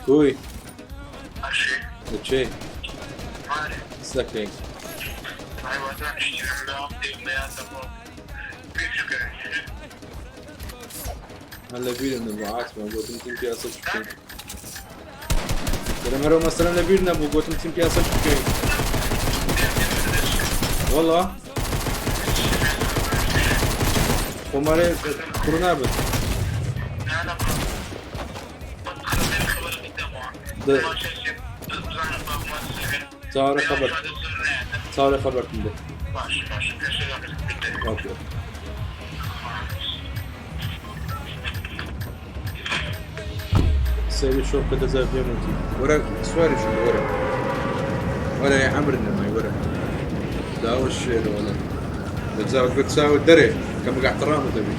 کوی لەکوێی چ دەکەی؟ هەر لە بیرم نەبوو عاتمە گوتم تیم پیاسە چ بکەین دەرم هەرەو مەسەلەن لە بیر نەبوو گوتم تیم پیاسە چ بکەین وەڵا خۆمارێ کوڕ نابێت چاوەڕێ خەبەر چاوەڕێ خەبەرتم بێ ئۆکێ سەیری شۆ بکە دەزار پێم وتی وەرە سواری شو وەرە وەرە يا عمر نەمای وەرە داوە شێرە وەڵا دەجاوت بە چاوت دەرێ کە بگە احترامت دەبی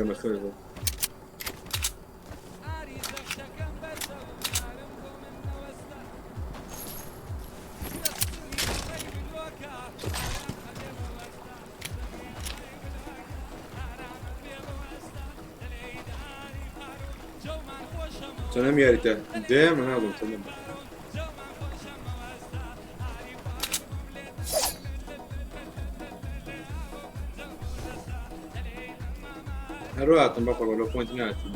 گیان بەخێر بێی. چەنەم یاریتە دێ من نازم چەنەم. هەروە هاتم بەخۆ لە پۆینت ناتم.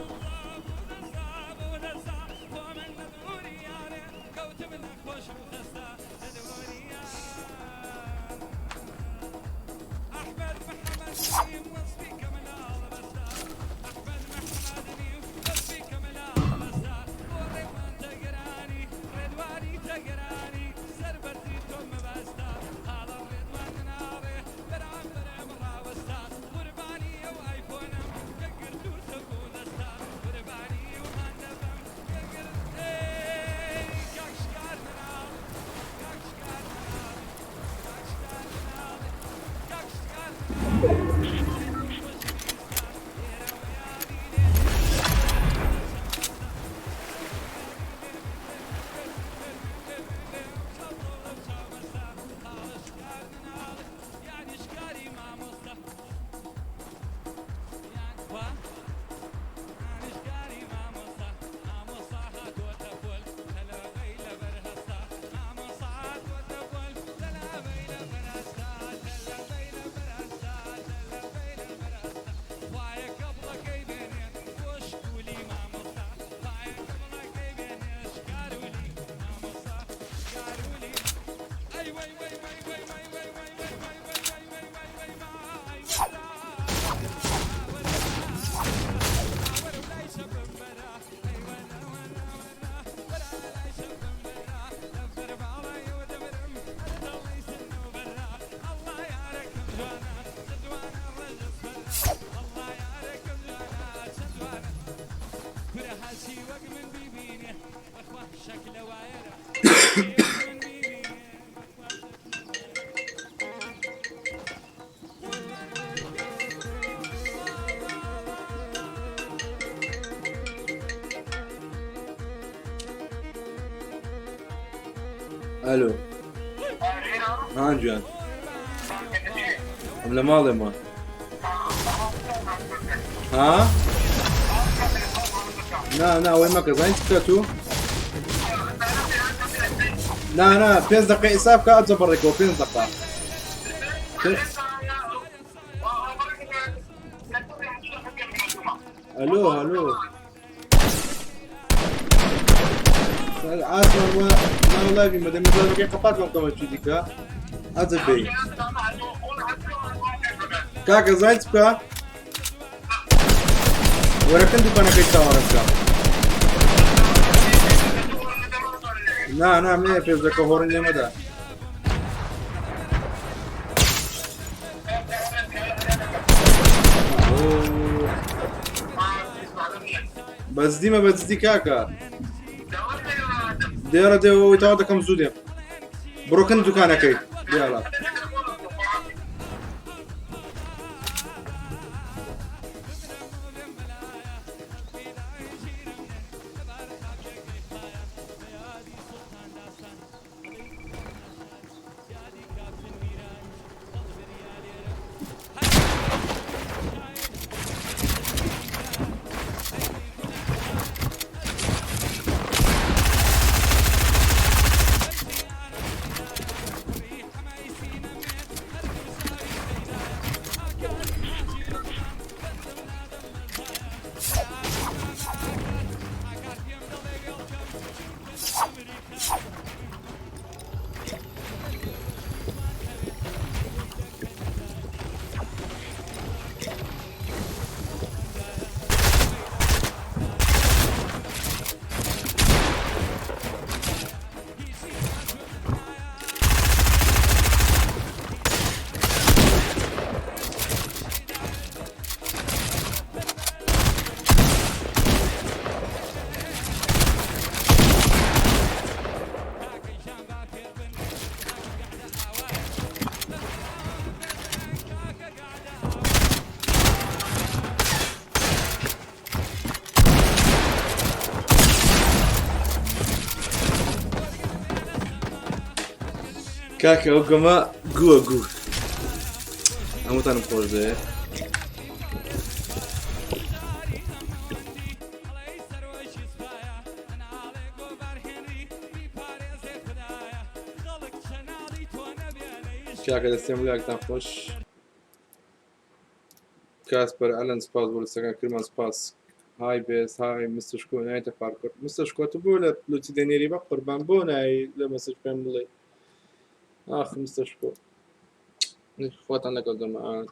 ئەلۆ هان گیان ئەم لە ماڵێمە ها نا نا ئەوەی مەکە زانی چ بکە تو نا نا پێنج دقیقە حساب کە ئەجە بەڕێکەوە پێنج دقیقە ئەلۆ هەلۆ ئاسمان وە ناو لایڤی مەدەمی زۆرەکەی قەپات بەم کەمە چی دیکە ئەجە بێی کاکە زانی چ بکە وەرەکەن دوکانەکەی چاوەڕێ بکە نا نا مێ پێش دەکە هۆڕن لێمەدا. بەجدیمە بەجدی کاکە دێرە دێەوەی تاوا دەکەم زوو دێم بڕۆکن دوکانەکەی دیاڵە. کاکە ئەو گەمە گووە گوو. هەمووتانم خۆش دەوێ. کاکە دەستێم لاکتان خۆش. کاسپەر ئەلەن سپاس بۆ لەسەکان کرمان سپاس. های بێس های مستر شکۆ نایتە پارکۆر. مستر شکۆ تو بۆ لە لوتی دەنێری بە قوربان بۆ نای لە مەسج پێم بڵێ. ئاخ مستر شکۆ. خۆتان لەگەڵ جەماعەت.